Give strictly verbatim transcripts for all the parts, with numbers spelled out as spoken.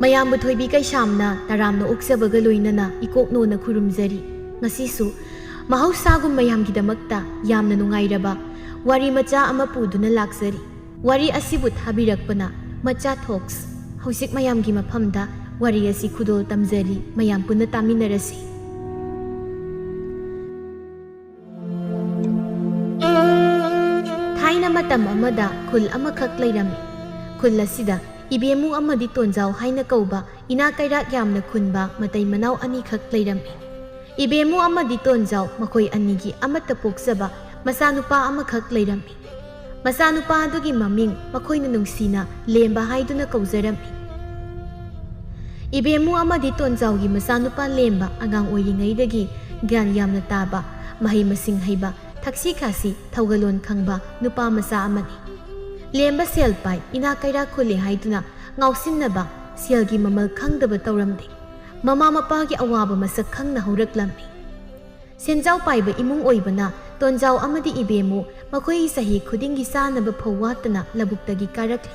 ꯃꯌꯥꯝꯕꯨ ꯊꯣꯏꯕꯤ ꯀꯩꯁꯥꯝꯅ ꯇꯔꯥꯝꯅ ꯑꯣꯛꯆꯕꯒ ꯂꯣꯏꯅꯅ ꯏꯀꯣꯛꯅꯣꯅ ꯈꯨꯔꯨꯝꯖꯔꯤ꯫ ꯉꯁꯤꯁꯨ ꯃꯍꯧꯁꯥꯒꯨꯝ ꯃꯌꯥꯝꯒꯤꯗꯃꯛꯇ ꯌꯥꯝꯅ ꯅꯨꯡꯉꯥꯏꯔꯕ ꯋꯥꯔꯤ ꯃꯆꯥ ꯑꯃ ꯄꯨꯗꯨꯅ ꯂꯥꯛꯆꯔꯤ꯫ ꯋꯥꯔꯤ ꯑꯁꯤꯕꯨ ꯊꯥꯕꯤꯔꯛꯄꯅ ꯃꯆꯥ ꯊꯣꯛꯁ꯫ ꯍꯧꯖꯤꯛ ꯃꯌꯥꯝꯒꯤ ꯃꯐꯝꯗ ꯋꯥꯔꯤ ꯑꯁꯤ ꯈꯨꯗꯣꯜ ꯇꯝꯖꯔꯤ, ꯃꯌꯥꯝ ꯄꯨꯟꯅ ꯇꯥꯃꯤꯟꯅꯔꯁꯤ꯫ ꯊꯥꯏꯅ ꯃꯇꯝ ꯑꯃꯗ ꯈꯨꯜ ꯑꯃꯈꯛ ꯂꯩꯔꯝꯃꯤ꯫ ꯈꯨꯜ ꯑꯁꯤꯗ ꯏꯕꯦꯃꯨ ꯑꯃꯗꯤ ꯇꯣꯟꯖꯥꯎ ꯍꯥꯏꯅ ꯀꯧꯕ ꯏꯅꯥ ꯀꯩꯔꯥꯛ ꯌꯥꯝꯅ ꯈꯨꯟꯕ ꯃꯇꯩ ꯃꯅꯥꯎ ꯑꯅꯤꯈꯛ ꯂꯩꯔꯝꯃꯤ꯫ ꯏꯕꯦꯃꯨ ꯑꯃꯗꯤ ꯇꯣꯟꯖꯥꯎ ꯃꯈꯣꯏ ꯑꯅꯤꯒꯤ ꯑꯃꯠꯇ ꯄꯣꯛꯆꯕ ꯃꯆꯥꯅꯨꯄꯥ ꯑꯃꯈꯛ ꯂꯩꯔꯝꯃꯤ꯫ ꯃꯆꯥꯅꯨꯄꯥ ꯑꯗꯨꯒꯤ ꯃꯃꯤꯡ ꯃꯈꯣꯏꯅ ꯅꯨꯡꯁꯤꯅ ꯂꯦꯝꯕ ꯍꯥꯏꯗꯨꯅ ꯀꯧꯖꯔꯝꯃꯤ꯫ ꯏꯕꯦꯃꯨ ꯑꯃꯗꯤ ꯇꯣꯟꯖꯥꯎꯒꯤ ꯃꯆꯥꯅꯨꯄꯥ ꯂꯦꯝꯕ ꯑꯉꯥꯡ ꯑꯣꯏꯔꯤꯉꯩꯗꯒꯤ ꯒ꯭ꯌꯥꯟ ꯌꯥꯝꯅ ꯇꯥꯕ, ꯃꯍꯩ ꯃꯁꯤꯡ ꯍꯩꯕ, ꯊꯛꯁꯤ ꯈꯥꯁꯤ, ꯊꯧꯒꯜꯂꯣꯟ ꯈꯪꯕ ꯅꯨꯄꯥ ꯃꯆꯥ ꯑꯃꯅꯤ꯫ ꯂꯦꯝꯕ ꯁꯦꯜ ꯄꯥꯏ, ꯏꯅꯥ ꯀꯩꯔꯥꯛ ꯈꯨꯜꯂꯤ ꯍꯥꯏꯗꯨꯅ ꯉꯥꯎꯁꯤꯟꯅꯕ, ꯁꯦꯜꯒꯤ ꯃꯃꯜ ꯈꯪꯗꯕ ꯇꯧꯔꯝꯗꯦ꯫ ꯃꯃꯥ ꯃꯄꯥꯒꯤ ꯑꯋꯥꯕ ꯃꯁꯛ ꯈꯪꯅ ꯍꯧꯔꯛꯂꯝꯃꯤ꯫ ꯁꯦꯟꯖꯥꯎ ꯄꯥꯏꯕ ꯏꯃꯨꯡ ꯑꯣꯏꯕꯅ ꯇꯣꯟꯖꯥꯎ ꯑꯃꯗꯤ ꯏꯕꯦꯃꯨ ꯃꯈꯣꯏꯒꯤ ꯆꯍꯤ ꯈꯨꯗꯤꯡꯒꯤ ꯆꯥꯅꯕ ꯐꯧ ꯋꯥꯠꯇꯅ ꯂꯧꯕꯨꯛꯇꯒꯤ ꯀꯥꯔꯛꯂꯤ꯫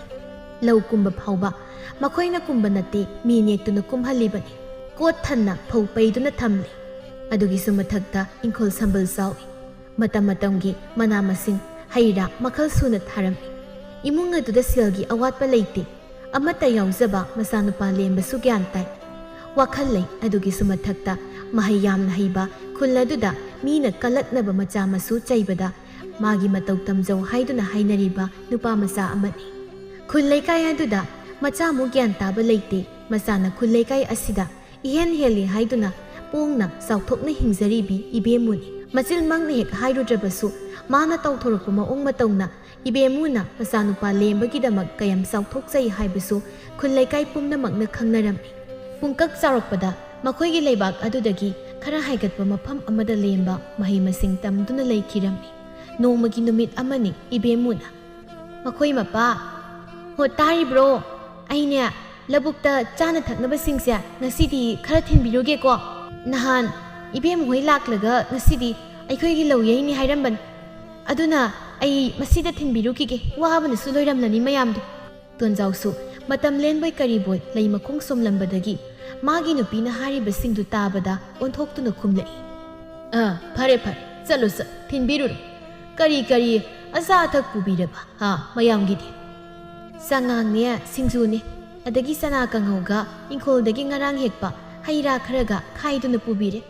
ꯂꯧ ꯀꯨꯝꯕ ꯐꯥꯎꯕ ꯃꯈꯣꯏꯅ ꯀꯨꯝꯕ ꯅꯠꯇꯦ, ꯃꯤ ꯅꯦꯛꯇꯨꯅ ꯀꯨꯝꯍꯜꯂꯤꯕꯅꯤ꯫ ꯀꯣꯠ ꯊꯟꯅ ꯐꯧ ꯄꯩꯗꯨꯅ ꯊꯝꯂꯤ꯫ ꯑꯗꯨꯒꯤꯁꯨ ꯃꯊꯛꯇ ꯏꯪꯈꯣꯜ ꯁꯝꯕꯜ ꯆꯥꯎꯏ꯫ ꯃꯇꯝ ꯃꯇꯝꯒꯤ ꯃꯅꯥ ꯃꯁꯤꯡ, ꯍꯩ ꯔꯥ ꯃꯈꯜ ꯁꯨꯅ ꯊꯥꯔꯝꯃꯤ꯫ ꯏꯃꯨꯡ ꯑꯗꯨꯗ ꯁꯦꯜꯒꯤ ꯑꯋꯥꯠꯄ ꯂꯩꯇꯦ꯫ ꯑꯃꯠꯇ ꯌꯥꯎꯖꯕ ꯃꯆꯥꯅꯨꯄꯥ ꯂꯦꯝꯕꯁꯨ ꯒ꯭ꯌꯥꯟ ꯇꯥꯏ꯫ ꯋꯥꯈꯜ ꯂꯩ꯫ ꯑꯗꯨꯒꯤꯁꯨ ꯃꯊꯛꯇ ꯃꯍꯩ ꯌꯥꯝꯅ ꯍꯩꯕ, ꯈꯨꯜ ꯑꯗꯨꯗ ꯃꯤꯅ ꯀꯜꯂꯛꯅꯕ ꯃꯆꯥ ꯃꯁꯨ ꯆꯩꯕꯗ ꯃꯥꯒꯤ ꯃꯇꯧ ꯇꯝꯖꯧ ꯍꯥꯏꯗꯨꯅ ꯍꯥꯏꯅꯔꯤꯕ ꯅꯨꯄꯥ ꯃꯆꯥ ꯑꯃꯅꯤ꯫ ꯈꯨꯜ ꯂꯩꯀꯥꯏ ꯑꯗꯨꯗ ꯃꯆꯥꯃꯨꯛ ꯒ꯭ꯌꯥꯟ ꯇꯥꯕ ꯂꯩꯇꯦ꯫ ꯃꯆꯥꯅ ꯈꯨꯜ ꯂꯩꯀꯥꯏ ꯑꯁꯤꯗ ꯏꯍꯦꯟ ꯍꯦꯜꯂꯤ ꯍꯥꯏꯗꯨꯅ ꯄꯣꯡꯅ ꯆꯥꯎꯊꯣꯛꯅ ꯍꯤꯡꯖꯔꯤꯕꯤ ꯏꯕꯦꯝꯃꯨꯅꯤ꯫ ꯃꯆꯤꯟꯃꯛꯅ ꯍꯦꯛ ꯍꯥꯏꯔꯨꯗ꯭ꯔꯕꯁꯨ, ꯃꯥꯅ ꯇꯧꯊꯣꯔꯛꯄ ꯃꯑꯣꯡ ꯃꯇꯧꯅ ꯏꯕꯦꯝꯃꯨꯅ ꯃꯆꯥꯅꯨꯄꯥ ꯂꯦꯝꯕꯒꯤꯗꯃꯛ ꯀꯌꯥꯝ ꯆꯥꯎꯊꯣꯛꯆꯩ ꯍꯥꯏꯕꯁꯨ ꯈꯨꯜ ꯂꯩꯀꯥꯏ ꯄꯨꯝꯅꯃꯛꯅ ꯈꯪꯅꯔꯝꯃꯤ꯫ ꯄꯨꯡꯀꯛ ꯆꯥꯎꯔꯛꯄꯗ ꯃꯈꯣꯏꯒꯤ ꯂꯩꯕꯥꯛ ꯑꯗꯨꯗꯒꯤ ꯈꯔ ꯍꯥꯏꯒꯠꯄ ꯃꯐꯝ ꯑꯃꯗ ꯂꯦꯝꯕ ꯃꯍꯩ ꯃꯁꯤꯡ ꯇꯝꯗꯨꯅ ꯂꯩꯈꯤꯔꯝꯃꯤ꯫ ꯅꯣꯡꯃꯒꯤ ꯅꯨꯃꯤꯠ ꯑꯃꯅꯤ ꯏꯕꯦꯝꯃꯨꯅ, "ꯃꯈꯣꯏ ꯃꯄꯥ, ꯍꯣ, ꯇꯥꯔꯤꯕ꯭ꯔꯣ? ꯑꯩꯅꯦ, ꯂꯧꯕꯨꯛꯇ ꯆꯥꯅ ꯊꯛꯅꯕꯁꯤꯡꯁꯦ ꯉꯁꯤꯗꯤ ꯈꯔ ꯊꯤꯟꯕꯤꯔꯨꯒꯦꯀꯣ꯫ ꯅꯍꯥꯟ "ꯏꯕꯦꯝ ꯍꯣꯏ ꯂꯥꯛꯂꯒ ꯉꯁꯤꯗꯤ ꯑꯩꯈꯣꯏꯒꯤ ꯂꯧ ꯌꯩꯅꯤ ꯍꯥꯏꯔꯝꯕꯅꯤ꯫ ꯑꯗꯨꯅ ꯑꯩ ꯃꯁꯤꯗ ꯊꯤꯟꯕꯤꯔꯨꯈꯤꯒꯦ, ꯋꯥꯕꯅꯁꯨ ꯂꯣꯏꯔꯝꯂꯅꯤ ꯃꯌꯥꯝꯗꯣ"꯫ ꯇꯣꯟꯖꯥꯎꯁꯨ ꯃꯇꯝ ꯂꯦꯟꯕꯣꯏ ꯀꯔꯤꯕꯣꯏ ꯂꯩ ꯃꯈꯣꯡ ꯁꯣꯝꯂꯝꯕꯗꯒꯤ ꯃꯥꯒꯤ ꯅꯨꯄꯤꯅ ꯍꯥꯏꯔꯤꯕꯁꯤꯡꯗꯨ ꯇꯥꯕꯗ ꯑꯣꯟꯊꯣꯛꯇꯨꯅ ꯈꯨꯝꯂꯛꯏ꯫ "ꯑꯥ, ꯐꯔꯦ ꯐꯔꯦ, ꯆꯠꯂꯣ ꯆꯠꯂꯣ, ꯊꯤꯟꯕꯤꯔꯨꯔꯣ꯫ ꯀꯔꯤ ꯀꯔꯤ ꯑꯆꯥ ꯑꯊꯛ ꯄꯨꯕꯤꯔꯕ, ꯍꯥ, ꯃꯌꯥꯝꯒꯤꯗꯤ?" "ꯆꯉꯥꯡꯅꯦ, ꯁꯤꯡꯖꯨꯅꯦ, ꯑꯗꯒꯤ ꯆꯅꯥ ꯀꯥꯡꯍꯧꯒ ꯏꯪꯈꯣꯜꯗꯒꯤ ꯉꯔꯥꯡ ꯍꯦꯛꯄ ꯍꯩ ꯔꯥ ꯈꯔꯒ ꯈꯥꯏꯗꯨꯅ ꯄꯨꯕꯤꯔꯦ꯫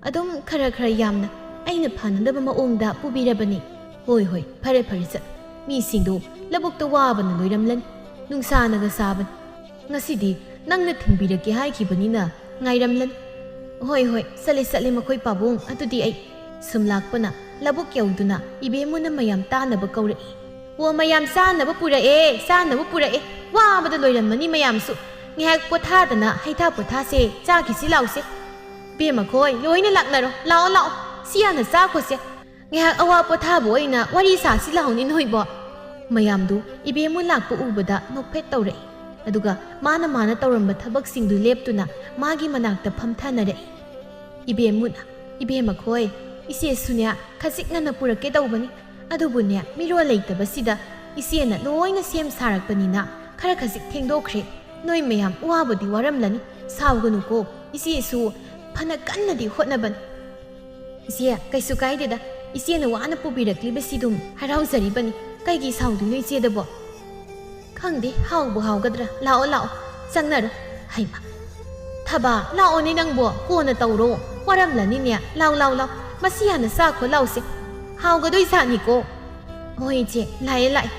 ꯑꯗꯨꯝ ꯈꯔ ꯈꯔ ꯌꯥꯝꯅ ꯑꯩꯅ ꯐꯅꯅꯕ ꯃꯑꯣꯡꯗ ꯄꯨꯕꯤꯔꯕꯅꯤ꯫ ꯍꯣꯏ ꯍꯣꯏ, ꯐꯔꯦ ꯐꯔꯦ, ꯆꯠ꯫ ꯃꯤꯁꯤꯡꯗꯨ ꯂꯧꯕꯨꯛꯇ ꯋꯥꯕꯅ ꯂꯣꯏꯔꯝꯂꯅꯤ, ꯅꯨꯡꯁꯥꯅꯒ ꯁꯥꯕꯅꯤ꯫ ꯉꯁꯤꯗꯤ ꯅꯪꯅ ꯊꯤꯟꯕꯤꯔꯛꯀꯦ ꯍꯥꯏꯈꯤꯕꯅꯤꯅ ꯉꯥꯏꯔꯝꯂꯅꯤ꯫ ꯍꯣꯏ ꯍꯣꯏ, ꯆꯠꯂꯦ ꯆꯠꯂꯦ ꯃꯈꯣꯏ ꯄꯥꯕꯨꯡ, ꯑꯗꯨꯗꯤ ꯑꯩ"꯫ ꯁꯨꯝ ꯂꯥꯛꯄꯅ ꯂꯧꯕꯨꯛ ꯌꯧꯗꯨꯅ ꯏꯕꯦꯝꯃꯨꯅ ꯃꯌꯥꯝ ꯇꯥꯅꯕ ꯀꯧꯔꯛꯏ꯫ "ꯑꯣ, ꯃꯌꯥꯝ ꯆꯥꯅꯕ ꯄꯨꯔꯛꯑꯦ, ꯆꯥꯅꯕ ꯄꯨꯔꯛꯑꯦ꯫ ꯋꯥꯕꯗ ꯂꯣꯏꯔꯝꯃꯅꯤ ꯃꯌꯥꯝꯁꯨ꯫ ꯉꯥꯏꯍꯥꯛ ꯄꯣꯊꯥꯗꯅ ꯍꯩꯊꯥ ꯄꯣꯊꯥꯁꯦ, ꯆꯥꯈꯤꯁꯤ ꯂꯥꯎꯁꯦ꯫ ꯏꯕꯦꯝꯃ ꯈꯣꯏ, ꯂꯣꯏꯅ ꯂꯥꯛꯅꯔꯣ꯫ ꯂꯥꯛꯑꯣ, ꯂꯥꯛꯑꯣ꯫ ꯁꯤ ꯍꯥꯟꯅ ꯆꯥꯈꯣꯁꯦ꯫ ꯉꯥꯏꯍꯥꯛ ꯑꯋꯥ ꯄꯣꯊꯥꯕ ꯑꯣꯏꯅ ꯋꯥꯔꯤ ꯁꯥꯁꯤ ꯂꯥꯎꯅꯦ ꯅꯣꯏꯕꯣ"꯫ ꯃꯌꯥꯝꯗꯨ ꯏꯕꯦꯝꯃꯨ ꯂꯥꯛꯄ ꯎꯕꯗ ꯅꯣꯛꯐꯦꯠ ꯇꯧꯔꯛꯏ꯫ ꯑꯗꯨꯒ ꯃꯥꯅ ꯃꯥꯅ ꯇꯧꯔꯝꯕ ꯊꯕꯛꯁꯤꯡꯗꯨ ꯂꯦꯞꯇꯨꯅ ꯃꯥꯒꯤ ꯃꯅꯥꯛꯇ ꯐꯝꯊꯅꯔꯛꯏ꯫ ꯏꯕꯦꯝꯃꯨꯅ, "ꯏꯕꯦꯝꯃ ꯈꯣꯏ, ꯏꯆꯦꯁꯨꯅꯦ ꯈꯖꯤꯛ ꯉꯟꯅ ꯄꯨꯔꯛꯀꯦ ꯇꯧꯕꯅꯤ꯫ ꯑꯗꯨꯕꯨꯅꯦ, ꯃꯤꯔꯣꯜ ꯂꯩꯇꯕꯁꯤꯗ ꯏꯆꯦꯅ ꯂꯣꯏꯅ ꯁꯦꯝ ꯁꯥꯔꯛꯄꯅꯤꯅ ꯈꯔ ꯈꯖꯤꯛ ꯊꯦꯡꯗꯣꯛꯈ꯭ꯔꯦ꯫ ꯅꯣꯏ ꯃꯌꯥꯝ ꯋꯥꯕꯨꯗꯤ ꯋꯥꯔꯝꯂꯅꯤ, ꯁꯥꯎꯒꯅꯨꯀꯣ, ꯏꯆꯦꯁꯨ ꯐꯅ ꯀꯟꯅꯗꯤ ꯍꯣꯠꯅꯕꯅꯤ"꯫ "ꯏꯆꯦ, ꯀꯩꯁꯨ ꯀꯥꯏꯗꯦꯗ, ꯏꯆꯦꯅ ꯋꯥꯅ ꯄꯨꯕꯤꯔꯛꯂꯤꯕꯁꯤꯗꯨꯝ ꯍꯔꯥꯎꯖꯔꯤꯕꯅꯤ, ꯀꯩꯒꯤ ꯁꯥꯎꯗꯣꯏꯅꯣ ꯏꯆꯦꯗꯕꯣ?" "ꯈꯪꯗꯦ, ꯍꯥꯎꯕꯨ ꯍꯥꯎꯒꯗ꯭ꯔꯥ꯫ ꯂꯥꯛꯑꯣ, ꯂꯥꯛꯑꯣ, ꯆꯪꯅꯔꯣ"꯫ ꯍꯩꯃ! "ꯊꯕꯥ, ꯂꯥꯛꯑꯣꯅꯦ ꯅꯪꯕꯣ, ꯀꯣꯟꯅ ꯇꯧꯔꯣ꯫ ꯋꯥꯔꯝꯂꯅꯤꯅꯦ꯫ ꯂꯥꯎ, ꯂꯥꯎ, ꯂꯥꯎ꯫ ꯃꯁꯤ ꯍꯥꯟꯅ ꯆꯥꯈꯣ ꯂꯥꯎꯁꯦ꯫ ꯍꯥꯎꯒꯗꯣꯏ ꯖꯥꯠꯅꯤꯀꯣ"꯫ "ꯍꯣꯏ ꯏꯆꯦ, ꯂꯥꯛꯑꯦ, ꯂꯥꯛꯑꯦ"꯫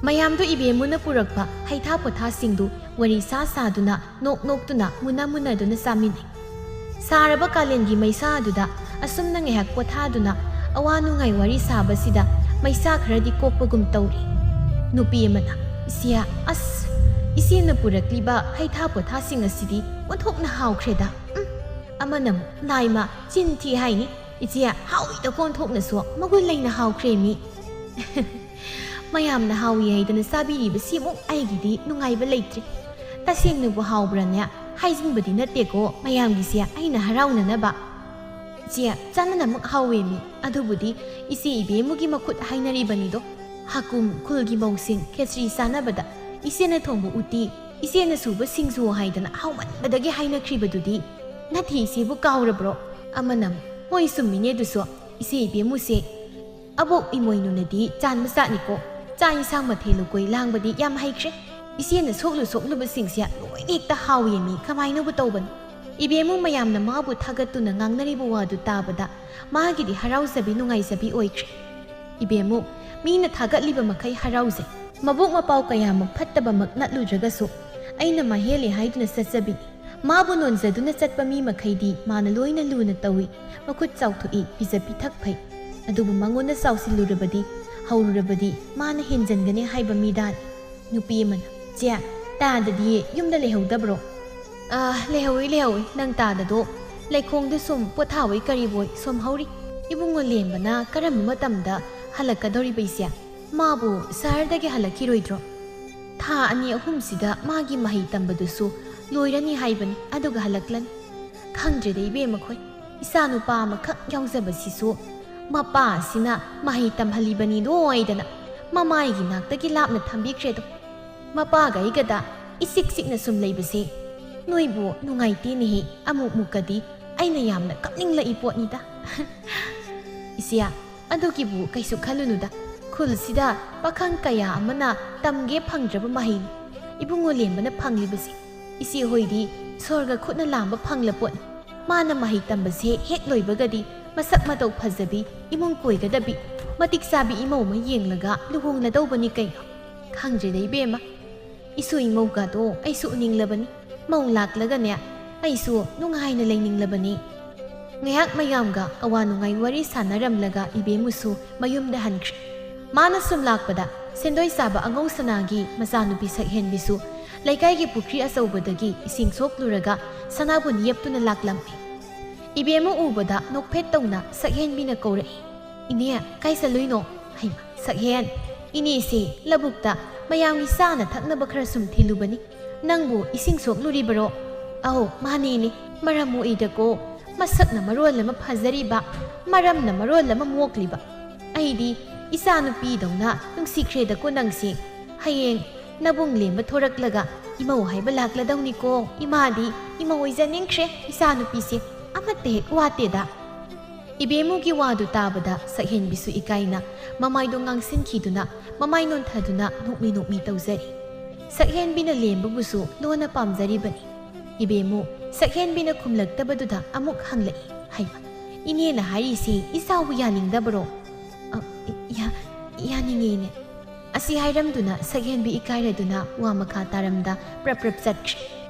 ꯃꯌꯥꯝꯗꯨ ꯏꯕꯦꯝꯃꯨꯅ ꯄꯨꯔꯛꯄ ꯍꯩꯊꯥ ꯄꯣꯊꯥꯁꯤꯡꯗꯨ ꯋꯥꯔꯤ ꯁꯥ ꯁꯥꯗꯨꯅ, ꯅꯣꯛ ꯅꯣꯛꯇꯨꯅ, ꯃꯨꯟꯅ ꯃꯨꯟꯅꯗꯨꯅ ꯆꯥꯃꯤꯟꯅꯩ꯫ ꯁꯥꯔꯕ ꯀꯥꯂꯦꯟꯒꯤ ꯃꯩꯁꯥ ꯑꯗꯨꯗ ꯑꯁꯨꯝꯅ ꯉꯥꯏꯍꯥꯛ ꯄꯣꯊꯥꯗꯨꯅ ꯑꯋꯥ ꯅꯨꯡꯉꯥꯏ ꯋꯥꯔꯤ ꯁꯥꯕꯁꯤꯗ ꯃꯩꯁꯥ ꯈꯔꯗꯤ ꯀꯣꯛꯄꯒꯨꯝ ꯇꯧꯔꯤ꯫ ꯅꯨꯄꯤ ꯑꯃꯅ, "ꯏꯆꯦ, ꯑꯁ, ꯏꯆꯦꯅ ꯄꯨꯔꯛꯂꯤꯕ ꯍꯩꯊꯥ ꯄꯣꯊꯥꯁꯤꯡ ꯑꯁꯤꯗꯤ ꯑꯣꯟꯊꯣꯛꯅ ꯍꯥꯎꯈ꯭ꯔꯦꯗ꯫ ꯎꯝ"꯫ ꯑꯃꯅ ꯑꯃꯨꯛ, "ꯂꯥꯏꯃ, ꯆꯤꯟ ꯊꯤ ꯍꯥꯏꯅꯤ꯫ ꯏꯆꯦ, ꯍꯥꯎꯏꯗꯀꯣ ꯑꯣꯟꯊꯣꯛꯅꯁꯨ, ꯃꯒꯨꯟ ꯂꯩꯅ ꯍꯥꯎꯈ꯭ꯔꯦ ꯃꯤ"꯫ ꯃꯌꯥꯝꯅ ꯍꯥꯎꯏ ꯍꯥꯏꯗꯅ ꯆꯥꯕꯤꯔꯤꯕꯁꯤꯃꯨꯛ ꯑꯩꯒꯤꯗꯤ ꯅꯨꯡꯉꯥꯏꯕ ꯂꯩꯇ꯭ꯔꯦ꯫ ꯇꯁꯦꯡꯅꯕꯨ ꯍꯥꯎꯕ꯭ꯔꯥꯅꯦ? ꯍꯥꯏꯖꯤꯟꯕꯗꯤ ꯅꯠꯇꯦꯀꯣ, ꯃꯌꯥꯝꯒꯤꯁꯦ ꯑꯩꯅ ꯍꯔꯥꯎꯅꯅꯕ꯫ ꯏꯆꯦ, ꯆꯥꯅꯅꯃꯛ ꯍꯥꯎꯋꯦꯃꯤ꯫ ꯑꯗꯨꯕꯨꯗꯤ ꯏꯆꯦ ꯏꯕꯦꯝꯃꯨꯒꯤ ꯃꯈꯨꯠ ꯍꯥꯏꯅꯔꯤꯕꯅꯤꯗꯣ꯫ ꯍꯥꯀꯨꯝ ꯈꯨꯜꯒꯤ ꯃꯧꯁꯤꯡ ꯈꯦꯆ꯭ꯔꯤ ꯆꯥꯅꯕꯗ ꯏꯆꯦꯅ ꯊꯣꯡꯕ ꯎꯇꯤ, ꯏꯆꯦꯅ ꯁꯨꯕ ꯁꯤꯡꯖꯨ ꯍꯥꯏꯗꯅ ꯍꯥꯎꯃꯟꯕꯗꯒꯤ ꯍꯥꯏꯅꯈ꯭ꯔꯤꯕꯗꯨꯗꯤ ꯅꯠꯇꯦ, ꯏꯆꯦꯕꯨ ꯀꯥꯎꯔꯕ꯭ꯔꯣ? ꯑꯃꯅ, ꯍꯣꯏ ꯆꯨꯝꯃꯤꯅꯦ ꯑꯗꯨꯁꯨ, ꯏꯆꯦ ꯏꯕꯦꯝꯃꯨꯁꯦ ꯑꯕꯣꯛ ꯏꯃꯣꯏꯅꯨꯅꯗꯤ ꯆꯥꯟꯕ ꯆꯥꯠꯅꯤꯀꯣ꯫ ꯆꯥꯛ ꯏꯟꯁꯥꯡ ꯃꯊꯦꯜ ꯂꯨꯀꯣꯏ ꯂꯥꯡꯕꯗꯤ ꯌꯥꯝ ꯍꯩꯈ꯭ꯔꯦ꯫ ꯏꯆꯦꯅ ꯁꯣꯛꯂꯨ ꯁꯣꯛꯂꯨꯕꯁꯤꯡꯁꯦ ꯂꯣꯏꯅ ꯍꯦꯛꯇ ꯍꯥꯎꯏꯃꯤ, ꯀꯃꯥꯏꯅꯕꯨ ꯇꯧꯕꯅꯣ? ꯏꯕꯦꯝꯃꯨ ꯃꯌꯥꯝꯅ ꯃꯥꯕꯨ ꯊꯥꯒꯠꯇꯨꯅ ꯉꯥꯡꯅꯔꯤꯕ ꯋꯥꯗꯨ ꯇꯥꯕꯗ ꯃꯥꯒꯤꯗꯤ ꯍꯔꯥꯎꯖꯕꯤ ꯅꯨꯡꯉꯥꯏꯖꯕꯤ ꯑꯣꯏꯈ꯭ꯔꯦ꯫ ꯏꯕꯦꯝꯃꯨ, ꯃꯤꯅ ꯊꯥꯒꯠꯂꯤꯕ ꯃꯈꯩ ꯍꯔꯥꯎꯖꯩ꯫ ꯃꯕꯨꯛ ꯃꯄꯥꯎ ꯀꯌꯥꯃꯨꯛ ꯐꯠꯇꯕꯃꯛ ꯅꯠꯂꯨꯗ꯭ꯔꯒꯁꯨ ꯑꯩꯅ ꯃꯍꯦꯜꯂꯤ ꯍꯥꯏꯗꯨꯅ ꯆꯠꯆꯕꯤꯅꯤ꯫ ꯃꯥꯕꯨ ꯅꯣꯟꯖꯗꯨꯅ ꯆꯠꯄ ꯃꯤ ꯃꯈꯩꯗꯤ ꯃꯥꯅ ꯂꯣꯏꯅ ꯂꯨꯅ ꯇꯧꯏ, ꯃꯈꯨꯠ ꯆꯥꯎꯊꯣꯛꯏ, ꯄꯤꯖ ꯄꯤꯊꯛ ꯐꯩ꯫ ꯑꯗꯨꯕꯨ ꯃꯉꯣꯟꯗ ꯆꯥꯎꯁꯤꯜꯂꯨꯔꯕꯗꯤ, ꯍꯧꯔꯨꯔꯕꯗꯤ ꯃꯥꯅ ꯍꯦꯟꯖꯟꯒꯅꯤ ꯍꯥꯏꯕ ꯃꯤꯗꯥꯅꯤ꯫ ꯅꯨꯄꯤ ꯑꯃꯅ, "ꯆꯦ, ꯇꯥꯗꯗꯤ ꯌꯨꯝꯗ ꯂꯩꯍꯧꯗꯕ꯭ꯔꯣ?" "ꯑꯥ, ꯂꯩꯍꯧꯏ, ꯂꯩꯍꯧꯏ꯫ ꯅꯪ ꯇꯥꯗꯗꯣ ꯂꯩꯈꯣꯡꯗ ꯁꯨꯝ ꯄꯣꯊꯥꯋꯣꯏ ꯀꯔꯤꯕꯣꯏ ꯁꯣꯝꯍꯧꯔꯤ꯫ ꯏꯕꯨꯡꯉꯣ ꯂꯦꯝꯕꯅ ꯀꯔꯝꯕ ꯃꯇꯝꯗ ꯍꯜꯂꯛꯀꯗꯧꯔꯤꯕ ꯏꯆꯦ? ꯃꯥꯕꯨ ꯁꯍꯔꯗꯒꯤ ꯍꯜꯂꯛꯈꯤꯔꯣꯏꯗ꯭ꯔꯣ? ꯊꯥ ꯑꯅꯤ ꯑꯍꯨꯝꯁꯤꯗ ꯃꯥꯒꯤ ꯃꯍꯩ ꯇꯝꯕꯗꯨꯁꯨ ꯂꯣꯏꯔꯅꯤ ꯍꯥꯏꯕꯅꯤ, ꯑꯗꯨꯒ ꯍꯜꯂꯛꯂꯅꯤ꯫ ꯈꯪꯗ꯭ꯔꯦꯗ ꯏꯕꯦꯝꯃꯈꯣꯏ, ꯏꯆꯥ ꯅꯨꯄꯥ ꯑꯃꯈꯛ ꯌꯥꯎꯖꯕꯁꯤꯁꯨ ꯃꯄꯥ ꯑꯁꯤꯅ ꯃꯍꯩ ꯇꯝꯍꯜꯂꯤꯕꯅꯤꯗꯣ ꯍꯥꯏꯗꯅ ꯃꯃꯥꯏꯒꯤ ꯅꯥꯛꯇꯒꯤ ꯂꯥꯞꯅ ꯊꯝꯕꯤꯈ꯭ꯔꯦꯗꯣ꯫ ꯃꯄꯥꯒ ꯑꯩꯒꯗ ꯏꯆꯤꯛ ꯆꯤꯛꯅ ꯁꯨꯝ ꯂꯩꯕꯁꯦ ꯅꯣꯏꯕꯨ ꯅꯨꯡꯉꯥꯏꯇꯦꯅꯦꯍꯦ꯫ ꯑꯃꯨꯛ ꯃꯨꯛꯀꯗꯤ ꯑꯩꯅ ꯌꯥꯝꯅ ꯀꯞꯅꯤꯡꯂꯛꯏ ꯄꯣꯠꯅꯤꯗ꯫" "ꯏꯆꯦ, ꯑꯗꯨꯒꯤꯕꯨ ꯀꯩꯁꯨ ꯈꯜꯂꯨꯅꯨꯗ꯫ ꯈꯨꯜꯁꯤꯗ ꯄꯥꯈꯪ ꯀꯌꯥ ꯑꯃꯅ ꯇꯝꯒꯦ ꯐꯪꯗ꯭ꯔꯕ ꯃꯍꯩꯅꯤ꯫ ꯏꯕꯨꯡꯉꯣ ꯂꯦꯝꯕꯅ ꯐꯪꯂꯤꯕꯁꯤ ꯏꯆꯦ ꯍꯣꯏꯗꯤ ꯁꯣꯔꯒ ꯈꯨꯠꯅ ꯂꯥꯝꯕ ꯐꯪꯂ ꯄꯣꯠꯅꯤ꯫ ꯃꯥꯅ ꯃꯍꯩ ꯇꯝꯕꯁꯦ ꯍꯦꯛ ꯂꯣꯏꯕꯒꯗꯤ ꯃꯁꯛ ꯃꯇꯧ ꯐꯖꯕꯤ, ꯏꯃꯨꯡ ꯀꯣꯏꯒꯗꯕꯤ, ꯃꯇꯤꯛ ꯆꯥꯕꯤ ꯏꯃꯧ ꯑꯃ ꯌꯦꯡꯂꯒ ꯂꯨꯍꯣꯡꯂꯗꯧꯕꯅꯤ ꯀꯩꯅꯣ꯫ ꯈꯪꯗ꯭ꯔꯦꯗ ꯏꯕꯦꯝꯃ, ꯏꯁꯨ ꯏꯃꯧꯒꯗꯣ ꯑꯩꯁꯨ ꯎꯅꯤꯡꯂꯕꯅꯤ꯫ ꯃꯧ ꯂꯥꯛꯂꯒꯅꯦ ꯑꯩꯁꯨ ꯅꯨꯡꯉꯥꯏꯅ ꯂꯩꯅꯤꯡꯂꯕꯅꯤ꯫" ꯉꯥꯏꯍꯥꯛ ꯃꯌꯥꯝꯒ ꯑꯋꯥ ꯅꯨꯡꯉꯥꯏ ꯋꯥꯔꯤ ꯁꯥꯟꯅꯔꯝꯂꯒ ꯏꯕꯦꯝꯃꯨꯁꯨ ꯃꯌꯨꯝꯗ ꯍꯟꯈ꯭ꯔꯦ꯫ ꯃꯥꯅ ꯁꯨꯝ ꯂꯥꯛꯄꯗ ꯁꯦꯟꯗꯣꯏ ꯆꯥꯕ ꯑꯉꯧ ꯁꯅꯥꯒꯤ ꯃꯆꯥꯅꯨꯄꯤ ꯁꯛꯍꯦꯟꯕꯤꯁꯨ ꯂꯩꯀꯥꯏꯒꯤ ꯄꯨꯈ꯭ꯔꯤ ꯑꯆꯧꯕꯗꯒꯤ ꯏꯁꯤꯡ ꯁꯣꯛꯂꯨꯔꯒ ꯁꯅꯥꯕꯨꯟ ꯌꯦꯞꯇꯨꯅ ꯂꯥꯛꯂꯝꯃꯤ꯫ ꯏꯕꯦꯝꯃ ꯎꯕꯗ ꯅꯣꯛꯐꯦꯠ ꯇꯧꯅ ꯁꯛꯍꯦꯟꯕꯤꯅ ꯀꯧꯔꯛꯏ, "ꯏꯅꯦ, ꯀꯥꯏ ꯆꯠꯂꯨꯏꯅꯣ?" "ꯍꯩꯃꯥ, ꯁꯛꯍꯦꯟ, ꯏꯅꯦꯁꯦ ꯂꯧꯕꯨꯛꯇ ꯃꯌꯥꯝꯒꯤ ꯆꯥꯅ ꯊꯛꯅꯕ ꯈꯔ ꯁꯨꯝ ꯊꯤꯜꯂꯨꯕꯅꯤ꯫ ꯅꯪꯕꯨ ꯏꯁꯤꯡ ꯁꯣꯛꯂꯨꯔꯤꯕꯔꯣ?" ꯑꯧ, ꯃꯥꯅꯦꯅꯦ꯫ ꯃꯔꯝ ꯃꯣꯛꯏꯗꯀꯣ꯫ ꯃꯁꯛꯅ ꯃꯔꯣꯜ ꯑꯃ ꯐꯖꯔꯤꯕ, ꯃꯔꯝꯅ ꯃꯔꯣꯜ ꯑꯃ ꯃꯣꯛꯂꯤꯕ꯫ ꯑꯩꯗꯤ ꯏꯆꯥꯅꯨꯄꯤꯗꯧꯅ ꯅꯨꯡꯁꯤꯈ꯭ꯔꯦꯗꯀꯣ ꯅꯪꯁꯦ꯫ ꯍꯌꯦꯡ ꯅꯕꯨꯡ ꯂꯦꯝꯕ ꯊꯣꯔꯛꯂꯒ ꯏꯃꯧ ꯍꯥꯏꯕ ꯂꯥꯛꯂꯗꯧꯅꯤꯀꯣ꯫ ꯏꯃꯥꯗꯤ ꯏꯃꯧ ꯑꯣꯏꯖꯅꯤꯡꯈ꯭ꯔꯦ꯫ ꯏꯆꯥꯅꯨꯄꯤꯁꯦ ꯑꯃꯠꯇ ꯍꯦꯛ ꯋꯥꯠꯇꯦꯗ꯫ ꯏꯕꯦꯝꯃꯨꯒꯤ ꯋꯥꯗꯨ ꯇꯥꯕꯗ ꯁꯛꯍꯦꯟꯕꯤꯁꯨ ꯏꯀꯥꯏꯅ ꯃꯃꯥꯏꯗꯨ ꯉꯥꯡꯁꯤꯟꯈꯤꯗꯨꯅ ꯃꯃꯥꯏ ꯅꯣꯟꯊꯗꯨꯅ ꯅꯣꯛꯃꯤ ꯅꯣꯛꯃꯤ ꯇꯧꯖꯔꯤ꯫ ꯁꯛꯍꯦꯟꯕꯤꯅ ꯂꯦꯝꯕꯕꯨꯁꯨ ꯂꯣꯟꯅ ꯄꯥꯝꯖꯔꯤꯕꯅꯤ꯫ ꯏꯕꯦꯝꯃꯨ, ꯁꯛꯍꯦꯟꯕꯤꯅ ꯈꯨꯝꯂꯛꯇꯕꯗꯨꯗ ꯑꯃꯨꯛ ꯍꯪꯂꯛꯏ, "ꯍꯩꯃ, ꯏꯅꯦꯅ ꯍꯥꯏꯔꯤꯁꯤ ꯏꯆꯥꯕꯨ ꯌꯥꯅꯤꯡꯗꯕꯔꯣ?" "ꯑ, ꯌꯥ-, ꯌꯥꯅꯤꯡꯉꯦ, ꯏꯅꯦ꯫" ꯑꯁꯤ ꯍꯥꯏꯔꯝꯗꯨꯅ ꯁꯛꯍꯦꯟꯕꯤ ꯏꯀꯥꯏꯔꯗꯨꯅ ꯋꯥ ꯃꯈꯥ ꯇꯥꯔꯝꯗ ꯄ꯭ꯔꯞ ꯄ꯭ꯔꯞ ꯆꯠꯈ꯭ꯔꯦ꯫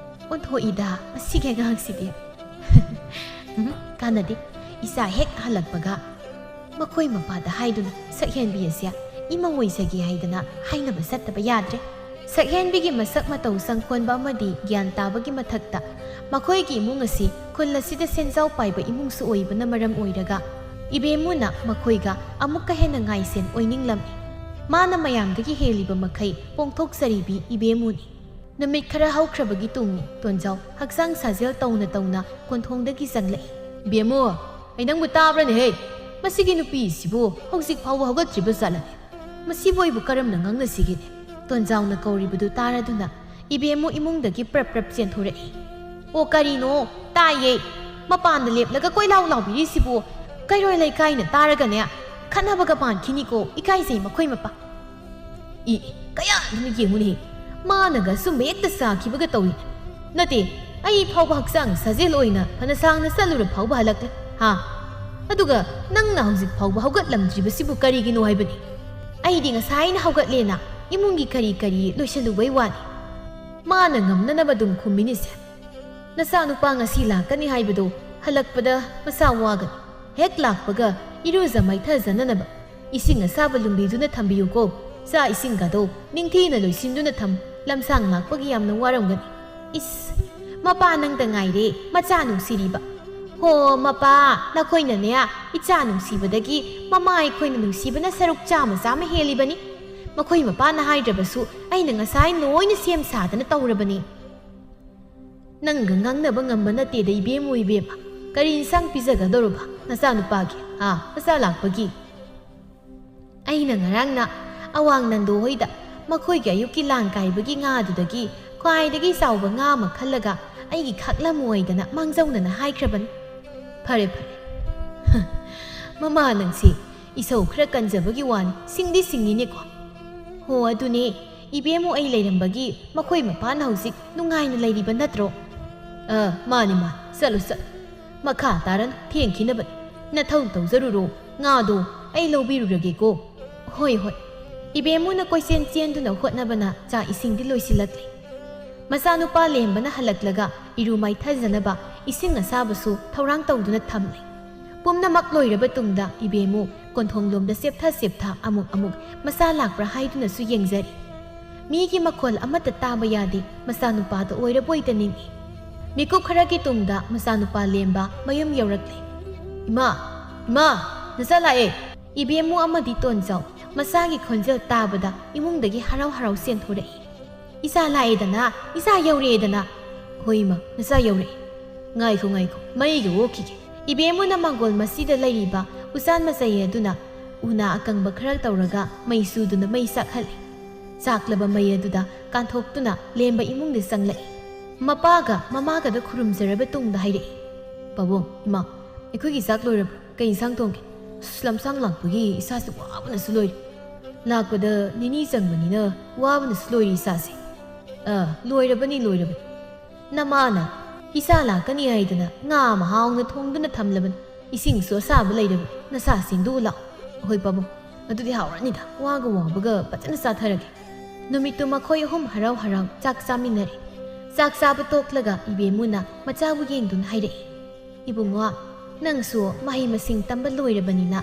ꯑꯣꯟꯊꯣꯛꯏꯗ ꯃꯁꯤꯒꯤ ꯑꯉꯥꯡꯁꯤꯗꯤ꯫ ꯎꯝ, ꯀꯥꯟꯅꯗꯦ꯫ ꯏꯆꯥ ꯍꯦꯛ ꯍꯜꯂꯛꯄꯒ ꯃꯈꯣꯏ ꯃꯄꯥꯗ ꯍꯥꯏꯗꯨꯅ ꯁꯛꯍꯦꯟꯕꯤ ꯑꯁꯦ ꯏꯃꯧ ꯑꯣꯏꯖꯒꯦ ꯍꯥꯏꯗꯅ ꯍꯥꯏꯅꯕ ꯆꯠꯇꯕ ꯌꯥꯗ꯭ꯔꯦ꯫ ꯁꯛꯍꯦꯟꯕꯤꯒꯤ ꯃꯁꯛ ꯃꯇꯧ ꯆꯪꯈꯣꯟꯕ ꯑꯃꯗꯤ ꯒ꯭ꯌꯥꯟ ꯇꯥꯕꯒꯤ ꯃꯊꯛꯇ ꯃꯈꯣꯏꯒꯤ ꯏꯃꯨꯡ ꯑꯁꯤ ꯈꯨꯜ ꯑꯁꯤꯗ ꯁꯦꯟꯖꯥꯎ ꯄꯥꯏꯕ ꯏꯃꯨꯡꯁꯨ ꯑꯣꯏꯕꯅ ꯃꯔꯝ ꯑꯣꯏꯔꯒ ꯏꯕꯦꯝꯃꯨꯅ ꯃꯈꯣꯏꯒ ꯑꯃꯨꯛꯀ ꯍꯦꯟꯅ ꯉꯥꯏꯁꯦꯟ ꯑꯣꯏꯅꯤꯡꯂꯝꯃꯤ꯫ ꯃꯥꯅ ꯃꯌꯥꯝꯗꯒꯤ ꯍꯦꯜꯂꯤꯕ ꯃꯈꯩ ꯄꯣꯡꯊꯣꯛꯆꯔꯤꯕꯤ ꯏꯕꯦꯝꯃꯨꯅꯤ꯫ ꯅꯨꯃꯤꯠ ꯈꯔ ꯍꯧꯈ꯭ꯔꯕꯒꯤ ꯇꯨꯡꯅꯤ꯫ ꯇꯣꯟꯖꯥꯎ ꯍꯛꯆꯥꯡ ꯁꯥꯖꯦꯜ ꯇꯧꯅ ꯇꯧꯅ ꯀꯣꯟꯊꯣꯡꯗꯒꯤ ꯆꯪꯂꯛꯏ꯫ "ꯕꯦꯝꯃꯨ, ꯑꯩ ꯅꯪꯕꯨ ꯇꯥꯕ꯭ꯔꯅꯦꯍꯦ? ꯃꯁꯤꯒꯤ ꯅꯨꯄꯤꯁꯤꯕꯨ ꯍꯧꯖꯤꯛ ꯐꯥꯎꯕ ꯍꯧꯒꯠꯇ꯭ꯔꯤꯕ ꯖꯥꯠꯂꯅꯦ? ꯃꯁꯤꯕꯨ ꯑꯩꯕꯨ ꯀꯔꯝꯅ ꯉꯥꯡꯅꯁꯤꯒꯦꯅꯦ?" ꯇꯣꯟꯖꯥꯎꯅ ꯀꯧꯔꯤꯕꯗꯨ ꯇꯥꯔꯗꯨꯅ ꯏꯕꯦꯝꯃꯨ ꯏꯃꯨꯡꯗꯒꯤ ꯄ꯭ꯔꯞ ꯄ꯭ꯔꯞ ꯆꯦꯟꯊꯣꯔꯛꯏ꯫ "ꯑꯣ, ꯀꯔꯤꯅꯣ? ꯇꯥꯏꯌꯦ꯫ ꯃꯄꯥꯟꯗ ꯂꯦꯞꯂꯒ ꯀꯣꯏꯂꯥꯎ ꯂꯥꯎꯕꯤꯔꯤꯁꯤꯕꯨ? ꯀꯩꯔꯣꯏ ꯂꯩꯀꯥꯏꯅ ꯇꯥꯔꯒꯅꯦ, ꯈꯠꯅꯕꯒ ꯄꯥꯟꯈꯤꯅꯤꯀꯣ, ꯏꯀꯥꯏꯖꯩ ꯃꯈꯣꯏ ꯃꯄꯥ꯫" "ꯏ, ꯀꯌꯥꯗꯨꯅ ꯌꯦꯡꯉꯨꯅꯦ, ꯃꯥꯅꯒ ꯑꯆꯨꯝꯕ ꯍꯦꯛꯇ ꯁꯥꯈꯤꯕꯒ ꯇꯧꯏ꯫ ꯅꯠꯇꯦ, ꯑꯩ ꯐꯥꯎꯕ ꯍꯛꯆꯥꯡ ꯁꯥꯖꯦꯜ ꯑꯣꯏꯅ ꯐꯅ ꯁꯥꯡꯅ ꯆꯠꯂꯨꯔ ꯐꯥꯎꯕ ꯍꯜꯂꯛꯂꯦ, ꯍꯥ? ꯑꯗꯨꯒ ꯅꯪꯅ ꯍꯧꯖꯤꯛ ꯐꯥꯎꯕ ꯍꯧꯒꯠꯂꯝꯗ꯭ꯔꯤꯕꯁꯤꯕꯨ ꯀꯔꯤꯒꯤꯅꯣ ꯍꯥꯏꯕꯅꯤ?" "ꯑꯩꯗꯤ ꯉꯁꯥꯏꯅ ꯍꯧꯒꯠꯂꯦꯅ ꯏꯃꯨꯡꯒꯤ ꯀꯔꯤ ꯀꯔꯤ ꯂꯣꯏꯁꯤꯜꯂꯨꯕꯩ ꯋꯥꯅꯤ꯫" ꯃꯥꯅ ꯉꯝꯅꯅꯕ ꯑꯗꯨꯝ ꯈꯨꯝꯃꯤꯅꯤꯁꯦ꯫ "ꯅꯆꯥꯅꯨꯄꯥ ꯉꯁꯤ ꯂꯥꯛꯀꯅꯤ ꯍꯥꯏꯕꯗꯣ ꯍꯜꯂꯛꯄꯗ ꯃꯁꯥ ꯋꯥꯒꯅꯤ꯫ ꯍꯦꯛ ꯂꯥꯛꯄꯒ ꯏꯔꯨꯖ ꯃꯥꯏꯊꯖꯅꯅꯕ ꯏꯁꯤꯡ ꯑꯁꯥꯕ ꯂꯨꯝꯕꯤꯗꯨꯅ ꯊꯝꯕꯤꯌꯨꯀꯣ꯫ ꯆꯥꯛ ꯏꯁꯤꯡꯒꯗꯣ ꯅꯤꯡꯊꯤꯅ ꯂꯣꯏꯁꯤꯟꯗꯨꯅ ꯊꯝ꯫ ꯂꯝꯁꯥꯡ ꯂꯥꯛꯄꯒꯤ ꯌꯥꯝꯅ ꯋꯥꯔꯝꯒꯅꯤ꯫" ꯏꯁ, ꯃꯄꯥ ꯅꯪꯗ ꯉꯥꯏꯔꯦ ꯃꯆꯥ ꯅꯨꯡꯁꯤꯔꯤꯕ꯫ ꯍꯣ ꯃꯄꯥ, ꯅꯈꯣꯏꯅꯅꯦ ꯏꯆꯥ ꯅꯨꯡꯁꯤꯕꯗꯒꯤ ꯃꯃꯥ ꯑꯩꯈꯣꯏꯅ ꯅꯨꯡꯁꯤꯕꯅ ꯁꯔꯨꯛ ꯆꯥꯝꯃ ꯆꯥꯝꯃ ꯍꯦꯜꯂꯤꯕꯅꯤ꯫ ꯃꯈꯣꯏ ꯃꯄꯥꯅ ꯍꯥꯏꯗ꯭ꯔꯕꯁꯨ ꯑꯩꯅ ꯉꯁꯥꯏ ꯂꯣꯏꯅ ꯁꯦꯝ ꯁꯥꯗꯅ ꯇꯧꯔꯕꯅꯤ꯫ "ꯅꯪꯒ ꯉꯥꯡꯅꯕ ꯉꯝꯕ ꯅꯠꯇꯦꯗ, ꯏꯕꯦꯝꯃꯨ, ꯏꯕꯦꯝꯃ꯫ ꯀꯔꯤ ꯏꯟꯁꯥꯡ ꯄꯤꯖꯒꯗꯧꯔꯕ ꯅꯆꯥꯅꯨꯄꯥꯒꯤ? ꯑꯥ, ꯃꯆꯥ ꯂꯥꯛꯄꯒꯤ?" ꯑꯩꯅ ꯉꯔꯥꯡꯅ ꯑꯋꯥꯡ ꯅꯟꯗꯣ ꯍꯣꯏꯗ ꯃꯈꯣꯏꯒꯤ ꯑꯌꯨꯛꯀꯤ ꯂꯥꯡ ꯀꯥꯏꯕꯒꯤ ꯉꯥꯗꯨꯗꯒꯤ ꯈ꯭ꯋꯥꯏꯗꯒꯤ ꯆꯥꯎꯕ ꯉꯥ ꯑꯃ ꯈꯜꯂꯒ ꯑꯩꯒꯤ ꯈꯥꯛꯂꯝꯃꯣꯏꯗꯅ ꯃꯥꯡꯖꯧꯅꯅ ꯍꯥꯏꯈ꯭ꯔꯕꯅꯤ꯫ ꯐꯔꯦ, ꯐꯔꯦ꯫ ꯃꯃꯥ ꯅꯪꯁꯤ ꯏꯁꯧ ꯈꯔ ꯀꯟꯖꯕꯒꯤ ꯋꯥꯅꯤ, ꯁꯤꯡꯗꯤ ꯁꯤꯡꯉꯤꯅꯦꯀꯣ꯫ ꯍꯣ, ꯑꯗꯨꯅꯦ, ꯏꯕꯦꯝꯃꯨ ꯑꯩ ꯂꯩꯔꯝꯕꯒꯤ ꯃꯈꯣꯏ ꯃꯄꯥꯅ ꯍꯧꯖꯤꯛ ꯅꯨꯡꯉꯥꯏꯅ ꯂꯩꯔꯤꯕ ꯅꯠꯇ꯭ꯔꯣ? ꯑ, ꯃꯥꯅꯤ, ꯃꯥꯅꯤ, ꯆꯠꯂꯨ, ꯆꯠꯂꯨ꯫ ꯃꯈꯥ ꯇꯥꯔꯅꯨ, ꯊꯦꯡꯈꯤꯅꯕꯅꯤ꯫ ꯅꯊꯧ ꯇꯧꯖꯔꯨꯔꯣ, ꯉꯥꯗꯣ ꯑꯩ ꯂꯧꯕꯤꯔꯨꯔꯒꯦꯀꯣ꯫ ꯍꯣꯏ, ꯍꯣꯏ꯫ ꯏꯕꯦꯝꯃꯨꯅ ꯀꯣꯏꯆꯦꯟ ꯆꯦꯟꯗꯨꯅ ꯍꯣꯠꯅꯕꯅ ꯆꯥꯛ ꯏꯁꯤꯡꯗꯤ ꯂꯣꯏꯁꯤꯜꯂꯛꯂꯦ꯫ ꯃꯆꯥꯅꯨꯄꯥ ꯂꯦꯝꯕꯅ ꯍꯜꯂꯛꯂꯒ ꯏꯔꯨ ꯃꯥꯏꯊꯖꯅꯕ ꯏꯁꯤꯡ ꯑꯁꯥꯕꯁꯨ ꯊꯧꯔꯥꯡ ꯇꯧꯗꯨꯅ ꯊꯝꯂꯦ꯫ ꯄꯨꯝꯅꯃꯛ ꯂꯣꯏꯔꯕ ꯇꯨꯡꯗ ꯏꯕꯦꯝꯃꯨ ꯀꯣꯟꯊꯣꯡꯂꯣꯝꯗ ꯆꯦꯞꯊ ꯆꯦꯞꯊ ꯑꯃꯨꯛ ꯑꯃꯨꯛ ꯃꯆꯥ ꯂꯥꯛꯄ꯭ꯔꯥ ꯍꯥꯏꯗꯨꯅꯁꯨ ꯌꯦꯡꯖꯔꯤ꯫ ꯃꯤꯒꯤ ꯃꯈꯣꯜ ꯑꯃꯠꯇ ꯇꯥꯕ ꯌꯥꯗꯦ, ꯃꯆꯥꯅꯨꯄꯥꯗ ꯑꯣꯏꯔꯕꯣꯏꯗ ꯅꯤꯡꯏ꯫ ꯃꯤꯀꯨꯞ ꯈꯔꯒꯤ ꯇꯨꯡꯗ ꯃꯆꯥꯅꯨꯄꯥ ꯂꯦꯝꯕ ꯃꯌꯨꯝ ꯌꯧꯔꯛꯂꯦ꯫ "ꯏꯃꯥ, ꯏꯃꯥ, ꯅꯆꯥ ꯂꯥꯛꯑꯦ!" ꯏꯕꯦꯝꯃꯨ ꯑꯃꯗꯤ ꯇꯣꯟꯖꯥꯎ ꯃꯆꯥꯒꯤ ꯈꯣꯟꯖꯦꯜ ꯇꯥꯕꯗ ꯏꯃꯨꯡꯗꯒꯤ ꯍꯔꯥꯎ ꯍꯔꯥꯎ ꯆꯦꯟꯊꯣꯔꯛꯏ꯫ "ꯏꯆꯥ ꯂꯥꯛꯑꯦꯗꯅ, ꯏꯆꯥ ꯌꯧꯔꯛꯑꯦꯗꯅ!" "ꯍꯣꯏ ꯏꯃꯥ, ꯅꯆꯥ ꯌꯧꯔꯛꯑꯦ꯫ ꯉꯥꯏꯈꯣ, ꯉꯥꯏꯈꯣ, ꯃꯩꯒ ꯑꯣꯛꯈꯤꯒꯦ꯫" ꯏꯕꯦꯝꯃꯨꯅ ꯃꯥꯡꯒꯣꯜ ꯃꯁꯤꯗ ꯂꯩꯔꯤꯕ ꯎꯆꯥꯟ ꯃꯆꯩ ꯑꯗꯨꯅ ꯎꯅꯥ ꯑꯀꯪꯕ ꯈꯔ ꯇꯧꯔꯒ ꯃꯩ ꯆꯨꯗꯨꯅ ꯃꯩ ꯆꯥꯛꯍꯜꯂꯤ꯫ ꯆꯥꯛꯂꯕ ꯃꯩ ꯑꯗꯨꯗ ꯀꯥꯟꯊꯣꯛꯇꯨꯅ ꯂꯦꯝꯕ ꯏꯃꯨꯡꯗ ꯆꯪꯂꯛꯏ꯫ ꯃꯄꯥꯒ ꯃꯃꯥꯒꯗ ꯈꯨꯔꯨꯝꯖꯔꯕ ꯇꯨꯡꯗ ꯍꯥꯏꯔꯛꯏ, "ꯄꯥꯕꯨꯡ, ꯏꯃꯥ, ꯑꯩꯈꯣꯏꯒꯤ ꯆꯥꯛ ꯂꯣꯏꯔꯕ꯭ꯔꯣ? ꯀꯩ ꯏꯟꯁꯥꯡ ꯊꯣꯡꯒꯦ? ꯑꯁ, ꯂꯝꯁꯥꯡ ꯂꯥꯛꯄꯒꯤ ꯏꯁꯥꯁꯦ ꯋꯥꯕꯅꯁꯨ ꯂꯣꯏꯔꯦ꯫ ꯂꯥꯛꯄꯗ ꯅꯤꯅꯤ ꯆꯪꯕꯅꯤꯅ ꯋꯥꯕꯅꯁꯨ ꯂꯣꯏꯔꯦ ꯏꯁꯥꯁꯦ꯫" "ꯑ, ꯂꯣꯏꯔꯕꯅꯤ, ꯂꯣꯏꯔꯕꯅꯤ꯫ ꯅꯃꯥꯅ ꯏꯆꯥ ꯂꯥꯛꯀꯅꯤ ꯍꯥꯏꯗꯅ ꯉꯥ ꯑꯃ ꯍꯥꯎꯅ ꯊꯣꯡꯗꯨꯅ ꯊꯝꯂꯕꯅꯤ꯫ ꯏꯁꯤꯡꯁꯨ ꯑꯁꯥꯕ ꯂꯩꯔꯕꯅꯤ, ꯅꯁꯥ ꯁꯦꯡꯗꯣꯛꯎ ꯂꯥꯛꯑꯣ꯫" "ꯍꯣꯏ ꯄꯥꯕꯨꯡ, ꯑꯗꯨꯗꯤ ꯍꯥꯎꯔꯅꯤꯗ, ꯋꯥꯒ ꯋꯥꯕꯒ ꯐꯖꯅ ꯆꯥꯊꯔꯒꯦ꯫" ꯅꯨꯃꯤꯠꯇꯨ ꯃꯈꯣꯏ ꯑꯍꯨꯝ ꯍꯔꯥꯎ ꯍꯔꯥꯎ ꯆꯥꯛ ꯆꯥꯃꯤꯟꯅꯔꯦ꯫ ꯆꯥꯛ ꯆꯥꯕ ꯇꯣꯛꯂꯒ ꯏꯕꯦꯝꯃꯨꯅ ꯃꯆꯥꯕꯨ ꯌꯦꯡꯗꯨꯅ ꯍꯥꯏꯔꯛꯏ, "ꯏꯕꯨꯡꯉꯣ, ꯅꯪꯁꯨ ꯃꯍꯩ ꯃꯁꯤꯡ ꯇꯝꯕ ꯂꯣꯏꯔꯕꯅꯤꯅ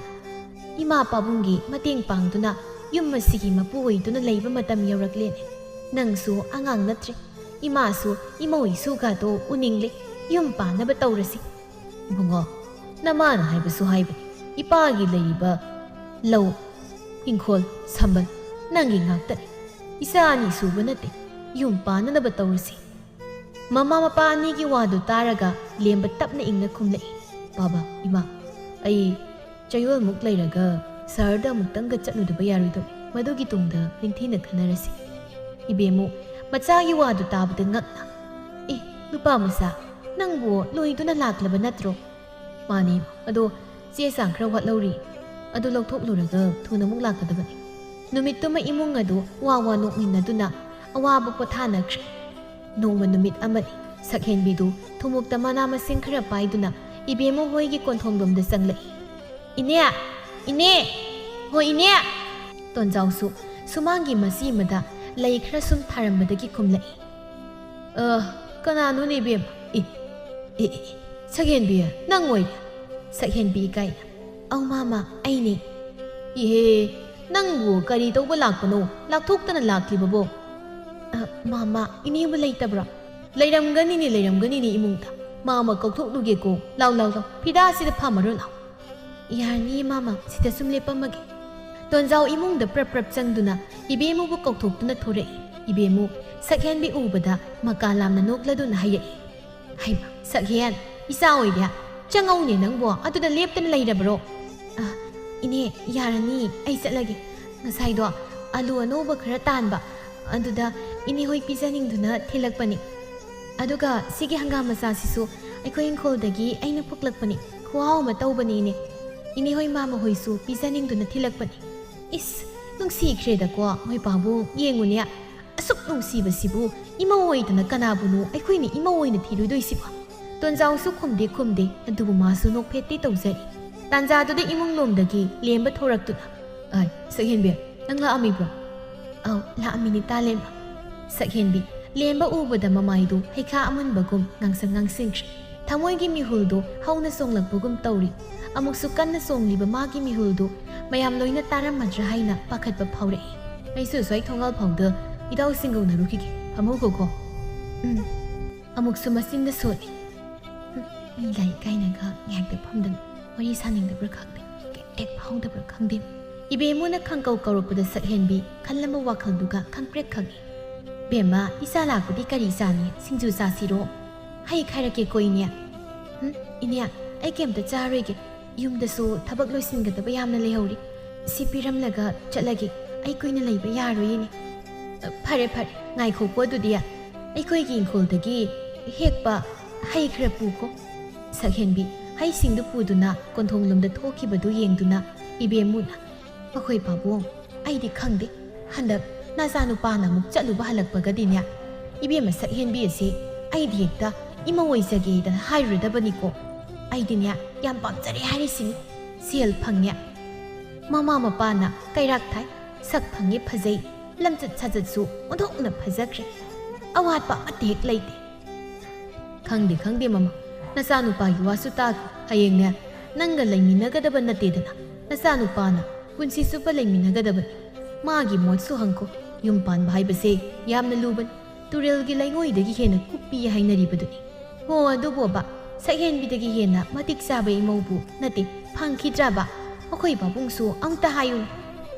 ꯏꯃꯥ ꯄꯥꯕꯨꯡꯒꯤ ꯃꯇꯦꯡ ꯄꯥꯡꯗꯨꯅ ꯌꯨꯝ ꯑꯁꯤꯒꯤ ꯃꯄꯨ ꯑꯣꯏꯗꯨꯅ ꯂꯩꯕ ꯃꯇꯝ ꯌꯧꯔꯛꯂꯦꯅꯦ꯫ ꯅꯪꯁꯨ ꯑꯉꯥꯡ ꯅꯠꯇ꯭ꯔꯦ꯫ ꯏꯃꯥꯁꯨ ꯏꯃꯧ ꯏꯁꯨꯒꯗꯣ ꯎꯅꯤꯡꯂꯦ꯫ ꯌꯨꯝ ꯄꯥꯟꯅꯕ ꯇꯧꯔꯁꯤ꯫" "ꯏꯕꯨꯡꯉꯣ, ꯅꯃꯥꯅ ꯍꯥꯏꯕꯁꯨ ꯍꯥꯏꯕꯅꯤ, ꯏꯄꯥꯒꯤ ꯂꯩꯔꯤꯕ ꯂꯧ, ꯏꯪꯈꯣꯜ, ꯁꯝꯕꯜ ꯅꯪꯒꯤ ꯉꯥꯛꯇꯅꯤ꯫ ꯏꯆꯥ ꯑꯅꯤ ꯁꯨꯕ ꯅꯠꯇꯦ, ꯌꯨꯝ ꯄꯥꯟꯅꯅꯕ ꯇꯧꯔꯁꯤ꯫" ꯃꯃꯥ ꯃꯄꯥ ꯑꯅꯤꯒꯤ ꯋꯥꯗꯨ ꯇꯥꯔꯒ ꯂꯦꯝꯕ ꯇꯞꯅ ꯏꯪꯅ ꯈꯨꯝꯂꯛꯏ꯫ "ꯕꯥꯕꯥ, ꯏꯃꯥ, ꯑꯩ ꯆꯌꯣꯜꯃꯨꯛ ꯂꯩꯔꯒ ꯁꯍꯔꯗ ꯑꯃꯨꯛꯇꯪꯒ ꯆꯠꯂꯨꯗꯕ ꯌꯥꯔꯣꯏꯗꯧꯔꯤ꯫ ꯃꯗꯨꯒꯤ ꯇꯨꯡꯗ ꯅꯤꯡꯊꯤꯅ ꯈꯟꯅꯔꯁꯤ꯫" ꯏꯕꯦꯝꯃꯨ ꯃꯆꯥꯒꯤ ꯋꯥꯗꯨ ꯇꯥꯕꯗ ꯉꯛꯅ, "ꯑꯦ, ꯅꯨꯄꯥ ꯃꯆꯥ, ꯅꯪꯕꯨ ꯂꯣꯏꯗꯨꯅ ꯂꯥꯛꯂꯕ ꯅꯠꯇ꯭ꯔꯣ?" "ꯃꯥꯅꯤ, ꯑꯗꯣ ꯆꯦ ꯆꯥꯡ ꯈꯔ ꯋꯥꯠꯍꯧꯔꯤ꯫ ꯑꯗꯨ ꯂꯧꯊꯣꯛꯂꯨꯔꯒ ꯊꯨꯅ ꯑꯃꯨꯛ ꯂꯥꯛꯀꯗꯕꯅꯤ꯫" ꯅꯨꯃꯤꯠꯇꯨꯃ ꯏꯃꯨꯡ ꯑꯗꯨ ꯋꯥ ꯋꯥ ꯅꯣꯛꯃꯤꯟꯅꯗꯨꯅ ꯑꯋꯥꯕ ꯄꯣꯊꯥꯅꯈ꯭ꯔꯦ꯫ ꯅꯣꯡꯃ ꯅꯨꯃꯤꯠ ꯑꯃꯅꯤ꯫ ꯁꯛꯍꯦꯟꯕꯤꯗꯨ ꯊꯨꯃꯣꯛꯇ ꯃꯅꯥ ꯃꯁꯤꯡ ꯈꯔ ꯄꯥꯏꯗꯨꯅ ꯏꯕꯦꯝꯃ ꯍꯣꯏꯒꯤ ꯀꯣꯟꯊꯣꯡꯂꯣꯝꯗ ꯆꯪꯂꯛꯏ꯫ "ꯏꯅꯦ! ꯏꯅꯦ! ꯍꯣ ꯏꯅꯦ!" ꯇꯣꯟꯖꯥꯎꯁꯨ ꯁꯨꯃꯥꯡꯒꯤ ꯃꯆꯤ ꯑꯃꯗ ꯂꯩ ꯈꯔ ꯁꯨꯝ ꯊꯥꯔꯝꯕꯗꯒꯤ ꯈꯨꯝꯂꯛꯏ꯫ "ꯑ, ꯀꯅꯥꯅꯣꯅꯦ ꯏꯕꯦꯝꯃ? ꯑꯦ, ꯑꯦ, ꯑꯦ, ꯁꯛꯍꯦꯟꯕꯤ, ꯅꯪ ꯑꯣꯏꯔꯦ?" ꯁꯛꯍꯦꯟꯕꯤ ꯏꯀꯥꯏꯅ꯫ "ꯑꯧ ꯃꯥꯃ, ꯑꯩꯅꯦ꯫" "ꯏꯍꯦ, ꯅꯪꯕꯨ ꯀꯔꯤ ꯇꯧꯕ ꯂꯥꯛꯄꯅꯣ ꯂꯥꯛꯊꯣꯛꯇꯅ ꯂꯥꯛꯂꯤꯕꯕꯣ?" "ꯑ, ꯃꯥꯃ, ꯏꯅꯦꯕꯨ ꯂꯩꯇꯕ꯭ꯔꯣ?" "ꯂꯩꯔꯝꯒꯅꯤꯅꯦ, ꯂꯩꯔꯝꯒꯅꯤꯅꯦ ꯏꯃꯨꯡꯗ꯫ ꯃꯥꯃ ꯀꯧꯊꯣꯛꯂꯨꯒꯦꯀꯣ꯫ ꯂꯥꯎ, ꯂꯥꯎ, ꯂꯥꯎ, ꯐꯤꯗꯥꯁꯤꯗ ꯐꯝꯃꯔꯣ ꯂꯥꯎ꯫" "ꯌꯥꯔꯅꯤ ꯃꯥꯃ, ꯁꯤꯗ ꯁꯨꯝ ꯂꯦꯞꯄꯝꯃꯒꯦ꯫" ꯇꯣꯟꯖꯥꯎ ꯏꯃꯨꯡꯗ ꯄ꯭ꯔꯞ ꯄ꯭ꯔꯞ ꯆꯪꯗꯨꯅ ꯏꯕꯦꯝꯃꯨꯕꯨ ꯀꯧꯊꯣꯛꯇꯨꯅ ꯊꯣꯔꯛꯏ꯫ ꯏꯕꯦꯝꯃꯨ ꯁꯛꯍꯦꯟꯕꯤ ꯎꯕꯗ ꯃꯀꯥ ꯂꯥꯝꯅ ꯅꯣꯛꯂꯗꯨꯅ ꯍꯥꯏꯔꯛꯏ꯫ "ꯍꯩꯃ, ꯁꯛꯍꯦꯟ, ꯏꯆꯥ ꯑꯣꯏꯔꯦ꯫ ꯆꯪꯉꯧꯅꯦ ꯅꯪꯕꯣ, ꯑꯗꯨꯗ ꯂꯦꯞꯇꯅ ꯂꯩꯔꯕ꯭ꯔꯣ?" "ꯑ, ꯏꯅꯦ, ꯌꯥꯔꯅꯤ, ꯑꯩ ꯆꯠꯂꯒꯦ꯫ ꯉꯁꯥꯏꯗꯣ ꯑꯂꯨ ꯑꯅꯧꯕ ꯈꯔ ꯇꯥꯟꯕ, ꯑꯗꯨꯗ ꯏꯅꯦ ꯍꯣꯏ ꯄꯤꯖꯅꯤꯡꯗꯨꯅ ꯊꯤꯜꯂꯛꯄꯅꯤ꯫ ꯑꯗꯨꯒ ꯁꯤꯒꯤ ꯍꯪꯒꯥꯝ ꯃꯆꯥꯁꯤꯁꯨ ꯑꯩꯈꯣꯏ ꯏꯪꯈꯣꯜꯗꯒꯤ ꯑꯩꯅ ꯐꯨꯛꯂꯛꯄꯅꯤ꯫ ꯈꯨꯍꯥꯎ ꯑꯃ ꯇꯧꯕꯅꯤ ꯏꯅꯦ꯫ ꯏꯅꯦ ꯍꯣꯏ ꯃꯥꯃ ꯍꯣꯏꯁꯨ ꯄꯤꯖꯅꯤꯡꯗꯨꯅ ꯊꯤꯜꯂꯛꯄꯅꯤ꯫" "ꯏꯁ, ꯅꯨꯡꯁꯤꯈ꯭ꯔꯦꯗꯀꯣ ꯃꯣꯏ ꯄꯥꯕꯨꯡ, ꯌꯦꯡꯉꯨꯅꯦ꯫ ꯑꯁꯨꯛ ꯅꯨꯡꯁꯤꯕꯁꯤꯕꯨ ꯏꯃꯧ ꯑꯣꯏꯗꯅ ꯀꯅꯥꯕꯨꯅꯣ ꯑꯩꯈꯣꯏꯅ ꯏꯃꯧ ꯑꯣꯏꯅ ꯊꯤꯔꯨꯗꯣꯏꯁꯤꯕꯣ?" ꯇꯣꯟꯖꯥꯎꯁꯨ ꯈꯨꯝꯗꯦ ꯈꯨꯝꯗꯦ, ꯑꯗꯨꯕꯨ ꯃꯥꯁꯨ ꯅꯣꯛꯐꯦꯠꯇꯤ ꯇꯧꯖꯔꯤ꯫ ꯇꯥꯟꯖꯥꯗꯨꯗ ꯏꯃꯨꯡ ꯂꯣꯝꯗꯒꯤ ꯂꯦꯝꯕ ꯊꯣꯔꯛꯇꯨꯅ, "ꯑꯥꯏ, ꯁꯛꯍꯦꯟꯕꯤ, ꯅꯪ ꯂꯥꯛꯑꯝꯃꯤꯕ꯭ꯔꯣ?" "ꯑꯧ, ꯂꯥꯛꯑꯝꯃꯤꯅꯦ ꯇꯥ ꯂꯦꯝꯕ꯫" ꯁꯛꯍꯦꯟꯕꯤ ꯂꯦꯝꯕ ꯎꯕꯗ ꯃꯃꯥꯏꯗꯨ ꯍꯩꯈꯥ ꯑꯃꯨꯟꯕꯒꯨꯝ ꯉꯥꯡꯁꯪ ꯉꯥꯡꯁꯤꯟꯈ꯭ꯔꯦ꯫ ꯊꯃꯣꯏꯒꯤ ꯃꯤꯍꯨꯜꯗꯨ ꯍꯧꯅ ꯆꯣꯡꯂꯛꯄꯒꯨꯝ ꯇꯧꯔꯤ꯫ ꯑꯃꯨꯛꯁꯨ ꯀꯟꯅ ꯆꯣꯡꯂꯤꯕ ꯃꯥꯒꯤ ꯃꯤꯍꯨꯜꯗꯨ ꯃꯌꯥꯝ ꯂꯣꯏꯅ ꯇꯥꯔꯝꯃꯗ꯭ꯔꯥ ꯍꯥꯏꯅ ꯄꯥꯈꯠꯄ ꯐꯥꯎꯔꯛꯏ꯫ "ꯑꯩꯁꯨ ꯑꯁ꯭ꯋꯥꯏ ꯊꯣꯡꯒꯥꯜ ꯐꯥꯎꯗ ꯏꯇꯥꯎꯁꯤꯡ ꯀꯧꯅꯔꯨꯈꯤꯒꯦ꯫ ꯐꯝꯍꯧꯈꯣꯀꯣ꯫" "ꯎꯝ꯫" ꯑꯃꯨꯛꯁꯨ ꯃꯆꯤꯟꯗ ꯁꯣꯠꯂꯤ꯫ "ꯍꯨꯝ, ꯃꯤ ꯂꯥꯏ ꯀꯥꯏꯅꯒ ꯉꯥꯏꯍꯥꯛꯇ ꯐꯝꯗꯅ ꯋꯥꯔꯤ ꯁꯥꯅꯤꯡꯗꯕ꯭ꯔꯥ ꯈꯪꯗꯦ, ꯀꯩꯝ ꯍꯦꯛ ꯐꯥꯎꯗꯕ꯭ꯔꯥ ꯈꯪꯗꯦ꯫" ꯏꯕꯦꯝꯃꯨꯅ ꯈꯪꯀꯧ ꯀꯧꯔꯛꯄꯗ ꯁꯛꯍꯦꯟꯕꯤ ꯈꯜꯂꯝꯕ ꯋꯥꯈꯜꯗꯨꯒ ꯈꯪꯄ꯭ꯔꯦꯛ ꯈꯪꯏ꯫ ꯕꯦꯝꯃ, ꯏꯆꯥ ꯂꯥꯛꯄꯗꯤ ꯀꯔꯤ ꯆꯥꯅꯤ? ꯁꯤꯡꯖꯨ ꯆꯥꯁꯤꯔꯣ? ꯍꯩ ꯈꯥꯏꯔꯛꯀꯦꯀꯣ, ꯏꯅꯦ꯫ ꯎꯝ, ꯏꯅꯦ, ꯑꯩ ꯀꯩꯝꯇ ꯆꯥꯔꯣꯏꯒꯦ꯫ ꯌꯨꯝꯗꯁꯨ ꯊꯕꯛ ꯂꯣꯏꯁꯤꯟꯒꯗꯕ ꯌꯥꯝꯅ ꯂꯩꯍꯧꯔꯤ꯫ ꯁꯤ ꯄꯤꯔꯝꯂꯒ ꯆꯠꯂꯒꯦ꯫ ꯑꯩ ꯀꯨꯏꯅ ꯂꯩꯕ ꯌꯥꯔꯣꯏ, ꯏꯅꯦ꯫ ꯐꯔꯦ, ꯐꯔꯦ, ꯉꯥꯏꯈꯣꯀꯣ ꯑꯗꯨꯗꯤ꯫ ꯑꯩꯈꯣꯏꯒꯤ ꯏꯪꯈꯣꯜꯗꯒꯤ ꯍꯦꯛꯄ ꯍꯩ ꯈꯔ ꯄꯨꯈꯣ꯫ ꯁꯛꯍꯦꯟꯕꯤ ꯍꯩꯁꯤꯡꯗꯨ ꯄꯨꯗꯨꯅ ꯀꯣꯟꯊꯣꯡꯂꯣꯝꯗ ꯊꯣꯛꯈꯤꯕꯗꯨ ꯌꯦꯡꯗꯨꯅ ꯏꯕꯦꯝꯃꯨꯅ, "ꯑꯩꯈꯣꯏ ꯄꯥꯕꯨꯡ, ꯑꯩꯗꯤ ꯈꯪꯗꯦ꯫ ꯍꯟꯗꯛ ꯅꯆꯥꯅꯨꯄꯥꯅ ꯑꯃꯨꯛ ꯆꯠꯂꯨꯕ ꯍꯜꯂꯛꯄꯒꯗꯤꯅꯦ, ꯏꯕꯦꯝꯃ ꯁꯛꯍꯦꯟꯕꯤ ꯑꯁꯤ ꯑꯩꯗꯤ ꯍꯦꯛꯇ ꯏꯃꯧ ꯑꯣꯏꯖꯒꯦꯗꯅ ꯍꯥꯏꯔꯨꯔꯗꯕꯅꯤꯀꯣ꯫ ꯑꯩꯗꯤꯅꯦ ꯌꯥꯝ ꯄꯥꯝꯖꯔꯦ ꯍꯥꯏꯔꯤꯁꯤꯅꯤ꯫ ꯁꯦꯜ ꯐꯪꯉꯦ, ꯃꯃꯥ ꯃꯄꯥꯅ ꯀꯩꯔꯥꯛ ꯊꯥꯏ, ꯁꯛ ꯐꯪꯉꯦ, ꯐꯖꯩ, ꯂꯝꯆꯠ ꯁꯥꯖꯠꯁꯨ ꯑꯣꯟꯊꯣꯛꯅ ꯐꯖꯈ꯭ꯔꯦ꯫ ꯑꯋꯥꯠꯄ ꯑꯃꯠꯇ ꯍꯦꯛ ꯂꯩꯇꯦ꯫" "ꯈꯪꯗꯦ, ꯈꯪꯗꯦ ꯃꯃꯥ, ꯅꯆꯥꯅꯨꯄꯥꯒꯤ ꯋꯥꯁꯨ ꯇꯥꯈ꯭ꯔꯦ꯫ ꯍꯌꯦꯡꯅꯦ ꯅꯪꯒ ꯂꯩꯃꯤꯟꯅꯒꯗꯕ ꯅꯠꯇꯦꯗꯅ, ꯅꯆꯥꯅꯨꯄꯥꯅ ꯄꯨꯟꯁꯤ ꯆꯨꯞꯄ ꯂꯩꯃꯤꯟꯅꯒꯗꯕꯅꯤ꯫ ꯃꯥꯒꯤ ꯃꯣꯠꯁꯨ ꯍꯪꯈꯣ꯫ ꯌꯨꯝ ꯄꯥꯟꯕ ꯍꯥꯏꯕꯁꯦ ꯌꯥꯝꯅ ꯂꯨꯕꯅꯤ꯫ ꯇꯨꯔꯦꯜꯒꯤ ꯂꯩꯉꯣꯏꯗꯒꯤ ꯍꯦꯟꯅ ꯀꯨꯞꯄꯤ ꯍꯥꯏꯅꯔꯤꯕꯗꯨꯅꯤ꯫ ꯍꯣ, ꯑꯗꯨꯕꯣꯕ, ꯁꯛꯍꯦꯟꯕꯤꯗꯒꯤ ꯍꯦꯟꯅ ꯃꯇꯤꯛ ꯆꯥꯕ ꯏꯃꯧꯕꯨ ꯅꯠꯇꯦ ꯐꯪꯈꯤꯗ꯭ꯔꯕ? ꯑꯩꯈꯣꯏ ꯄꯥꯕꯨꯡꯁꯨ ꯑꯝꯇ ꯍꯥꯏꯌꯨꯅꯦ꯫"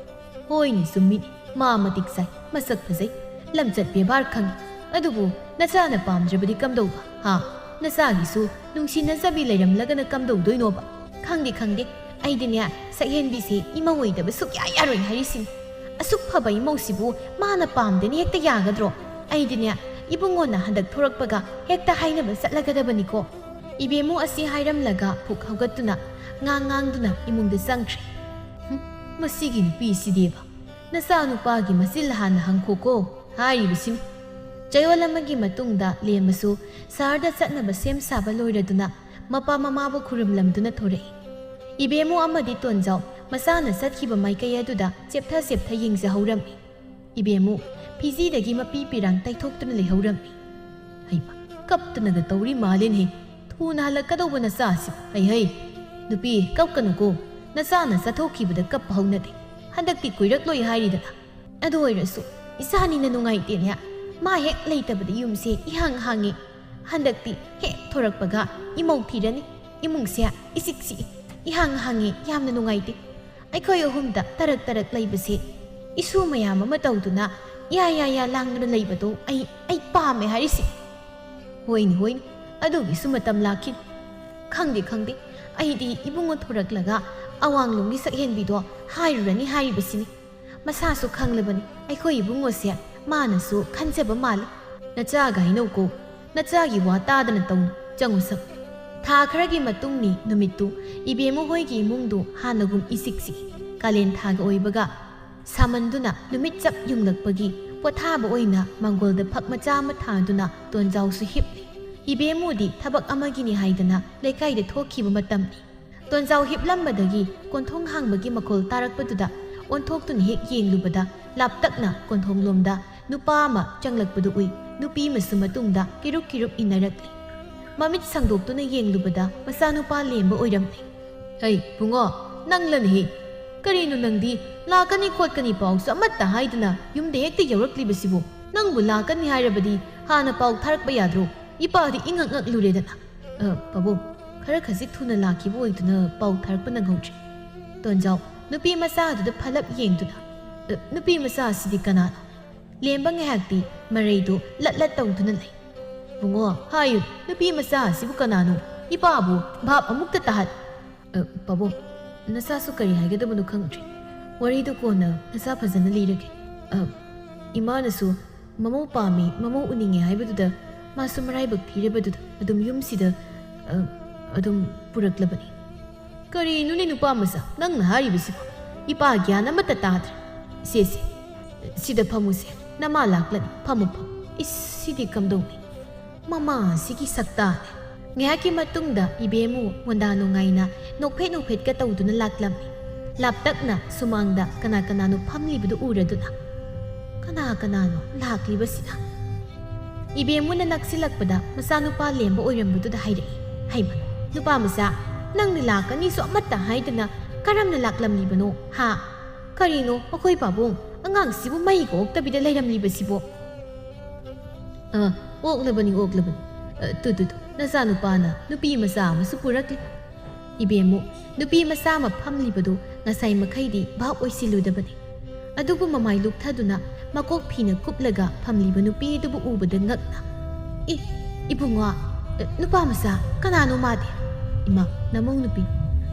"ꯍꯣꯏꯅꯦ, ꯆꯨꯝꯃꯤꯅꯦ꯫ ꯃꯥ ꯃꯇꯤꯛ ꯆꯥꯏ, ꯃꯁꯛ ꯐꯖꯩ, ꯂꯝꯆꯠ ꯕꯦꯕꯥꯔ ꯈꯪꯏ꯫ ꯑꯗꯨꯕꯨ ꯅꯆꯥꯅ ꯄꯥꯝꯗ꯭ꯔꯕꯗꯤ ꯀꯝꯗꯧꯕ? ꯍꯥ? ꯅꯆꯥꯒꯤꯁꯨ ꯅꯨꯡꯁꯤꯅꯖꯕꯤ ꯂꯩꯔꯝꯂꯒꯅ ꯀꯝꯗꯧꯗꯣꯏꯅꯣꯕ? ꯈꯪꯗꯦ, ꯈꯪꯗꯦ꯫ ꯑꯩꯗꯤꯅꯦ, ꯁꯛꯍꯦꯟꯕꯤꯁꯦ ꯏꯃꯧ ꯑꯣꯏꯗꯕ ꯁꯨꯛꯌꯥ ꯌꯥꯔꯣꯏ ꯍꯥꯏꯔꯤꯁꯤꯅꯤ꯫ ꯑꯁꯨꯛ ꯐꯕ ꯏꯃꯧꯁꯤꯕꯨ ꯃꯥꯅ ꯄꯥꯝꯗꯦꯅ ꯍꯦꯛꯇ ꯌꯥꯒꯗ꯭ꯔꯣ? ꯑꯩꯗꯤꯅꯦ, ꯏꯕꯨꯡꯉꯣꯅ ꯍꯟꯗꯛ ꯊꯣꯔꯛꯄꯒ ꯍꯦꯛꯇ ꯍꯥꯏꯅꯕ ꯆꯠꯂꯒꯗꯕꯅꯤꯀꯣ꯫" ꯏꯕꯦꯝꯃꯨ ꯑꯁꯤ ꯍꯥꯏꯔꯝꯂꯒ ꯄꯨꯛ ꯍꯧꯒꯠꯇꯨꯅ ꯉꯥꯡ ꯉꯥꯡꯗꯨꯅ ꯏꯃꯨꯡꯗ ꯆꯪꯈ꯭ꯔꯦ꯫ "ꯍꯨꯝ, ꯃꯁꯤꯒꯤ ꯅꯨꯄꯤꯁꯤꯗꯤꯕ, ꯅꯆꯥꯅꯨꯄꯥꯒꯤ ꯃꯆꯤꯜ ꯍꯥꯟꯅ ꯍꯪꯈꯣꯀꯣ" ꯍꯥꯏꯔꯤꯕꯁꯤꯅꯤ꯫ ꯆꯌꯣꯜ ꯑꯃꯒꯤ ꯃꯇꯨꯡꯗ ꯂꯦꯝꯃꯁꯨ ꯁꯍꯔꯗ ꯆꯠꯅꯕ ꯁꯦꯝ ꯁꯥꯕ ꯂꯣꯏꯔꯗꯨꯅ ꯃꯄꯥ ꯃꯃꯥꯕꯨ ꯈꯨꯔꯨꯝꯂꯝꯗꯨꯅ ꯊꯣꯔꯛꯏ꯫ ꯏꯕꯦꯝꯃꯨ ꯑꯃꯗꯤ ꯇꯣꯟꯖꯥꯎ ꯃꯆꯥꯅ ꯆꯠꯈꯤꯕ ꯃꯥꯏꯀꯩ ꯑꯗꯨꯗ ꯆꯦꯞꯊ ꯆꯦꯞꯊ ꯌꯦꯡꯖꯍꯧꯔꯝꯃꯤ꯫ ꯏꯕꯦꯝꯃꯨ ꯐꯤꯖꯤꯗꯒꯤ ꯃꯄꯤ ꯄꯤꯔꯥꯡ ꯇꯩꯊꯣꯛꯇꯨꯅ ꯂꯩꯍꯧꯔꯝꯃꯤ꯫ "ꯍꯩꯃꯥ, ꯀꯞꯇꯅꯒ ꯇꯧꯔꯤ ꯃꯥꯜꯂꯦꯅꯦꯍꯦ꯫ ꯊꯨꯅ ꯍꯜꯂꯛꯀꯗꯧꯕ ꯅꯆꯥꯁꯤ꯫ ꯍꯩ ꯍꯩ, ꯅꯨꯄꯤ, ꯀꯞꯀꯅꯨꯀꯣ꯫ ꯅꯆꯥꯅ ꯆꯠꯊꯣꯛꯈꯤꯕꯗ ꯀꯞꯄ ꯍꯧꯅꯗꯦ꯫ ꯍꯟꯗꯛꯇꯤ ꯀꯨꯏꯔꯛꯂꯣꯏ ꯍꯥꯏꯔꯤꯗꯅ꯫ ꯑꯗꯨ ꯑꯣꯏꯔꯁꯨ ꯏꯆꯥꯅꯤꯅ ꯅꯨꯡꯉꯥꯏꯇꯦꯅꯦ꯫ ꯃꯥ ꯍꯦꯛ ꯂꯩꯇꯕꯗ ꯌꯨꯝꯁꯦ ꯏꯍꯥꯡ ꯍꯥꯡꯉꯤ꯫ ꯍꯟꯗꯛꯇꯤ ꯍꯦꯛ ꯊꯣꯔꯛꯄꯒ ꯏꯃꯧ ꯊꯤꯔꯅꯤ꯫ ꯏꯃꯨꯡꯁꯦ ꯏꯆꯤꯛ ꯆꯤꯛꯏ, ꯏꯍꯥꯡ ꯍꯥꯡꯉꯤ, ꯌꯥꯝꯅ ꯅꯨꯡꯉꯥꯏꯇꯦ꯫ ꯑꯩꯈꯣꯏ ꯑꯍꯨꯝꯗ ꯇꯔꯛ ꯇꯔꯛ ꯂꯩꯕꯁꯦ ꯏꯁꯨ ꯃꯌꯥꯝ ꯑꯃ ꯇꯧꯗꯨꯅ ꯌꯥ ꯌꯥ ꯌꯥ ꯂꯥꯡꯗꯨꯅ ꯂꯩꯕꯗꯣ ꯑꯩ ꯑꯩ ꯄꯥꯝꯃꯦ ꯍꯥꯏꯔꯤꯁꯦ꯫ ꯍꯣꯏꯅꯦ ꯍꯣꯏꯅꯦ, ꯑꯗꯨꯒꯤꯁꯨ ꯃꯇꯝ ꯂꯥꯛꯈꯤꯅꯤ꯫ ꯈꯪꯗꯦ ꯈꯪꯗꯦ, ꯑꯩꯗꯤ ꯏꯕꯨꯡꯉꯣ ꯊꯣꯔꯛꯂꯒ ꯑꯋꯥꯡꯂꯣꯝꯒꯤ ꯁꯛꯍꯦꯟꯕꯤꯗꯣ ꯍꯥꯏꯔꯨꯔꯅꯤ ꯍꯥꯏꯔꯤꯕꯁꯤꯅꯤ꯫ ꯃꯁꯥꯁꯨ ꯈꯪꯂꯕꯅꯤ ꯑꯩꯈꯣꯏ ꯏꯕꯨꯡꯉꯣꯁꯦ꯫ ꯃꯥꯅꯁꯨ ꯈꯟꯖꯕ ꯃꯥꯜꯂꯤ꯫ ꯅꯆꯥꯒ ꯍꯥꯏꯅꯧꯀꯣ, ꯅꯆꯥꯒꯤ ꯋꯥ ꯇꯥꯗꯅ ꯇꯧꯅꯨ꯫ ꯆꯪꯉꯨ ꯁꯛ꯫ ꯊꯥ ꯈꯔꯒꯤ ꯃꯇꯨꯡꯅꯤ ꯅꯨꯃꯤꯠꯇꯨ꯫ ꯏꯕꯦꯝꯃ ꯍꯣꯏꯒꯤ ꯏꯃꯨꯡꯗꯨ ꯍꯥꯟꯅꯒꯨꯝ ꯏꯆꯤꯛ ꯆꯤꯛꯏ꯫ ꯀꯥꯂꯦꯟ ꯊꯥꯒ ꯑꯣꯏꯕꯒ ꯁꯥꯃꯟꯗꯨꯅ ꯅꯨꯃꯤꯠ ꯆꯞ ꯌꯨꯡꯂꯛꯄꯒꯤ ꯄꯣꯊꯥꯕ ꯑꯣꯏꯅ ꯃꯥꯡꯒꯣꯜꯗ ꯐꯛ ꯃꯆꯥ ꯑꯃ ꯊꯥꯗꯨꯅ ꯇꯣꯟꯖꯥꯎꯁꯨ ꯍꯤꯞꯂꯤ꯫ ꯏꯕꯦꯝꯃꯨꯗꯤ ꯊꯕꯛ ꯑꯃꯒꯤꯅꯤ ꯍꯥꯏꯗꯅ ꯂꯩꯀꯥꯏꯗ ꯊꯣꯛꯈꯤꯕ ꯃꯇꯝꯅꯤ꯫ ꯇꯣꯟꯖꯥꯎ ꯍꯤꯞꯂꯝꯕꯗꯒꯤ ꯀꯣꯟꯊꯣꯡ ꯍꯥꯡꯕꯒꯤ ꯃꯈꯣꯜ ꯇꯥꯔꯛꯄꯗꯨꯗ ꯑꯣꯟꯊꯣꯛꯇꯨꯅ ꯍꯦꯛ ꯌꯦꯡꯂꯨꯕꯗ ꯂꯥꯞꯇꯛꯅ ꯀꯣꯟꯊꯣꯡꯂꯣꯝꯗ ꯅꯨꯄꯥ ꯑꯃ ꯆꯪꯂꯛꯄꯗꯨ ꯎꯏ꯫ ꯅꯨꯄꯤ ꯑꯃꯁꯨ ꯃꯇꯨꯡꯗ ꯀꯤꯔꯨꯞ ꯀꯤꯔꯨꯞ ꯏꯟꯅꯔꯛꯂꯤ꯫ ꯃꯃꯤꯠ ꯁꯥꯡꯗꯣꯛꯇꯨꯅ ꯌꯦꯡꯂꯨꯕꯗ ꯃꯆꯥꯅꯨꯄꯥ ꯂꯦꯝꯕ ꯑꯣꯏꯔꯝꯂꯦ꯫ "ꯍꯩ ꯕꯨꯡꯉꯣ, ꯅꯪꯂꯅꯦꯍꯦ꯫ ꯀꯔꯤꯅꯣ ꯅꯪꯗꯤ ꯂꯥꯛꯀꯅꯤ ꯈꯣꯠꯀꯅꯤ ꯄꯥꯎꯁꯨ ꯑꯃꯠꯇ ꯍꯥꯏꯗꯅ ꯌꯨꯝꯗ ꯍꯦꯛꯇ ꯌꯧꯔꯛꯂꯤꯕꯁꯤꯕꯨ? ꯅꯪꯕꯨ ꯂꯥꯛꯀꯅꯤ ꯍꯥꯏꯔꯕꯗꯤ ꯍꯥꯟꯅ ꯄꯥꯎ ꯊꯥꯔꯛꯄ ꯌꯥꯗ꯭ꯔꯣ? ꯏꯄꯥꯗꯤ ꯏꯉꯛ ꯉꯛꯂꯨꯔꯦꯗꯅ꯫" "ꯑ, ꯄꯥꯕꯨꯡ, ꯈꯔ ꯈꯖꯤꯛ ꯊꯨꯅ ꯂꯥꯛꯈꯤꯕ ꯑꯣꯏꯗꯨꯅ ꯄꯥꯎ ꯊꯥꯔꯛꯄ ꯅꯪꯍꯧꯗ꯭ꯔꯦ꯫" ꯇꯣꯟꯖꯥꯎ ꯅꯨꯄꯤ ꯃꯆꯥ ꯑꯗꯨꯗ ꯐꯂꯞ ꯌꯦꯡꯗꯨꯅ, "ꯑ, ꯅꯨꯄꯤ ꯃꯆꯥ ꯑꯁꯤꯗꯤ ꯀꯅꯥꯅꯣ?" ꯂꯦꯝꯕ ꯉꯥꯏꯍꯥꯛꯇꯤ ꯃꯔꯩꯗꯨ ꯂꯠ ꯂꯠ ꯇꯧꯗꯨꯅ ꯂꯩ꯫ "ꯕꯨꯡꯉꯣ, ꯍꯥꯏꯌꯨ, ꯅꯨꯄꯤ ꯃꯆꯥ ꯑꯁꯤꯕꯨ ꯀꯅꯥꯅꯣ? ꯏꯄꯥꯕꯨ ꯚꯥꯞ ꯑꯃꯨꯛꯇ ꯇꯥꯍꯜ-" "ꯑ, ꯄꯥꯕꯨꯡ, ꯅꯆꯥꯁꯨ ꯀꯔꯤ ꯍꯥꯏꯒꯗꯕꯅꯣ ꯈꯪꯗ꯭ꯔꯦ꯫ ꯋꯥꯔꯤꯗꯨ ꯀꯣꯟꯅ ꯅꯆꯥ ꯐꯖꯅ ꯂꯤꯔꯒꯦ꯫ ꯑ, ꯏꯃꯥꯅꯁꯨ ꯃꯃꯧ ꯄꯥꯝꯃꯤ, ꯃꯃꯧ ꯎꯅꯤꯡꯉꯦ ꯍꯥꯏꯕꯗꯨꯗ ꯃꯥꯁꯨ ꯃꯔꯥꯏꯕꯛ ꯊꯤꯔꯕꯗꯨꯗ ꯑꯗꯨꯝ ꯌꯨꯝꯁꯤꯗ, ꯑ, ꯑꯗꯨꯝ ꯄꯨꯔꯛꯂꯕꯅꯤ꯫" "ꯀꯔꯤꯅꯣꯅꯦ ꯅꯨꯄꯥ ꯃꯆꯥ ꯅꯪꯅ ꯍꯥꯏꯔꯤꯕꯁꯤꯕꯣ? ꯏꯄꯥ ꯒ꯭ꯌꯥꯟ ꯑꯃꯠꯇ ꯇꯥꯗ꯭ꯔꯦ꯫ ꯁꯦ, ꯁꯦ, ꯁꯤꯗ ꯐꯝꯃꯨꯁꯦ꯫ ꯅꯃꯥ ꯂꯥꯛꯂꯅꯤ꯫ ꯐꯝꯃꯨ, ꯐꯝꯃꯨ꯫ ꯏꯁ, ꯁꯤꯗꯤ ꯀꯝꯗꯧꯅꯤ? ꯃꯃꯥ ꯑꯁꯤꯒꯤ ꯁꯛꯇꯥꯅꯦ꯫" ꯉꯥꯏꯍꯥꯛꯀꯤ ꯃꯇꯨꯡꯗ ꯏꯕꯦꯝꯃꯨ ꯃꯣꯟꯗꯥ ꯅꯨꯡꯉꯥꯏꯅ ꯅꯣꯛꯐꯦꯠ ꯅꯣꯛꯐꯦꯠꯀ ꯇꯧꯗꯨꯅ ꯂꯥꯛꯂꯝꯃꯤ꯫ ꯂꯥꯞꯇꯛꯅ ꯁꯨꯃꯥꯡꯗ ꯀꯅꯥ ꯀꯅꯥꯅꯣ ꯐꯝꯂꯤꯕꯗꯨ ꯎꯔꯗꯨꯅ, "ꯀꯅꯥ ꯀꯅꯥꯅꯣ ꯂꯥꯛꯂꯤꯕꯁꯤꯅ?" ꯏꯕꯦꯝꯃꯨꯅ ꯅꯛꯁꯤꯜꯂꯛꯄꯗ ꯃꯆꯥꯅꯨꯄꯥ ꯂꯦꯝꯕ ꯑꯣꯏꯔꯝꯕꯗꯨꯗ ꯍꯥꯏꯔꯛꯏ, "ꯍꯩꯃ, ꯅꯨꯄꯥ ꯃꯆꯥ, ꯅꯪꯅ ꯂꯥꯛꯀꯅꯤꯁꯨ ꯑꯃꯠꯇ ꯍꯥꯏꯗꯅ ꯀꯔꯝꯅ ꯂꯥꯛꯂꯝꯂꯤꯕꯅꯣ, ꯍꯥ? ꯀꯔꯤꯅꯣ ꯃꯈꯣꯏ ꯄꯥꯕꯨꯡ, ꯑꯉꯥꯡꯁꯤꯕꯨ ꯃꯩꯒ ꯑꯣꯛꯇꯕꯤꯗ ꯂꯩꯔꯝꯂꯤꯕꯁꯤꯕꯣ?" "ꯑ, ꯑꯣꯛꯂꯕꯅꯤ, ꯑꯣꯛꯂꯕꯅꯤ꯫ ꯑ, ꯇꯨ, ꯇꯨ, ꯇꯨ, ꯅꯆꯥꯅꯨꯄꯥꯅ ꯅꯨꯄꯤ ꯃꯆꯥ ꯑꯃꯁꯨ ꯄꯨꯔꯛꯂꯤ꯫" ꯏꯕꯦꯝꯃꯨ, ꯅꯨꯄꯤ ꯃꯆꯥ ꯑꯃ ꯐꯝꯂꯤꯕꯗꯨ ꯉꯁꯥꯏ ꯃꯈꯩꯗꯤ ꯚꯥꯞ ꯑꯣꯏꯁꯤꯜꯂꯨꯗꯕꯅꯤ꯫ ꯑꯗꯨꯕꯨ ꯃꯃꯥꯏ ꯂꯨꯞꯊꯗꯨꯅ ꯃꯀꯣꯛ ꯐꯤꯅ ꯀꯨꯞꯂꯒ ꯐꯝꯂꯤꯕ ꯅꯨꯄꯤ ꯑꯗꯨꯕꯨ ꯎꯕꯗ ꯉꯛꯅ, "ꯏ, ꯏꯕꯨꯡꯉꯣ, ꯅꯨꯄꯥ ꯃꯆꯥ, ꯀꯅꯥꯅꯣ ꯃꯥꯗꯤ?" "ꯏꯃꯥ, ꯅꯃꯧ ꯅꯨꯄꯤ,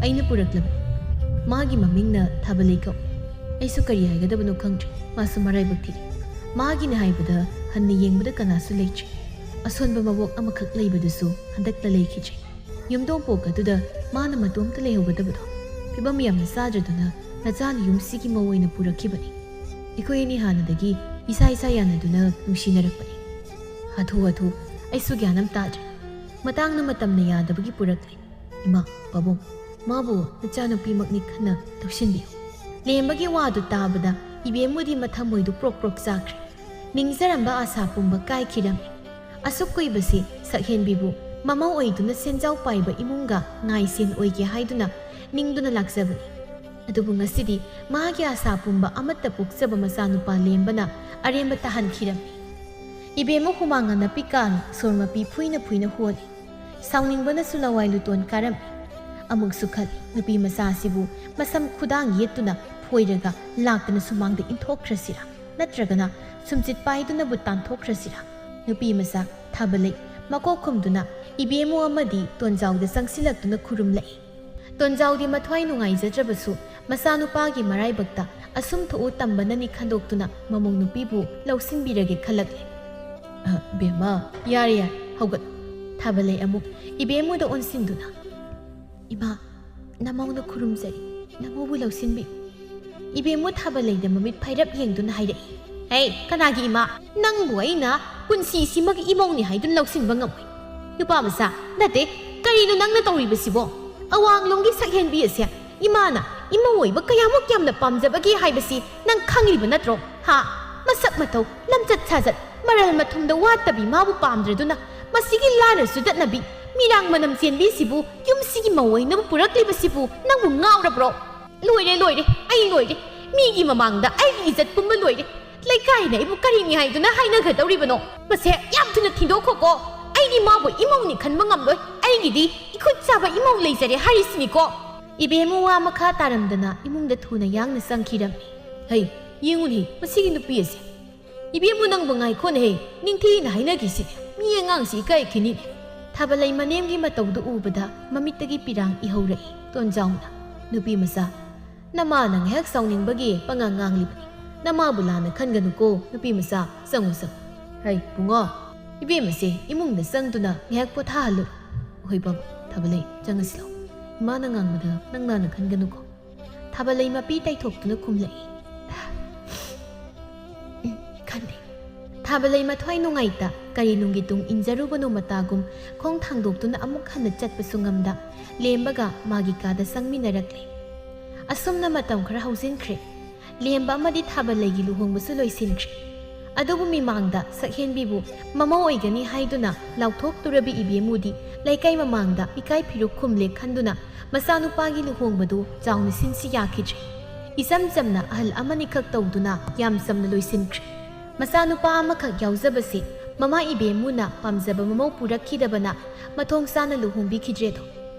ꯑꯩꯅ ꯄꯨꯔꯛꯂꯕꯅꯤ꯫ ꯃꯥꯒꯤ ꯃꯃꯤꯡꯅ ꯊꯥꯕꯂꯩ ꯀꯧꯏ꯫ ꯑꯩꯁꯨ ꯀꯔꯤ ꯍꯥꯏꯒꯗꯕꯅꯣ ꯈꯪꯗ꯭ꯔꯦ꯫ ꯃꯥꯁꯨ ꯃꯔꯥꯏꯕꯛ ꯊꯤꯔꯦ꯫ ꯃꯥꯒꯤꯅꯤ ꯍꯥꯏꯕꯗ ꯍꯟꯅ ꯌꯦꯡꯕꯗ ꯀꯅꯥꯁꯨ ꯂꯩꯇ꯭ꯔꯦ꯫ ꯑꯁꯣꯟꯕ ꯃꯕꯣꯛ ꯑꯃꯈꯛ ꯂꯩꯕꯗꯨꯁꯨ ꯍꯟꯗꯛꯇ ꯂꯩꯈꯤꯗ꯭ꯔꯦ꯫ ꯌꯨꯝꯗꯣꯡꯄꯣꯛ ꯑꯗꯨꯗ ꯃꯥꯅ ꯃꯇꯣꯝꯇ ꯂꯩꯍꯧꯒꯗꯕꯗꯣ ꯐꯤꯕꯝ ꯌꯥꯝꯅ ꯆꯥꯗ꯭ꯔꯗꯨꯅ ꯅꯆꯥꯅ ꯌꯨꯝꯁꯤꯒꯤ ꯃꯧ ꯑꯣꯏꯅ ꯄꯨꯔꯛꯈꯤꯕꯅꯤ꯫ ꯑꯩꯈꯣꯏ ꯑꯅꯤ ꯍꯥꯟꯅꯗꯒꯤ ꯏꯁꯥ ꯏꯁꯥ ꯌꯥꯅꯗꯨꯅ ꯅꯨꯡꯁꯤꯅꯔꯛꯄꯅꯤ꯫ ꯍꯥꯊꯨ ꯍꯥꯊꯨ ꯑꯩꯁꯨ ꯒ꯭ꯌꯥꯟ ꯑꯃ ꯇꯥꯗ꯭ꯔꯦ꯫ ꯃꯇꯥꯡꯅ ꯃꯇꯝꯅ ꯌꯥꯗꯕꯒꯤ ꯄꯨꯔꯛꯂꯦ꯫ ꯏꯃꯥ, ꯄꯥꯕꯨꯡ, ꯃꯥꯕꯨ ꯅꯆꯥꯅꯨꯄꯤꯃꯛꯅꯤ ꯈꯟꯅ ꯂꯧꯁꯤꯟꯕꯤꯌꯨ꯫" ꯂꯦꯝꯕꯒꯤ ꯋꯥꯗꯨ ꯇꯥꯕꯗ ꯏꯕꯦꯝꯃꯨꯗꯤ ꯃꯊꯃꯣꯏꯗꯨ ꯄ꯭ꯔꯣꯛ ꯄ꯭ꯔꯣꯛ ꯆꯥꯛꯈ꯭ꯔꯦ꯫ ꯅꯤꯡꯖꯔꯝꯕ ꯑꯥꯁꯥ ꯄꯨꯝꯕ ꯀꯥꯏꯈꯤꯔꯝꯃꯤ꯫ ꯑꯁꯨꯛ ꯀꯨꯏꯕꯁꯤ ꯁꯛꯍꯦꯟꯕꯤꯕꯨ ꯃꯃꯧ ꯑꯣꯏꯗꯨꯅ ꯁꯦꯟꯖꯥꯎ ꯄꯥꯏꯕ ꯏꯃꯨꯡꯒ ꯉꯥꯏꯁꯦꯟ ꯑꯣꯏꯒꯦ ꯍꯥꯏꯗꯨꯅ ꯅꯤꯡꯗꯨꯅ ꯂꯥꯛꯆꯕꯅꯤ꯫ ꯑꯗꯨꯕꯨ ꯉꯁꯤꯗꯤ ꯃꯥꯒꯤ ꯑꯥꯁꯥ ꯄꯨꯝꯕ ꯑꯃꯠꯇ ꯄꯣꯛꯆꯕ ꯃꯆꯥꯅꯨꯄꯥ ꯂꯦꯝꯕꯅ ꯑꯔꯦꯝꯕ ꯇꯥꯍꯟꯈꯤꯔꯝꯃꯤ꯫ ꯏꯕꯦꯝꯃ ꯍꯨꯃꯥꯡ ꯑꯅꯞꯄꯤ ꯀꯥꯡ ꯁꯣꯔ ꯃꯄꯤ ꯐꯨꯏꯅ ꯐꯨꯏꯅ ꯍꯣꯜꯂꯤ꯫ ꯁꯥꯎꯅꯤꯡꯕꯅꯁꯨ ꯂꯋꯥꯏ ꯂꯨꯇꯣꯟ ꯀꯥꯔꯝꯃꯤ꯫ ꯑꯃꯨꯛꯁꯨ ꯈꯜꯂꯤ, ꯅꯨꯄꯤ ꯃꯆꯥꯁꯤꯕꯨ ꯃꯁꯝ ꯈꯨꯗꯥꯡ ꯌꯦꯠꯇꯨꯅ ꯐꯣꯏꯔꯒ ꯂꯥꯛꯇꯅ ꯁꯨꯃꯥꯡꯗ ꯏꯟꯊꯣꯛꯈ꯭ꯔꯁꯤꯔꯥ, ꯅꯠꯇ꯭ꯔꯒꯅ ꯁꯨꯝꯆꯤꯠ ꯄꯥꯏꯗꯨꯅꯕꯨ ꯇꯥꯟꯊꯣꯛꯈ꯭ꯔꯁꯤꯔꯥ? ꯅꯨꯄꯤ ꯃꯆꯥ ꯊꯥꯕꯂꯩ ꯃꯀꯣꯛ ꯈꯨꯝꯗꯨꯅ ꯏꯕꯦꯝꯃꯨ ꯑꯃꯗꯤ ꯇꯣꯟꯖꯥꯎꯗ ꯆꯪꯁꯤꯜꯂꯛꯇꯨꯅ ꯈꯨꯔꯨꯝꯂꯛꯏ꯫ ꯇꯣꯟꯖꯥꯎꯗꯤ ꯃꯊ꯭ꯋꯥꯏ ꯅꯨꯡꯉꯥꯏꯖꯗ꯭ꯔꯕꯁꯨ ꯃꯆꯥꯅꯨꯄꯥꯒꯤ ꯃꯔꯥꯏꯕꯛꯇ ꯑꯁꯨꯝ ꯊꯣꯛꯎ ꯇꯝꯕꯅꯅꯤ ꯈꯟꯗꯣꯛꯇꯨꯅ ꯃꯃꯧ ꯅꯨꯄꯤꯕꯨ ꯂꯧꯁꯤꯟꯕꯤꯔꯒꯦ ꯈꯜꯂꯛꯂꯦ꯫ "ꯑ, ꯕꯦꯝꯃ, ꯌꯥꯔꯦ, ꯌꯥꯔꯦ, ꯍꯧꯒꯠ꯫" ꯊꯥꯕꯂꯩ ꯑꯃꯨꯛ ꯏꯕꯦꯝꯃꯨꯗ ꯑꯣꯟꯁꯤꯟꯗꯨꯅ, "ꯏꯃꯥ, ꯅꯃꯧꯅ ꯈꯨꯔꯨꯝꯖꯔꯤ, ꯅꯃꯧꯕꯨ ꯂꯧꯁꯤꯟꯕꯤꯌꯨ꯫" ꯏꯕꯦꯝꯃꯨ ꯊꯥꯕꯂꯩꯗ ꯃꯃꯤꯠ ꯐꯩꯔꯞ ꯌꯦꯡꯗꯨꯅ ꯍꯥꯏꯔꯛꯏ, "ꯍꯦ, ꯀꯅꯥꯒꯤ ꯏꯃꯥ? ꯅꯪꯕꯨ ꯑꯩꯅ ꯄꯨꯟꯁꯤꯁꯤꯃꯒꯤ ꯏꯃꯧꯅꯤ ꯍꯥꯏꯗꯨꯅ ꯂꯧꯁꯤꯟꯕ ꯉꯝꯃꯣꯏ꯫" "ꯅꯨꯄꯥ ꯃꯆꯥ, ꯅꯠꯇꯦ, ꯀꯔꯤꯅꯣ ꯅꯪꯅ ꯇꯧꯔꯤꯕꯁꯤꯕꯣ? ꯑꯋꯥꯡꯂꯣꯝꯒꯤ ꯁꯛꯍꯦꯟꯕꯤ ꯑꯁꯦ ꯏꯃꯥꯅ ꯏꯃꯧ ꯑꯣꯏꯕ ꯀꯌꯥꯃꯨꯛ ꯌꯥꯝꯅ ꯄꯥꯝꯖꯕꯒꯦ ꯍꯥꯏꯕꯁꯤ ꯅꯪ ꯈꯪꯂꯤꯕ ꯅꯠꯇ꯭ꯔꯣ? ꯍꯥ? ꯃꯁꯛ ꯃꯇꯧ, ꯂꯝꯆꯠ ꯁꯥꯖꯠ, ꯃꯔꯜ ꯃꯊꯨꯝꯗ ꯋꯥꯠꯇꯕꯤ ꯃꯥꯕꯨ ꯄꯥꯝꯗ꯭ꯔꯗꯨꯅ ꯃꯁꯤꯒꯤ ꯂꯥꯏꯔ ꯆꯨꯗꯠꯅꯕꯤ, ꯃꯤꯔꯥꯡ ꯃꯅꯝ ꯆꯦꯟꯕꯤꯁꯤꯕꯨ ꯌꯨꯝꯁꯤꯒꯤ ꯃꯧ ꯑꯣꯏꯅꯕ ꯄꯨꯔꯛꯂꯤꯕꯁꯤꯕꯨ ꯅꯪꯕꯨ ꯉꯥꯎꯔꯕ꯭ꯔꯣ?" "ꯂꯣꯏꯔꯦ, ꯂꯣꯏꯔꯦ, ꯑꯩ ꯂꯣꯏꯔꯦ꯫ ꯃꯤꯒꯤ ꯃꯃꯥꯡꯗ ꯑꯩꯒꯤ ꯏꯖꯠ ꯄꯨꯝꯕ ꯂꯣꯏꯔꯦ꯫ ꯂꯩꯀꯥꯏꯅ ꯑꯩꯕꯨ ꯀꯔꯤꯅꯤ ꯍꯥꯏꯗꯨꯅ ꯍꯥꯏꯅꯒꯗꯧꯔꯤꯕꯅꯣ? ꯃꯁꯦ ꯌꯥꯝ ꯊꯨꯅ ꯊꯤꯡꯗꯣꯛꯈꯣꯀꯣ꯫ ꯑꯩꯗꯤ ꯃꯥꯕꯨ ꯏꯃꯧꯅꯤ ꯈꯟꯕ ꯉꯝꯂꯣꯏ꯫ ꯑꯩꯒꯤꯗꯤ ꯏꯈꯨꯠ ꯆꯥꯕ ꯏꯃꯧ ꯂꯩꯖꯔꯦ ꯍꯥꯏꯔꯤꯁꯤꯅꯤꯀꯣ꯫" ꯏꯕꯦꯝꯃꯨ ꯋꯥ ꯃꯈꯥ ꯇꯥꯔꯝꯗꯅ ꯏꯃꯨꯡꯗ ꯊꯨꯅ ꯌꯥꯡꯅ ꯆꯪꯈꯤꯔꯝꯃꯤ꯫ "ꯍꯩ, "ꯌꯦꯡꯉꯨꯅꯦ, ꯃꯁꯤꯒꯤ ꯅꯨꯄꯤ ꯑꯁꯦ꯫ ꯏꯕꯦꯝꯃꯨ, ꯅꯪꯕꯨ ꯉꯥꯏꯈꯣꯅꯦꯍꯦ, ꯅꯤꯡꯊꯤꯅ ꯍꯥꯏꯅꯈꯤꯁꯤꯅꯦ꯫ ꯃꯤ ꯑꯉꯥꯡꯁꯤ ꯏꯀꯥꯏꯈꯤꯅꯤꯅꯦ꯫" ꯊꯥꯕꯂꯩ ꯃꯅꯦꯝꯒꯤ ꯃꯇꯧꯗꯨ ꯎꯕꯗ ꯃꯃꯤꯠꯇꯒꯤ ꯄꯤꯔꯥꯡ ꯏꯍꯧꯔꯛꯏ꯫ ꯇꯣꯟꯖꯥꯎꯅ, "ꯅꯨꯄꯤ ꯃꯆꯥ, ꯅꯃꯥꯅ ꯉꯥꯏꯍꯥꯛ ꯁꯥꯎꯅꯤꯡꯕꯒꯤ ꯄꯉꯥꯡ ꯉꯥꯡꯂꯤꯕꯅꯤ꯫ ꯅꯃꯥꯕꯨ ꯂꯥꯟꯅ ꯈꯟꯒꯅꯨꯀꯣ, ꯅꯨꯄꯤ ꯃꯆꯥ, ꯆꯪꯉꯨ, ꯆꯪꯉꯨ꯫ ꯍꯩ, ꯕꯨꯡꯉꯣ, ꯏꯕꯦꯝꯃꯁꯦ ꯏꯃꯨꯡꯗ ꯆꯪꯗꯨꯅ ꯉꯥꯏꯍꯥꯛ ꯄꯣꯊꯥꯍꯜꯂꯨ꯫ ꯍꯣꯏ ꯕꯥꯕꯥ, ꯊꯥꯕꯂꯩ, ꯆꯪꯉꯁꯤ ꯂꯥꯎ꯫ ꯏꯃꯥꯅ ꯉꯥꯡꯕꯗ ꯅꯪ ꯂꯥꯟꯅ ꯈꯟꯒꯅꯨꯀꯣ꯫" ꯊꯥꯕꯂꯩ ꯃꯄꯤ ꯇꯩꯊꯣꯛꯇꯨꯅ ꯈꯨꯝꯂꯛꯏ꯫ "ꯈꯟꯗꯦ꯫" ꯊꯥꯕꯂꯩ ꯃꯊ꯭ꯋꯥꯏ ꯅꯨꯡꯉꯥꯏꯇ ꯀꯔꯤ ꯅꯨꯡꯒꯤ ꯇꯨꯡ ꯏꯟꯖꯔꯨꯕꯅꯣ ꯃꯇꯥꯒꯨꯝ ꯈꯣꯡ ꯊꯥꯡꯗꯣꯛꯇꯨꯅ ꯑꯃꯨꯛ ꯍꯟꯅ ꯆꯠꯄꯁꯨ ꯉꯝꯗ ꯂꯦꯝꯕꯒ ꯃꯥꯒꯤ ꯀꯥꯗ ꯆꯪꯃꯤꯟꯅꯔꯛꯂꯦ꯫ ꯑꯁꯨꯝꯅ ꯃꯇꯝ ꯈꯔ ꯍꯧꯖꯤꯟꯈ꯭ꯔꯦ꯫ ꯂꯦꯝꯕ ꯑꯃꯗꯤ ꯊꯥꯕꯂꯩꯒꯤ ꯂꯨꯍꯣꯡꯕꯁꯨ ꯂꯣꯏꯁꯤꯟꯈ꯭ꯔꯦ꯫ ꯑꯗꯨꯕꯨ ꯃꯤꯃꯥꯡꯗ ꯁꯛꯍꯦꯟꯕꯤꯕꯨ ꯃꯃꯧ ꯑꯣꯏꯒꯅꯤ ꯍꯥꯏꯗꯨꯅ ꯂꯥꯎꯊꯣꯛꯇꯨꯔꯕꯤ ꯏꯕꯦꯝꯃꯨꯗꯤ ꯂꯩꯀꯥꯏ ꯃꯃꯥꯡꯗ ꯏꯀꯥꯏ ꯐꯤꯔꯨꯛ ꯈꯨꯝꯂꯦ ꯈꯟꯗꯨꯅ ꯃꯆꯥꯅꯨꯄꯥꯒꯤ ꯂꯨꯍꯣꯡꯕꯗꯨ ꯆꯥꯎꯅ ꯁꯤꯟꯁꯤ ꯌꯥꯈꯤꯗ꯭ꯔꯦ꯫ ꯏꯆꯝ ꯆꯝꯅ ꯑꯍꯜ ꯑꯃꯅꯤꯈꯛ ꯇꯧꯗꯨꯅ ꯌꯥꯝ ꯆꯝꯅ ꯂꯣꯏꯁꯤꯟꯈ꯭ꯔꯦ꯫ ꯃꯆꯥꯅꯨꯄꯥ ꯑꯃꯈꯛ ꯌꯥꯎꯖꯕꯁꯤ ꯃꯃꯥ ꯏꯕꯦꯝꯃꯨꯅ ꯄꯥꯝꯖꯕ ꯃꯃꯧ ꯄꯨꯔꯛꯈꯤꯗꯕꯅ ꯃꯊꯣꯡ ꯆꯥꯅ ꯂꯨꯍꯣꯡꯕꯤꯈꯤꯗ꯭ꯔꯦꯗꯣ꯫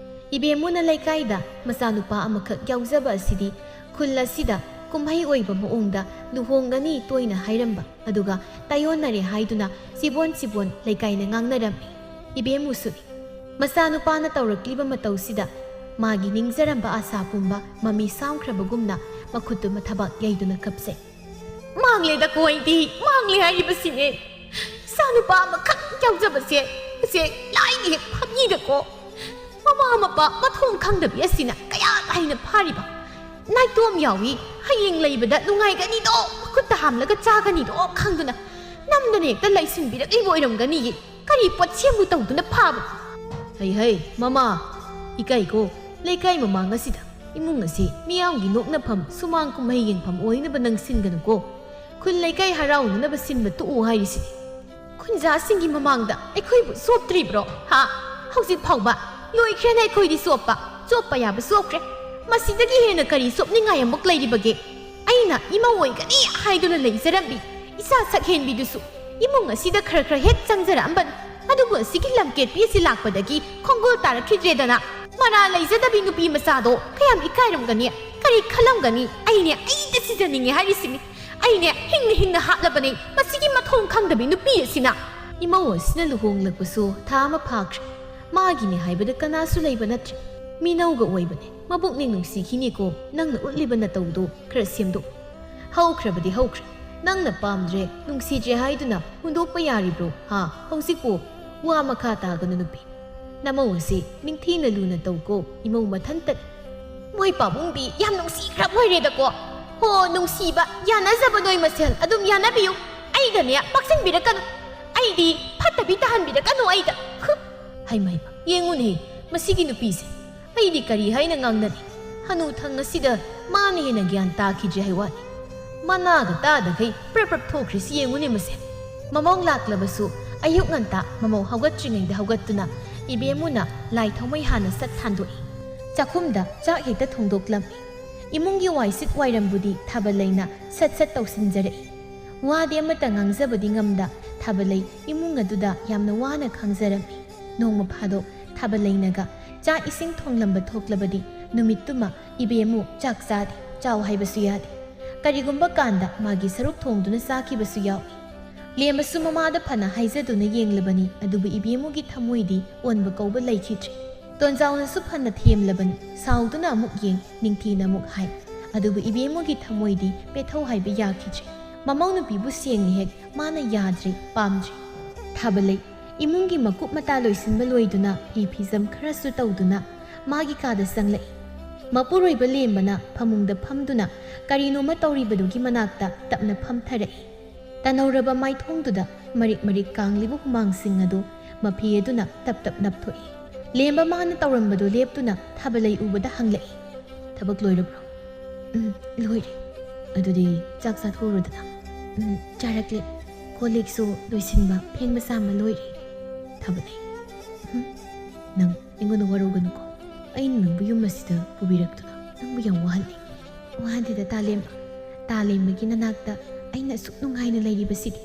ꯏꯕꯦꯝꯃꯨꯅ ꯂꯩꯀꯥꯏꯗ ꯃꯆꯥꯅꯨꯄꯥ ꯑꯃꯈꯛ ꯌꯥꯎꯖꯕ ꯑꯁꯤꯗꯤ ꯈꯨꯜ ꯑꯁꯤꯗ ꯀꯨꯝꯍꯩ ꯑꯣꯏꯕ ꯃꯑꯣꯡꯗ ꯂꯨꯍꯣꯡꯒꯅꯤ ꯇꯣꯏꯅ ꯍꯥꯏꯔꯝꯕ, ꯑꯗꯨꯒ ꯇꯥꯏꯌꯣꯟꯅꯔꯦ ꯍꯥꯏꯗꯨꯅ ꯆꯤꯕꯣꯟ ꯆꯤꯕꯣꯟ ꯂꯩꯀꯥꯏꯅ ꯉꯥꯡꯅꯔꯝꯃꯤ꯫ ꯏꯕꯦꯝꯃꯨꯁꯨꯅꯤ꯫ ꯃꯆꯥꯅꯨꯄꯥꯅ ꯇꯧꯔꯛꯂꯤꯕ ꯃꯇꯧꯁꯤꯗ ꯃꯥꯒꯤ ꯅꯤꯡꯖꯔꯝꯕ ꯑꯥꯁꯥ ꯄꯨꯝꯕ ꯃꯃꯤ ꯁꯥꯝꯈ꯭ꯔꯕꯒꯨꯝꯅ ꯃꯈꯨꯠꯇꯨ ꯃꯊꯕꯥꯛ ꯌꯩꯗꯨꯅ ꯀꯞꯆꯩ꯫ "ꯃꯥꯡꯂꯦꯗꯀꯣ ꯑꯩꯗꯤ, ꯃꯥꯡꯂꯦ ꯍꯥꯏꯔꯤꯕꯁꯤꯅꯦ꯫ ꯏꯆꯥꯅꯨꯄꯥ ꯑꯃꯈꯛ ꯌꯥꯎꯖꯕꯁꯦ, ꯑꯁꯦ ꯂꯥꯏꯅ ꯍꯦꯛ ꯐꯥꯕꯤꯗꯀꯣ꯫ ꯃꯃꯥ ꯃꯄꯥ ꯃꯊꯣꯡ ꯈꯪꯗꯕꯤ ꯑꯁꯤꯅ ꯀꯌꯥ ꯍꯩꯅ ꯐꯥꯔꯤꯕ꯫ ꯅꯥꯏꯇꯣꯝ ꯌꯥꯎꯏ, ꯍꯌꯦꯡ ꯂꯩꯕꯗ ꯅꯨꯡꯉꯥꯏꯒꯅꯤꯗꯣ, ꯃꯈꯨꯠꯇ ꯍꯥꯝꯂꯒ ꯆꯥꯒꯅꯤꯗꯣ ꯈꯪꯗꯨꯅ ꯅꯝꯗꯅ ꯍꯦꯛꯇ ꯂꯩꯁꯤꯟꯕꯤꯔꯛꯂꯤꯕ ꯑꯣꯏꯔꯝꯒꯅꯤꯌꯦ꯫ ꯀꯔꯤ ꯄꯣꯠꯁꯦꯝꯕꯨ ꯇꯧꯗꯨꯅ ꯐꯥꯕ?" "ꯍꯩ ꯍꯩ, ꯃꯃꯥ, ꯏꯀꯥꯏꯀꯣ꯫ ꯂꯩꯀꯥꯏ ꯃꯃꯥꯡ ꯑꯁꯤꯗ ꯏꯃꯨꯡ ꯑꯁꯤ ꯃꯤꯌꯥꯝꯒꯤ ꯅꯣꯛꯅꯐꯝ, ꯁꯨꯃꯥꯡ ꯀꯨꯝꯍꯩ ꯌꯦꯡꯐꯝ ꯑꯣꯏꯅꯕ ꯅꯪ ꯁꯤꯟꯒꯅꯨꯀꯣ꯫ ꯈꯨꯜ ꯂꯩꯀꯥꯏ ꯍꯔꯥꯎꯅꯅꯕ ꯁꯤꯟꯕ ꯇꯣꯛꯎ ꯍꯥꯏꯔꯤꯁꯤꯅꯤ꯫ ꯈꯨꯟꯖꯥꯁꯤꯡꯒꯤ ꯃꯃꯥꯡꯗ ꯑꯩꯈꯣꯏꯕꯨ ꯆꯣꯞꯇ꯭ꯔꯤꯕ꯭ꯔꯣ? ꯍꯥ? ꯍꯧꯖꯤꯛ ꯐꯥꯎꯕ ꯂꯣꯏꯈ꯭ꯔꯦꯅ ꯑꯩꯈꯣꯏꯗꯤ ꯆꯣꯞꯄ꯫ ꯆꯣꯞꯄ ꯌꯥꯕ ꯆꯣꯞꯈ꯭ꯔꯦ꯫ ꯃꯁꯤꯗꯒꯤ ꯍꯦꯟꯅ ꯀꯔꯤ ꯆꯣꯞꯅꯤꯡꯉꯥꯏ ꯑꯃꯨꯛ ꯂꯩꯔꯤꯕꯒꯦ? ꯑꯩꯅ ꯏꯃꯧ ꯑꯣꯏꯒꯅꯤ ꯍꯥꯏꯗꯨꯅ ꯂꯩꯖꯔꯝꯕꯤ ꯏꯆꯥ ꯁꯛꯍꯦꯟꯕꯤꯗꯨꯁꯨ ꯏꯃꯨꯡ ꯑꯁꯤꯗ ꯈꯔ ꯈꯔ ꯍꯦꯛ ꯆꯪꯖꯔꯛꯑꯝꯕꯅꯤ꯫ ꯑꯗꯨꯕꯨ ꯑꯁꯤꯒꯤ ꯂꯝꯀꯦꯠꯄꯤ ꯑꯁꯤ ꯂꯥꯛꯄꯗꯒꯤ ꯈꯣꯡꯒꯣꯜ ꯇꯥꯔꯛꯈꯤꯗ꯭ꯔꯦꯗꯅ꯫ ꯃꯔꯥ ꯂꯩꯖꯗꯕꯤ ꯅꯨꯄꯤ ꯃꯆꯥꯗꯣ ꯀꯌꯥꯝ ꯏꯀꯥꯏꯔꯝꯒꯅꯤ, ꯀꯔꯤ ꯈꯜꯂꯝꯒꯅꯤ? ꯑꯩꯅꯦ ꯑꯩꯗ ꯁꯤꯖꯅꯤꯡꯉꯦ ꯍꯥꯏꯔꯤꯁꯤꯅꯤ꯫ ꯑꯩꯅꯦ ꯍꯤꯡꯅ ꯍꯤꯡꯅ ꯍꯥꯠꯂꯕꯅꯦ ꯃꯁꯤꯒꯤ ꯃꯊꯣꯡ ꯈꯪꯗꯕꯤ ꯅꯨꯄꯤ ꯑꯁꯤꯅ꯫ ꯏꯃꯧ ꯑꯁꯤꯅ ꯂꯨꯍꯣꯡꯂꯛꯄꯁꯨ ꯊꯥ ꯑꯃ ꯐꯥꯈ꯭ꯔꯦ꯫ ꯃꯥꯒꯤꯅꯦ ꯍꯥꯏꯕꯗ ꯀꯅꯥꯁꯨ ꯂꯩꯕ ꯅꯠꯇ꯭ꯔꯦ꯫ ꯃꯤꯅꯧꯒ ꯑꯣꯏꯕꯅꯦ꯫ ꯃꯕꯨꯛꯅꯤꯡ ꯅꯨꯡꯁꯤꯈꯤꯅꯤꯀꯣ꯫ ꯅꯪꯅ ꯎꯠꯂꯤꯕ ꯅꯇꯧꯗꯣ ꯈꯔ ꯁꯦꯝꯗꯣꯛ꯫ ꯍꯧꯈ꯭ꯔꯕꯗꯤ ꯍꯧꯈ꯭ꯔꯦ꯫ ꯅꯪꯅ ꯄꯥꯝꯗ꯭ꯔꯦ, ꯅꯨꯡꯁꯤꯗ꯭ꯔꯦ ꯍꯥꯏꯗꯨꯅ ꯍꯨꯟꯗꯣꯛꯄ ꯌꯥꯔꯤꯕ꯭ꯔꯣ? ꯍꯥ? ꯍꯧꯖꯤꯛꯄꯨ ꯋꯥ ꯃꯈꯥ ꯇꯥꯒꯅꯨ ꯅꯨꯄꯤ꯫ ꯅꯃꯧ ꯑꯁꯤ ꯅꯤꯡꯊꯤꯅ ꯂꯨꯅ ꯇꯧꯀꯣ, ꯏꯃꯧ ꯃꯊꯟꯇ꯫ ꯃꯣꯏ ꯄꯥꯕꯨꯡꯗꯤ ꯌꯥꯝ ꯅꯨꯡꯁꯤꯈ꯭ꯔꯕ ꯑꯣꯏꯔꯦꯗꯀꯣ꯫ ꯍꯣ, ꯅꯨꯡꯁꯤꯕ, ꯌꯥꯅꯖꯕ ꯅꯣꯏ ꯃꯁꯦꯜ ꯑꯗꯨꯝ ꯌꯥꯅꯕꯤꯌꯨ꯫ ꯑꯩꯗꯅꯦ ꯄꯥꯛꯁꯟꯕꯤꯔꯛꯀꯅꯨ꯫ ꯑꯩꯗꯤ ꯐꯠꯇꯕꯤ ꯇꯥꯍꯟꯕꯤꯔꯛꯀꯅꯨ ꯑꯩꯗ꯫ ꯍꯨ! ꯍꯩꯃ, ꯍꯩꯃ, ꯌꯦꯡꯉꯨꯅꯦ, ꯃꯁꯤꯒꯤ ꯅꯨꯄꯤꯁꯦ꯫ ꯑꯩꯗꯤ ꯀꯔꯤ ꯍꯥꯏꯅ ꯉꯥꯡꯅꯅꯤ? ꯍꯅꯨꯊꯪ ꯑꯁꯤꯗ ꯃꯥꯅ ꯍꯦꯟꯅ ꯒ꯭ꯌꯥꯟ ꯇꯥꯈꯤꯗ꯭ꯔꯦ ꯍꯥꯏ ꯋꯥꯅꯤ꯫ ꯃꯅꯥꯒ ꯇꯥꯗꯈꯩ ꯄ꯭ꯔꯞ ꯄ꯭ꯔꯞ ꯊꯣꯛꯈ꯭ꯔꯤꯁꯤ ꯌꯦꯡꯉꯨꯅꯦ ꯃꯁꯦ꯫ ꯃꯃꯧ ꯂꯥꯛꯂꯕꯁꯨ ꯑꯌꯨꯛ ꯉꯟꯇꯥ ꯃꯃꯧ ꯍꯧꯒꯠꯇ꯭ꯔꯤꯉꯩꯗ ꯍꯧꯒꯠꯇꯨꯅ ꯏꯕꯦꯝꯃꯨꯅ ꯂꯥꯏ ꯊꯥꯎꯃꯩ ꯍꯥꯟꯅ ꯁꯠ ꯊꯥꯟꯗꯣꯛꯏ꯫ ꯆꯥꯛꯈꯨꯝꯗ ꯆꯥꯛ ꯍꯦꯛꯇ ꯊꯣꯡꯗꯣꯛꯂꯝꯃꯤ꯫ ꯏꯃꯨꯡꯒꯤ ꯋꯥꯏꯁꯤꯠ ꯋꯥꯏꯔꯝꯕꯨꯗꯤ ꯊꯥꯕꯂꯩꯅ ꯁꯠ ꯁꯠ ꯇꯧꯁꯤꯟꯖꯔꯛꯏ꯫ ꯋꯥꯗꯤ ꯑꯃꯠꯇ ꯉꯥꯡꯖꯕꯗꯤ ꯉꯝꯗ ꯊꯥꯕꯂꯩ ꯏꯃꯨꯡ ꯑꯗꯨꯗ ꯌꯥꯝꯅ ꯋꯥꯅ ꯈꯥꯡꯖꯔꯝꯃꯤ꯫ ꯅꯣꯡꯃ ꯐꯥꯗꯣꯛ ꯊꯥꯕꯂꯩꯅꯒ ꯆꯥꯛ ꯏꯁꯤꯡ ꯊꯣꯡꯂꯝꯕ ꯊꯣꯛꯂꯕꯗꯤ ꯅꯨꯃꯤꯠꯇꯨꯃ ꯏꯕꯦꯝꯃꯨ ꯆꯥꯛ ꯆꯥꯗꯦ, ꯆꯥꯎ ꯍꯥꯏꯕꯁꯨ ꯌꯥꯗꯦ꯫ ꯀꯔꯤꯒꯨꯝꯕ ꯀꯥꯟꯗ ꯃꯥꯒꯤ ꯁꯔꯨꯛ ꯊꯣꯡꯗꯨꯅ ꯆꯥꯈꯤꯕꯁꯨ ꯌꯥꯎꯏ꯫ ꯂꯦꯝꯕꯁꯨ ꯃꯃꯥꯗ ꯐꯅ ꯍꯥꯏꯖꯗꯨꯅ ꯌꯦꯡꯂꯕꯅꯤ, ꯑꯗꯨꯕꯨ ꯏꯕꯦꯝꯃꯨꯒꯤ ꯊꯃꯣꯏꯗꯤ ꯑꯣꯟꯕ ꯀꯧꯕ ꯂꯩꯈꯤꯗ꯭ꯔꯦ꯫ ꯇꯣꯟꯖꯥꯎꯅꯁꯨ ꯐꯅ ꯊꯦꯝꯂꯕꯅꯤ, ꯁꯥꯎꯗꯨꯅ ꯑꯃꯨꯛ ꯌꯦꯡ, ꯅꯤꯡꯊꯤꯅ ꯑꯃꯨꯛ ꯍꯥꯏ꯫ ꯑꯗꯨꯕꯨ ꯏꯕꯦꯝꯃꯨꯒꯤ ꯊꯃꯣꯏꯗꯤ ꯄꯦꯊꯧ ꯍꯥꯏꯕ ꯌꯥꯈꯤꯗ꯭ꯔꯦ꯫ ꯃꯃꯧ ꯅꯨꯄꯤꯕꯨ ꯁꯦꯡꯅ ꯍꯦꯛ ꯃꯥꯅ ꯌꯥꯗ꯭ꯔꯦ, ꯄꯥꯝꯗ꯭ꯔꯦ꯫ ꯊꯥꯕꯂꯩ ꯏꯃꯨꯡꯒꯤ ꯃꯀꯨꯞ ꯃꯇꯥ ꯂꯣꯏꯁꯤꯟꯕ ꯂꯣꯏꯗꯨꯅ ꯐꯤ ꯐꯤꯖꯝ ꯈꯔꯁꯨ ꯇꯧꯗꯨꯅ ꯃꯥꯒꯤ ꯀꯥꯗ ꯆꯪꯂꯛꯏ꯫ ꯃꯄꯨꯔꯣꯏꯕ ꯂꯦꯝꯕꯅ ꯐꯃꯨꯡꯗ ꯐꯝꯗꯨꯅ ꯀꯔꯤꯅꯣꯃ ꯇꯧꯔꯤꯕꯗꯨꯒꯤ ꯃꯅꯥꯛꯇ ꯇꯞꯅ ꯐꯝꯊꯔꯛꯏ꯫ ꯇꯅꯧꯔꯕ ꯃꯥꯏꯊꯣꯡꯗꯨꯗ ꯃꯔꯤꯛ ꯃꯔꯤꯛ ꯀꯥꯡꯂꯤꯕ ꯍꯨꯃꯥꯡꯁꯤꯡ ꯑꯗꯨ ꯃꯐꯤ ꯑꯗꯨꯅ ꯇꯞ ꯇꯞ ꯅꯞꯊꯣꯛꯏ꯫ ꯂꯦꯝꯕ ꯃꯥꯅ ꯇꯧꯔꯝꯕꯗꯨ ꯂꯦꯞꯇꯨꯅ ꯊꯥꯕꯂꯩ ꯎꯕꯗ ꯍꯪꯂꯛꯏ, "ꯊꯕꯛ ꯂꯣꯏꯔꯕ꯭ꯔꯣ?" "ꯎꯝ, ꯂꯣꯏꯔꯦ꯫" "ꯑꯗꯨꯗꯤ ꯆꯥꯛ ꯆꯥꯊꯣꯛꯎꯔꯣꯗꯅ꯫" "ꯎꯝ, ꯆꯥꯔꯛꯂꯦ꯫ ꯀꯣꯜ ꯂꯤꯛꯁꯨ ꯂꯣꯏꯁꯤꯟꯕ, ꯐꯦꯡꯕ ꯆꯥꯝꯕ ꯂꯣꯏꯔꯦ꯫" ꯊꯥꯕꯂꯩ, "ꯎꯝ, ꯅꯪ ꯑꯩꯉꯣꯟꯗ ꯋꯥꯔꯧꯒꯅꯨꯀꯣ꯫ ꯑꯩꯅ ꯅꯪꯕꯨ ꯌꯨꯝ ꯑꯁꯤꯗ ꯄꯨꯕꯤꯔꯛꯇꯨꯅ ꯅꯪꯕꯨ ꯌꯥꯝ ꯋꯥꯍꯜꯂꯦ꯫" "ꯋꯥꯍꯟꯗꯦꯗ ꯇꯥꯂꯦꯝꯕ꯫ ꯇꯥꯂꯦꯝꯕꯒꯤ ꯅꯅꯥꯛꯇ ꯑꯩꯅ ꯑꯁꯨꯛ ꯅꯨꯡꯉꯥꯏꯅ ꯂꯩꯔꯤꯕꯁꯤꯗꯤ꯫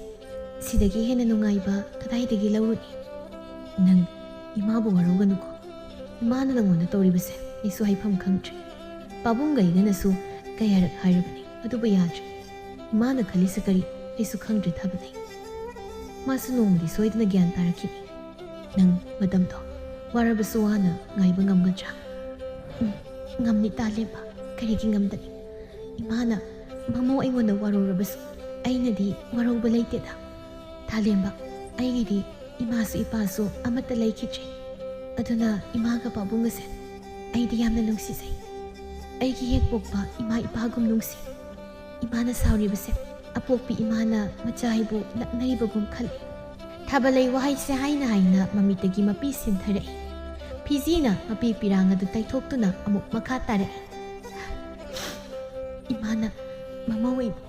ꯁꯤꯗꯒꯤ ꯍꯦꯟꯅ ꯅꯨꯡꯉꯥꯏꯕ ꯀꯗꯥꯏꯗꯒꯤ ꯂꯧꯔꯨꯅꯤ?" "ꯅꯪ ꯏꯃꯥꯕꯨ ꯋꯥꯔꯧꯒꯅꯨꯀꯣ꯫ ꯏꯃꯥꯅ ꯅꯪꯉꯣꯟꯗ ꯇꯧꯔꯤꯕꯁꯦ ꯑꯩꯁꯨ ꯍꯥꯏꯐꯝ ꯈꯪꯗ꯭ꯔꯦ꯫ ꯄꯥꯕꯨꯡꯒ ꯑꯩꯒꯅꯁꯨ ꯀꯌꯥꯔꯛ ꯍꯥꯏꯔꯕꯅꯤ, ꯑꯗꯨꯕꯨ ꯌꯥꯗ꯭ꯔꯦ꯫ ꯏꯃꯥꯅ ꯈꯜꯂꯤꯁꯦ ꯀꯔꯤ? ꯑꯩꯁꯨ ꯈꯪꯗ꯭ꯔꯦ ꯊꯥꯕꯂꯩ꯫ ꯃꯥꯁꯨ ꯅꯣꯡꯃꯗꯤ ꯁꯣꯏꯗꯅ ꯒ꯭ꯌꯥꯟ ꯇꯥꯔꯛꯈꯤꯅꯤ꯫ ꯅꯪ ꯃꯇꯝꯗꯣ ꯋꯥꯔꯕꯁꯨ ꯋꯥꯅ ꯉꯥꯏꯕ ꯉꯝꯒꯗ꯭ꯔꯥ? ꯎꯝ, ꯉꯝꯅꯤ ꯇꯥꯂꯦꯝꯕ꯫ ꯀꯔꯤꯒꯤ ꯉꯝꯗꯅꯤ? ꯏꯃꯥꯅ ꯃꯃꯧ ꯑꯩꯉꯣꯟꯗ ꯋꯥꯔꯧꯔꯕꯁꯨ ꯑꯩꯅꯗꯤ ꯋꯥꯔꯧꯕ ꯂꯩꯇꯦꯗ꯫ ꯇꯥꯂꯦꯝꯕ, ꯑꯩꯒꯤꯗꯤ ꯏꯃꯥꯁꯨ ꯏꯄꯥꯁꯨ ꯑꯃꯠꯇ ꯂꯩꯈꯤꯗ꯭ꯔꯦ꯫ ꯑꯗꯨꯅ ꯏꯃꯥꯒ ꯄꯥꯕꯨꯡ ꯑꯁꯦ ꯑꯩꯗꯤ ꯌꯥꯝꯅ ꯅꯨꯡꯁꯤꯖꯩ꯫ ꯑꯩꯒꯤ ꯍꯦꯛ ꯄꯣꯛꯄ ꯏꯃꯥ ꯏꯄꯥꯒꯨꯝ ꯅꯨꯡꯁꯤ꯫ ꯏꯃꯥꯅ ꯁꯥꯎꯔꯤꯕꯁꯦ ꯑꯄꯣꯛꯄꯤ ꯏꯃꯥꯅ ꯃꯆꯥ ꯑꯩꯕꯨ ꯂꯛꯅꯔꯤꯕꯒꯨꯝ ꯈꯜꯂꯤ꯫ ꯊꯥꯕꯂꯩ ꯋꯥꯍꯩꯁꯦ ꯍꯥꯏꯅ ꯍꯥꯏꯅ ꯃꯃꯤꯠꯇꯒꯤ ꯃꯄꯤ ꯁꯤꯟꯊꯔꯛꯏ꯫ ꯐꯤꯖꯤꯅ ꯃꯄꯤ ꯄꯤꯔꯥꯡ ꯑꯗꯨ ꯇꯩꯊꯣꯛꯇꯨꯅ ꯑꯃꯨꯛ ꯃꯈꯥ ꯇꯥꯔꯛꯏ꯫ ꯏꯃꯥꯅ ꯃꯃꯧ ꯑꯩꯕꯨ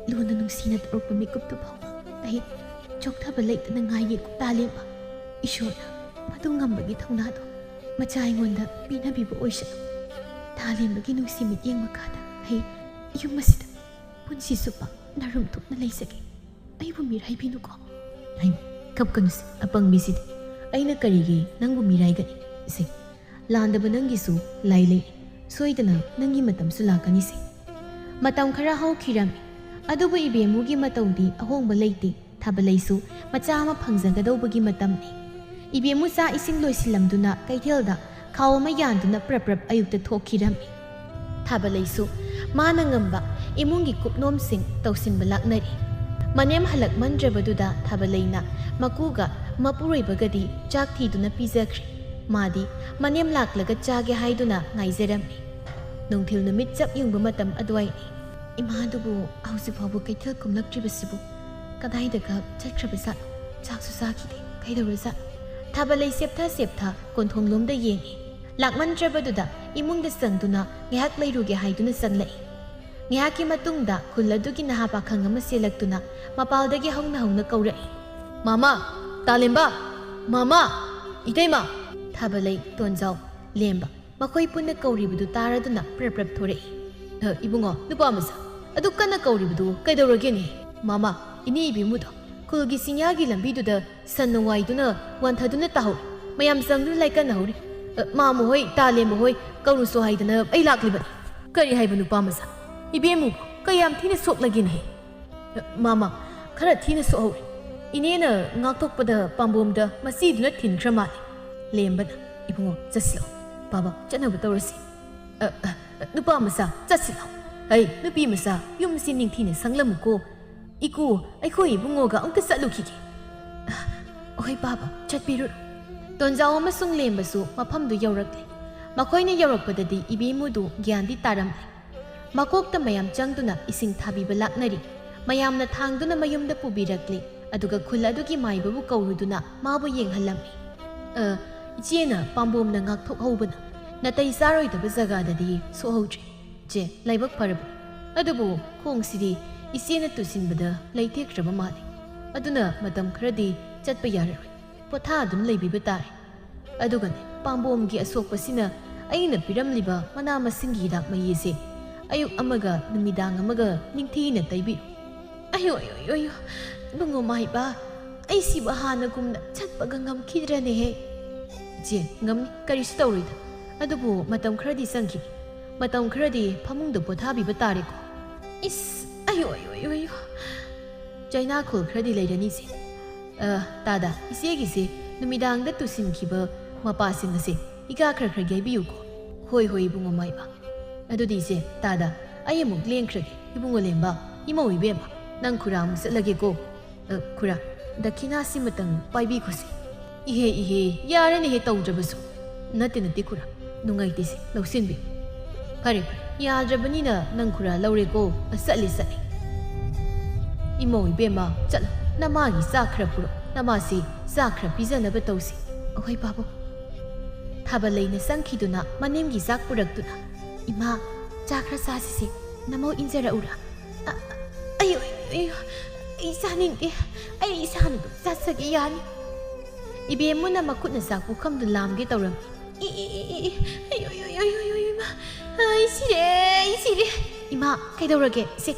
ꯂꯨꯅ ꯅꯨꯡꯁꯤꯅ ꯇꯧꯔꯛꯄ ꯃꯤꯀꯨꯞꯇꯨ ꯐꯥꯎꯕ ꯑꯩ ꯆꯣꯛꯊꯕ ꯂꯩꯇꯅ ꯉꯥꯏꯒꯦꯀꯣ ꯇꯥꯂꯦꯝꯕ꯫ ꯏꯁꯣꯔꯅ ꯃꯗꯨ ꯉꯝꯕꯒꯤ ꯊꯧꯅꯥꯗꯣ ꯃꯆꯥ ꯑꯩꯉꯣꯟꯗ ꯄꯤꯅꯕꯤꯕ ꯑꯣꯏꯁꯅꯨ꯫ ꯇꯥꯂꯦꯝꯕꯒꯤ ꯅꯨꯡꯁꯤ ꯃꯤꯠꯌꯦꯡ ꯃꯈꯥꯗ ꯑꯩ ꯌꯨꯝ ꯑꯁꯤꯗ ꯄꯨꯟꯁꯤ ꯆꯨꯞꯄ ꯅꯥꯔꯨꯝ ꯊꯣꯛꯅ ꯂꯩꯖꯒꯦ꯫ ꯑꯩꯕꯨ ꯃꯤꯔꯥꯏꯕꯤꯅꯨꯀꯣ꯫ ꯍꯩꯃ, ꯀꯞꯀꯅꯨꯁꯦ, ꯑꯄꯪꯕꯤꯁꯤꯗꯤ꯫ ꯑꯩꯅ ꯀꯔꯤꯒꯤ ꯅꯪꯕꯨ ꯃꯤꯔꯥꯏꯒꯅꯤ? ꯏꯁꯩ, ꯂꯥꯟꯗꯕ ꯅꯪꯒꯤꯁꯨ ꯂꯥꯏ ꯂꯩ꯫ ꯁꯣꯏꯗꯅ ꯅꯪꯒꯤ ꯃꯇꯝꯁꯨ ꯂꯥꯛꯀꯅꯤꯁꯦ꯫ ꯃꯇꯝ ꯈꯔ ꯍꯧꯈꯤꯔꯝꯃꯤ꯫ ꯑꯗꯨꯕꯨ ꯏꯕꯦꯝꯃꯨꯒꯤ ꯃꯇꯧꯗꯤ ꯑꯍꯣꯡꯕ ꯂꯩꯇꯦ꯫ ꯊꯥꯕꯂꯩꯁꯨ ꯃꯆꯥ ꯑꯃ ꯐꯪꯖꯒꯗꯧꯕꯒꯤ ꯃꯇꯝꯅꯤ꯫ ꯏꯕꯦꯝꯃꯨ ꯆꯥꯛ ꯏꯁꯤꯡ ꯂꯣꯏꯁꯤꯜꯂꯝꯗꯨꯅ ꯀꯩꯊꯦꯜꯗ ꯈꯥꯎ ꯑꯃ ꯌꯥꯟꯗꯨꯅ ꯄ꯭ꯔꯞ ꯄ꯭ꯔꯞ ꯑꯌꯨꯛꯇ ꯊꯣꯛꯈꯤꯔꯝꯃꯤ꯫ ꯊꯥꯕꯂꯩꯁꯨ ꯃꯥꯅ ꯉꯝꯕ ꯏꯃꯨꯡꯒꯤ ꯀꯨꯞꯅꯣꯝꯁꯤꯡ ꯇꯧꯁꯤꯟꯕ ꯂꯥꯛꯅꯔꯤ꯫ ꯃꯅꯦꯝ ꯍꯜꯂꯛꯃꯟꯗ꯭ꯔꯕꯗꯨꯗ ꯊꯥꯕꯂꯩꯅ ꯃꯀꯨꯒ ꯃꯄꯨꯔꯣꯏꯕꯒꯗꯤ ꯆꯥꯛ ꯊꯤꯗꯨꯅ ꯄꯤꯖꯈ꯭ꯔꯦ꯫ ꯃꯥꯗꯤ ꯃꯅꯦꯝ ꯂꯥꯛꯂꯒ ꯆꯥꯒꯦ ꯍꯥꯏꯗꯨꯅ ꯉꯥꯏꯖꯔꯝꯃꯤ꯫ ꯅꯨꯡꯊꯤꯜ ꯅꯨꯃꯤꯠ ꯆꯞ ꯌꯨꯡꯕ ꯃꯇꯝ ꯑꯗꯨꯋꯥꯏꯅꯤ꯫ ꯏꯃꯥꯗꯨꯕꯨ ꯍꯧꯖꯤꯛ ꯐꯥꯎꯕ ꯀꯩꯊꯦꯜ ꯀꯨꯝꯂꯛꯇ꯭ꯔꯤꯕꯁꯤꯕꯨ ꯀꯗꯥꯏꯗꯒ ꯆꯠꯈ꯭ꯔꯕꯖꯥꯠꯅꯣ? ꯆꯥꯛꯁꯨ ꯆꯥꯈꯤꯗꯦ, ꯀꯩꯗꯧꯔꯖꯥꯠꯅꯣ? ꯊꯥꯕꯂꯩ ꯁꯦꯞꯊ ꯁꯦꯞꯊ ꯀꯣꯟꯊꯣꯡꯂꯣꯝꯗ ꯌꯦꯡꯉꯤ꯫ ꯂꯥꯛꯃꯟꯗ꯭ꯔꯕꯗꯨꯗ ꯏꯃꯨꯡꯗ ꯆꯪꯗꯨꯅ ꯉꯥꯏꯍꯥꯛ ꯂꯩꯔꯨꯒꯦ ꯍꯥꯏꯗꯨꯅ ꯆꯪꯂꯛꯏ꯫ ꯉꯥꯏꯍꯥꯛꯀꯤ ꯃꯇꯨꯡꯗ ꯈꯨꯜ ꯑꯗꯨꯒꯤ ꯅꯍꯥ ꯄꯥꯈꯪ ꯑꯃ ꯆꯦꯜꯂꯛꯇꯨꯅ ꯃꯄꯥꯜꯗꯒꯤ ꯍꯧꯅ ꯍꯧꯅ ꯀꯧꯔꯛꯏ꯫ "ꯃꯃꯥ! ꯇꯥꯂꯦꯝꯕ! ꯃꯃꯥ! ꯏꯇꯩꯃ!" ꯊꯥꯕꯂꯩ, ꯇꯣꯟꯖꯥꯎ, ꯂꯦꯝꯕ ꯃꯈꯣꯏ ꯄꯨꯟꯅ ꯀꯧꯔꯤꯕꯗꯨ ꯇꯥꯔꯗꯨꯅ ꯄ꯭ꯔꯞ ꯄ꯭ꯔꯞ ꯊꯣꯔꯛꯏ꯫ "ꯑ, ꯏꯕꯨꯡꯉꯣ, ꯅꯨꯄꯥ ꯃꯆꯥ, ꯑꯗꯨ ꯀꯟꯅ ꯀꯧꯔꯤꯕꯗꯨ ꯀꯩꯗꯧꯔꯒꯦꯅꯦ?" "ꯃꯃꯥ, ꯏꯅꯦ ꯏꯕꯦꯝꯃꯨꯗꯣ ꯈꯨꯜꯒꯤ ꯆꯤꯡꯌꯥꯒꯤ ꯂꯝꯕꯤꯗꯨꯗ ꯁꯟꯅ ꯋꯥꯏꯗꯨꯅ ꯋꯥꯟꯊꯗꯨꯅ ꯇꯥꯍꯧꯔꯤ꯫ ꯃꯌꯥꯝ ꯆꯪꯗꯨꯅ ꯂꯥꯏꯀꯠꯅꯍꯧꯔꯤ꯫ ꯑ, ꯃꯥꯃ ꯍꯣꯏ, ꯇꯥꯂꯦꯝꯕ ꯍꯣꯏ ꯀꯧꯔꯨꯁꯣ ꯍꯥꯏꯗꯅ ꯑꯩ ꯂꯥꯛꯂꯤꯕꯅꯤ꯫" "ꯀꯔꯤ ꯍꯥꯏꯕ ꯅꯨꯄꯥ ꯃꯆꯥ? ꯏꯕꯦꯝꯃꯨ, ꯀꯌꯥꯝ ꯊꯤꯅ ꯁꯣꯛꯂꯒꯦꯅꯦꯍꯦ?" ꯃꯥꯃ, ꯈꯔ ꯊꯤꯅ ꯁꯣꯛꯍꯧꯔꯦ꯫ ꯏꯅꯦꯅ ꯉꯥꯛꯊꯣꯛꯄꯗ ꯄꯥꯝꯕꯣꯝꯗ ꯃꯆꯤꯗꯨꯅ ꯊꯤꯟꯈ꯭ꯔ ꯃꯥꯜꯂꯦ꯫ ꯂꯦꯝꯕꯅ, "ꯏꯕꯨꯡꯉꯣ, ꯆꯠꯁꯤꯜꯂꯣ꯫ ꯄꯥꯕ, ꯆꯠꯅꯕ ꯇꯧꯔꯁꯤ꯫ ꯑ, ꯑ, ꯅꯨꯄꯥ ꯃꯆꯥ, ꯆꯠꯁꯤꯜꯂꯣ꯫ ꯑꯩ, ꯅꯨꯄꯤ ꯃꯆꯥ, ꯌꯨꯝꯁꯤ ꯅꯤꯡꯊꯤꯅ ꯁꯪꯂꯝꯃꯨꯀꯣ꯫ ꯏꯀꯨ, ꯑꯩꯈꯣꯏ ꯏꯕꯨꯡꯉꯣꯒ ꯑꯃꯨꯛꯇ ꯆꯠꯂꯨꯈꯤꯒꯦ꯫" "ꯍꯣꯏ ꯄꯥꯕ, ꯆꯠꯄꯤꯔꯨꯔꯣ꯫" ꯇꯣꯟꯖꯥꯎ ꯑꯃꯁꯨꯡ ꯂꯦꯝꯕꯁꯨ ꯃꯐꯝꯗꯨ ꯌꯧꯔꯛꯂꯦ꯫ ꯃꯈꯣꯏꯅ ꯌꯧꯔꯛꯄꯗꯗꯤ ꯏꯕꯦꯝꯃꯨꯗꯨ ꯒ꯭ꯌꯥꯟꯗꯤ ꯇꯥꯔꯝꯂꯦ꯫ ꯃꯀꯣꯛꯇ ꯃꯌꯥꯝ ꯆꯪꯗꯨꯅ ꯏꯁꯤꯡ ꯊꯥꯕꯤꯕ ꯂꯥꯛꯅꯔꯤ꯫ ꯃꯌꯥꯝꯅ ꯊꯥꯡꯗꯨꯅ ꯃꯌꯨꯝꯗ ꯄꯨꯕꯤꯔꯛꯂꯦ꯫ ꯑꯗꯨꯒ ꯈꯨꯜ ꯑꯗꯨꯒꯤ ꯃꯥꯏꯕꯕꯨ ꯀꯧꯔꯨꯗꯨꯅ ꯃꯥꯕꯨ ꯌꯦꯡꯍꯜꯂꯝꯃꯤ꯫ "ꯑ, ꯏꯆꯦꯅ ꯄꯥꯝꯕꯣꯝꯅ ꯉꯥꯛꯊꯣꯛꯍꯧꯕꯅ ꯅꯥꯇꯩ ꯆꯥꯔꯣꯏꯗꯕ ꯖꯒꯥꯗꯗꯤ ꯁꯣꯛꯍꯧꯗ꯭ꯔꯦ꯫ ꯆꯦ, ꯂꯥꯏꯕꯛ ꯐꯔꯕꯅꯤ꯫ ꯑꯗꯨꯕꯨ ꯈꯣꯡꯁꯤꯗꯤ ꯏꯆꯦꯅ ꯇꯨꯁꯤꯟꯕꯗ ꯂꯩꯊꯦꯛꯈ꯭ꯔꯕ ꯃꯥꯜꯂꯦ꯫ ꯑꯗꯨꯅ ꯃꯇꯝ ꯈꯔꯗꯤ ꯆꯠꯄ ꯌꯥꯔꯔꯣꯏ꯫ ꯄꯣꯊꯥ ꯑꯗꯨꯝ ꯂꯩꯕꯤꯕ ꯇꯥꯔꯦ꯫ ꯑꯗꯨꯒꯅꯦ, ꯄꯥꯝꯕꯣꯝꯒꯤ ꯑꯁꯣꯛꯄꯁꯤꯅ ꯑꯩꯅ ꯄꯤꯔꯝꯂꯤꯕ ꯃꯅꯥ ꯃꯁꯤꯡꯒꯤ ꯍꯤꯗꯥꯛ ꯃꯍꯤ ꯑꯁꯤ ꯑꯌꯨꯛ ꯑꯃꯒ ꯅꯨꯃꯤꯗꯥꯡ ꯑꯃꯒ ꯅꯤꯡꯊꯤꯅ ꯇꯩꯕꯤꯌꯨ꯫" "ꯑꯌꯣ, ꯑꯌꯣ, ꯑꯌꯣ, ꯑꯌꯣ, ꯏꯕꯨꯡꯉꯣ ꯃꯥꯏꯕ, ꯑꯩ ꯁꯤꯕꯨ ꯍꯥꯟꯅꯒꯨꯝꯅ ꯆꯠꯄꯒ ꯉꯝꯈꯤꯗ꯭ꯔꯅꯦꯍꯦ?" "ꯏꯆꯦ, ꯉꯝꯅꯤ, ꯀꯔꯤꯁꯨ ꯇꯧꯔꯣꯏꯗ꯫ ꯑꯗꯨꯕꯨ ꯃꯇꯝ ꯈꯔꯗꯤ ꯆꯪꯈꯤꯅꯤ꯫ ꯃꯇꯝ ꯈꯔꯗꯤ ꯐꯃꯨꯡꯗ ꯄꯣꯊꯥꯕꯤꯕ ꯇꯥꯔꯦꯀꯣ꯫" "ꯏꯁ, ꯑꯌꯣ, ꯑꯌꯣ, ꯑꯌꯣ, ꯑꯌꯣ꯫ ꯆꯩꯅꯥꯈꯣꯜ ꯈꯔꯗꯤ ꯂꯩꯔꯅꯤꯁꯦ꯫ ꯑ, ꯇꯥꯗ, ꯏꯆꯦꯒꯤꯁꯦ ꯅꯨꯃꯤꯗꯥꯡꯗ ꯇꯨꯁꯤꯟꯈꯤꯕ ꯃꯄꯥꯁꯤꯡ ꯑꯁꯦ ꯍꯤꯒꯥ ꯈꯔ ꯈꯔ ꯌꯩꯕꯤꯌꯨꯀꯣ꯫" "ꯍꯣꯏ, ꯍꯣꯏ, ꯏꯕꯨꯡꯉꯣ ꯃꯥꯏꯕ꯫ ꯑꯗꯨꯗꯤ ꯏꯆꯦ, ꯇꯥꯗ, ꯑꯩ ꯑꯃꯨꯛ ꯂꯦꯡꯈ꯭ꯔꯒꯦ꯫ ꯏꯕꯨꯡꯉꯣ ꯂꯦꯝꯕ, ꯏꯃꯧ ꯏꯕꯦꯝꯃ, ꯅꯪ ꯈꯨꯔꯥ ꯑꯃꯨꯛ ꯆꯠꯂꯒꯦꯀꯣ꯫ ꯑ, ꯈꯨꯔꯥ, ꯗꯈꯤꯅꯥꯁꯤꯃꯇꯪ ꯄꯥꯏꯕꯤꯈꯣꯁꯦ꯫" "ꯏꯍꯦ, ꯏꯍꯦ, ꯌꯥꯔꯦꯅꯦꯍꯦ ꯇꯧꯗ꯭ꯔꯕꯁꯨ꯫" "ꯅꯠꯇꯦ, ꯅꯠꯇꯦ ꯈꯨꯔꯥ, ꯅꯨꯡꯉꯥꯏꯇꯦꯁꯦ, ꯂꯧꯁꯤꯟꯕꯤꯌꯨ꯫" "ꯐꯔꯦ, ꯐꯔꯦ, ꯌꯥꯗ꯭ꯔꯕꯅꯤꯅ ꯅꯪ ꯈꯨꯔꯥ ꯂꯧꯔꯦꯀꯣ꯫ ꯑ, ꯆꯠꯂꯦ, ꯆꯠꯂꯦ꯫ ꯏꯃꯧ ꯏꯕꯦꯝꯃ, ꯆꯠꯂꯣ, ꯅꯃꯥꯒꯤ ꯆꯥꯛ ꯈꯔ ꯄꯨꯔꯛ, ꯅꯃꯥꯁꯤ ꯆꯥꯛ ꯈꯔ ꯄꯤꯖꯅꯕ ꯇꯧꯁꯤ꯫" "ꯑꯍꯣꯏ ꯕꯥꯕꯨ꯫" ꯊꯥꯕꯜ ꯂꯩꯅ ꯆꯪꯈꯤꯗꯨꯅ ꯃꯅꯦꯝꯒꯤ ꯆꯥꯛ ꯄꯨꯔꯛꯇꯨꯅ, "ꯏꯃꯥ, ꯆꯥꯛ ꯈꯔ ꯆꯥꯁꯤꯁꯦ, ꯅꯃꯧ ꯏꯟꯖꯔꯛꯎꯔꯥ?" "ꯑ, ꯑ, ꯑꯌꯣ, ꯑꯌꯣ, ꯑꯌꯣ, ꯑꯩ ꯆꯥꯅꯤꯡꯗꯦ꯫ ꯑꯩ ꯏꯁꯥꯅ ꯑꯗꯨꯝ ꯆꯥꯖꯒꯦ, ꯌꯥꯅꯤ꯫" ꯏꯕꯦꯝꯃꯨꯅ ꯃꯈꯨꯠꯅ ꯆꯥꯛ ꯄꯨꯈꯝꯗꯨ ꯂꯥꯝꯒꯦ ꯇꯧꯔꯝꯃꯤ꯫ "E, E, E, E, E, ꯑꯌꯣ, ꯑꯌꯣ, ꯑꯌꯣ, ꯑꯌꯣ, ꯏꯃꯥ, ꯑꯩ ꯁꯤꯔꯦ, ꯑꯩ ꯁꯤꯔꯦ꯫" "ꯏꯃꯥ, ꯀꯩꯗꯧꯔꯒꯦ? ꯁꯦ,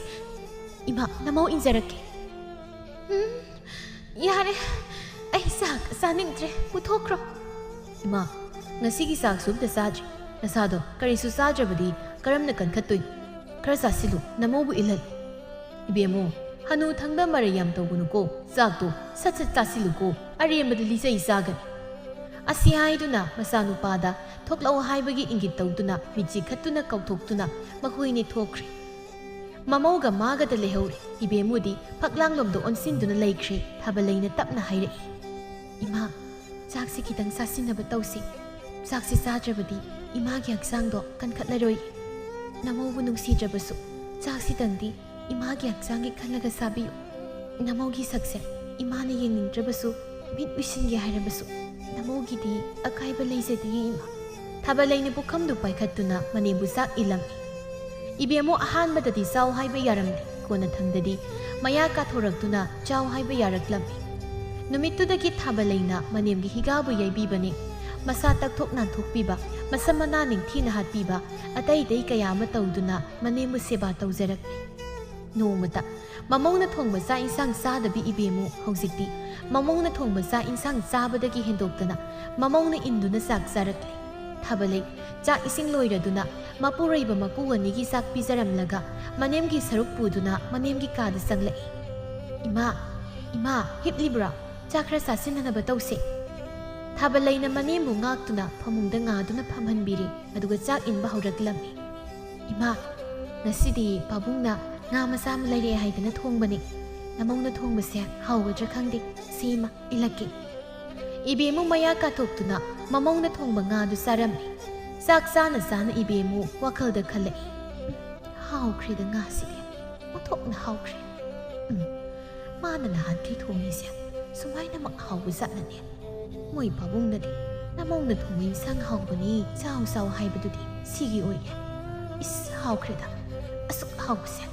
ꯏꯃꯥ, ꯅꯃꯧ ꯏꯟꯖꯔꯛꯀꯦ꯫" "ꯎꯝ, ꯌꯥꯔꯦ, ꯑꯩ ꯆꯥꯛ ꯆꯥꯅꯤꯡꯗ꯭ꯔꯦ, ꯄꯨꯊꯣꯛꯈ꯭ꯔꯣ꯫" "ꯏꯃꯥ, ꯉꯁꯤꯒꯤ ꯆꯥꯛꯁꯨ ꯑꯝꯇ ꯆꯥꯗ꯭ꯔꯤ꯫ ꯅꯁꯥꯗꯣ ꯀꯔꯤꯁꯨ ꯆꯥꯗ꯭ꯔꯕꯗꯤ ꯀꯔꯝꯅ ꯀꯟꯈꯠꯇꯣꯏꯅꯣ? ꯈꯔ ꯆꯥꯁꯤꯜꯂꯨ, ꯅꯃꯧꯕꯨ ꯏꯜꯍꯜꯂꯨ꯫" "ꯏꯕꯦꯝꯃꯨ, "ꯍꯅꯨ ꯊꯪꯗ ꯃꯔꯩ ꯌꯥꯝ ꯇꯧꯒꯅꯨꯀꯣ, ꯆꯥꯛꯇꯣ ꯁꯠ ꯁꯠ ꯆꯥꯁꯤꯜꯂꯨꯀꯣ, ꯑꯔꯦꯝꯕꯗ ꯂꯤꯆꯩ ꯆꯥꯒꯅꯤ"꯫ ꯑꯁꯤ ꯍꯥꯏꯗꯨꯅ ꯃꯆꯥꯅꯨꯄꯥꯗ ꯊꯣꯛꯂꯛꯑꯣ ꯍꯥꯏꯕꯒꯤ ꯏꯪꯒꯤꯠ ꯇꯧꯗꯨꯅ ꯃꯤꯠ ꯆꯤꯈꯠꯇꯨꯅ ꯀꯧꯊꯣꯛꯇꯨꯅ ꯃꯈꯣꯏꯅꯤ ꯊꯣꯛꯈ꯭ꯔꯦ꯫ ꯃꯃꯧꯒ ꯃꯥꯒꯗ ꯂꯩꯍꯧꯔꯦ꯫ ꯏꯕꯦꯝꯃꯨꯗꯤ ꯐꯛꯂꯥꯡꯂꯣꯝꯗ ꯑꯣꯟꯁꯤꯟꯗꯨꯅ ꯂꯩꯈ꯭ꯔꯦ꯫ ꯊꯥꯕꯂꯩꯅ ꯇꯞꯅ ꯍꯥꯏꯔꯛꯏ, "ꯏꯃꯥ, ꯆꯥꯛꯁꯤ ꯈꯤꯇꯪ ꯆꯥꯁꯤꯟꯅꯕ ꯇꯧꯁꯤ꯫ ꯆꯥꯛꯁꯤ ꯆꯥꯗ꯭ꯔꯕꯗꯤ ꯏꯃꯥꯒꯤ ꯍꯛꯆꯥꯡꯗꯣ ꯀꯟꯈꯠꯂꯔꯣꯏ꯫ ꯅꯃꯧꯕꯨ ꯅꯨꯡꯁꯤꯗ꯭ꯔꯕꯁꯨ ꯆꯥꯛꯁꯤꯇꯪꯗꯤ ꯏꯃꯥꯒꯤ ꯍꯛꯆꯥꯡꯒꯤ ꯈꯜꯂꯒ ꯆꯥꯕꯤꯌꯨ꯫ ꯅꯃꯧꯒꯤ ꯁꯛꯁꯦ ꯏꯃꯥꯅ ꯌꯦꯡꯅꯤꯡꯗ꯭ꯔꯕꯁꯨ ꯃꯤꯠ ꯎꯏꯁꯤꯟꯒꯦ ꯍꯥꯏꯔꯕꯁꯨ ꯅꯃꯧꯒꯤꯗꯤ ꯑꯀꯥꯏꯕ ꯂꯩꯖꯗꯤꯌꯦ ꯏꯃꯥ"꯫ ꯊꯥꯕꯂꯩꯅ ꯄꯨꯈꯝꯗꯨ ꯄꯥꯏꯈꯠꯇꯨꯅ ꯃꯅꯦꯝꯕꯨ ꯆꯥꯛ ꯏꯜꯂꯝꯃꯤ꯫ ꯏꯕꯦꯝꯃꯨ ꯑꯍꯥꯟꯕꯗꯗꯤ ꯆꯥꯎ ꯍꯥꯏꯕ ꯌꯥꯔꯝꯗꯦ, ꯀꯣꯟꯅꯊꯪꯗꯗꯤ ꯃꯌꯥ ꯀꯥꯊꯣꯔꯛꯇꯨꯅ ꯆꯥꯎ ꯍꯥꯏꯕ ꯌꯥꯔꯛꯂꯝꯃꯤ꯫ ꯅꯨꯃꯤꯠꯇꯨꯗꯒꯤ ꯊꯥꯕꯂꯩꯅ ꯃꯅꯦꯝꯒꯤ ꯍꯤꯒꯥꯕꯨ ꯌꯩꯕꯤꯕꯅꯤ꯫ ꯃꯁꯥ ꯇꯛꯊꯣꯛ ꯅꯥꯟꯊꯣꯛꯄꯤꯕ, ꯃꯁꯝ ꯃꯅꯥ ꯅꯤꯡꯊꯤꯅ ꯍꯥꯠꯄꯤꯕ, ꯑꯇꯩ ꯑꯇꯩ ꯀꯌꯥ ꯑꯃ ꯇꯧꯗꯨꯅ ꯃꯅꯦꯝꯕꯨ ꯁꯦꯕꯥ ꯇꯧꯖꯔꯛꯂꯤ꯫ ꯅꯣꯡꯃꯇ ꯃꯃꯧꯅ ꯊꯣꯡꯕ ꯆꯥꯛ ꯏꯟꯁꯥꯡ ꯆꯥꯗꯕꯤ ꯏꯕꯦꯝꯃꯨ ꯍꯧꯖꯤꯛꯇꯤ ꯃꯃꯧꯅ ꯊꯣꯡꯕ ꯆꯥꯛ ꯏꯟꯁꯥꯡ ꯆꯥꯕꯗꯒꯤ ꯍꯦꯟꯗꯣꯛꯇꯅ ꯃꯃꯧꯅ ꯏꯟꯗꯨꯅ ꯆꯥꯛ ꯆꯥꯔꯛꯂꯦ꯫ ꯊꯥꯕꯂꯩ ꯆꯥꯛ ꯏꯁꯤꯡ ꯂꯣꯏꯔꯗꯨꯅ ꯃꯄꯨꯔꯣꯏꯕ ꯃꯀꯨ ꯑꯅꯤꯒꯤ ꯆꯥꯛ ꯄꯤꯖꯔꯝꯂꯒ ꯃꯅꯦꯝꯒꯤ ꯁꯔꯨꯛ ꯄꯨꯗꯨꯅ ꯃꯅꯦꯝꯒꯤ ꯀꯥꯗ ꯆꯪꯂꯛꯏ꯫ "ꯏꯃꯥ, ꯏꯃꯥ, ꯍꯤꯞꯂꯤꯕ꯭ꯔꯥ? ꯆꯥꯛ ꯈꯔ ꯆꯥꯁꯤꯟꯅꯅꯕ ꯇꯧꯁꯦ"꯫ ꯊꯥꯕꯂꯩꯅ ꯃꯅꯦꯝꯕꯨ ꯉꯥꯛꯇꯨꯅ ꯐꯃꯨꯡꯗ ꯉꯥꯗꯨꯅ ꯐꯝꯍꯟꯕꯤꯔꯦ, ꯑꯗꯨꯒ ꯆꯥꯛ ꯏꯟꯕ ꯍꯧꯔꯛꯂꯝꯃꯤ꯫ "ꯏꯃꯥ, ꯉꯁꯤꯗꯤ ꯄꯥꯕꯨꯡꯅ ꯉꯥ ꯃꯆꯥ ꯑꯃ ꯂꯩꯔꯛꯑꯦ ꯍꯥꯏꯗꯅ ꯊꯣꯡꯕꯅꯤ꯫ ꯅꯃꯧꯅ ꯊꯣꯡꯕꯁꯦ ꯍꯥꯎꯒꯗ꯭ꯔꯥ ꯈꯪꯗꯦ, ꯁꯤ ꯏꯃꯥ ꯏꯜꯂꯛꯀꯦ"꯫ ꯏꯕꯦꯝꯃꯨ ꯃꯌꯥ ꯀꯥꯊꯣꯛꯇꯨꯅ ꯃꯃꯧꯅ ꯊꯣꯡꯕ ꯉꯥꯗꯨ ꯆꯥꯔꯝꯃꯤ꯫ ꯆꯥꯛ ꯆꯥꯅ ꯆꯥꯅ ꯏꯕꯦꯝꯃꯨ ꯋꯥꯈꯜꯗ ꯈꯜꯂꯛꯏ, "ꯍꯥꯎꯈ꯭ꯔꯦꯗ ꯉꯥꯁꯤꯗꯤ, ꯑꯣꯟꯊꯣꯛꯅ ꯍꯥꯎꯈ꯭ꯔꯦ꯫ ꯎꯝ, ꯃꯥꯅ ꯅꯍꯥꯟꯈꯩ ꯊꯣꯡꯉꯤꯁꯦ ꯁꯨꯃꯥꯏꯅꯃꯛ ꯍꯥꯎꯕ ꯖꯥꯠꯅꯅꯦ꯫ ꯃꯣꯏ ꯄꯥꯕꯨꯡꯅꯗꯤ ꯅꯃꯧꯅ ꯊꯣꯡꯕ ꯏꯟꯁꯥꯡ ꯍꯥꯎꯕꯅꯤ, ꯆꯥꯎ ꯆꯥꯎ ꯍꯥꯏꯕꯗꯨꯗꯤ ꯁꯤꯒꯤ ꯑꯣꯏꯔꯦ꯫ ꯏꯁ, ꯍꯥꯎꯈ꯭ꯔꯦꯗ꯫ ꯑꯁꯨꯛ ꯍꯥꯎꯕꯁꯦ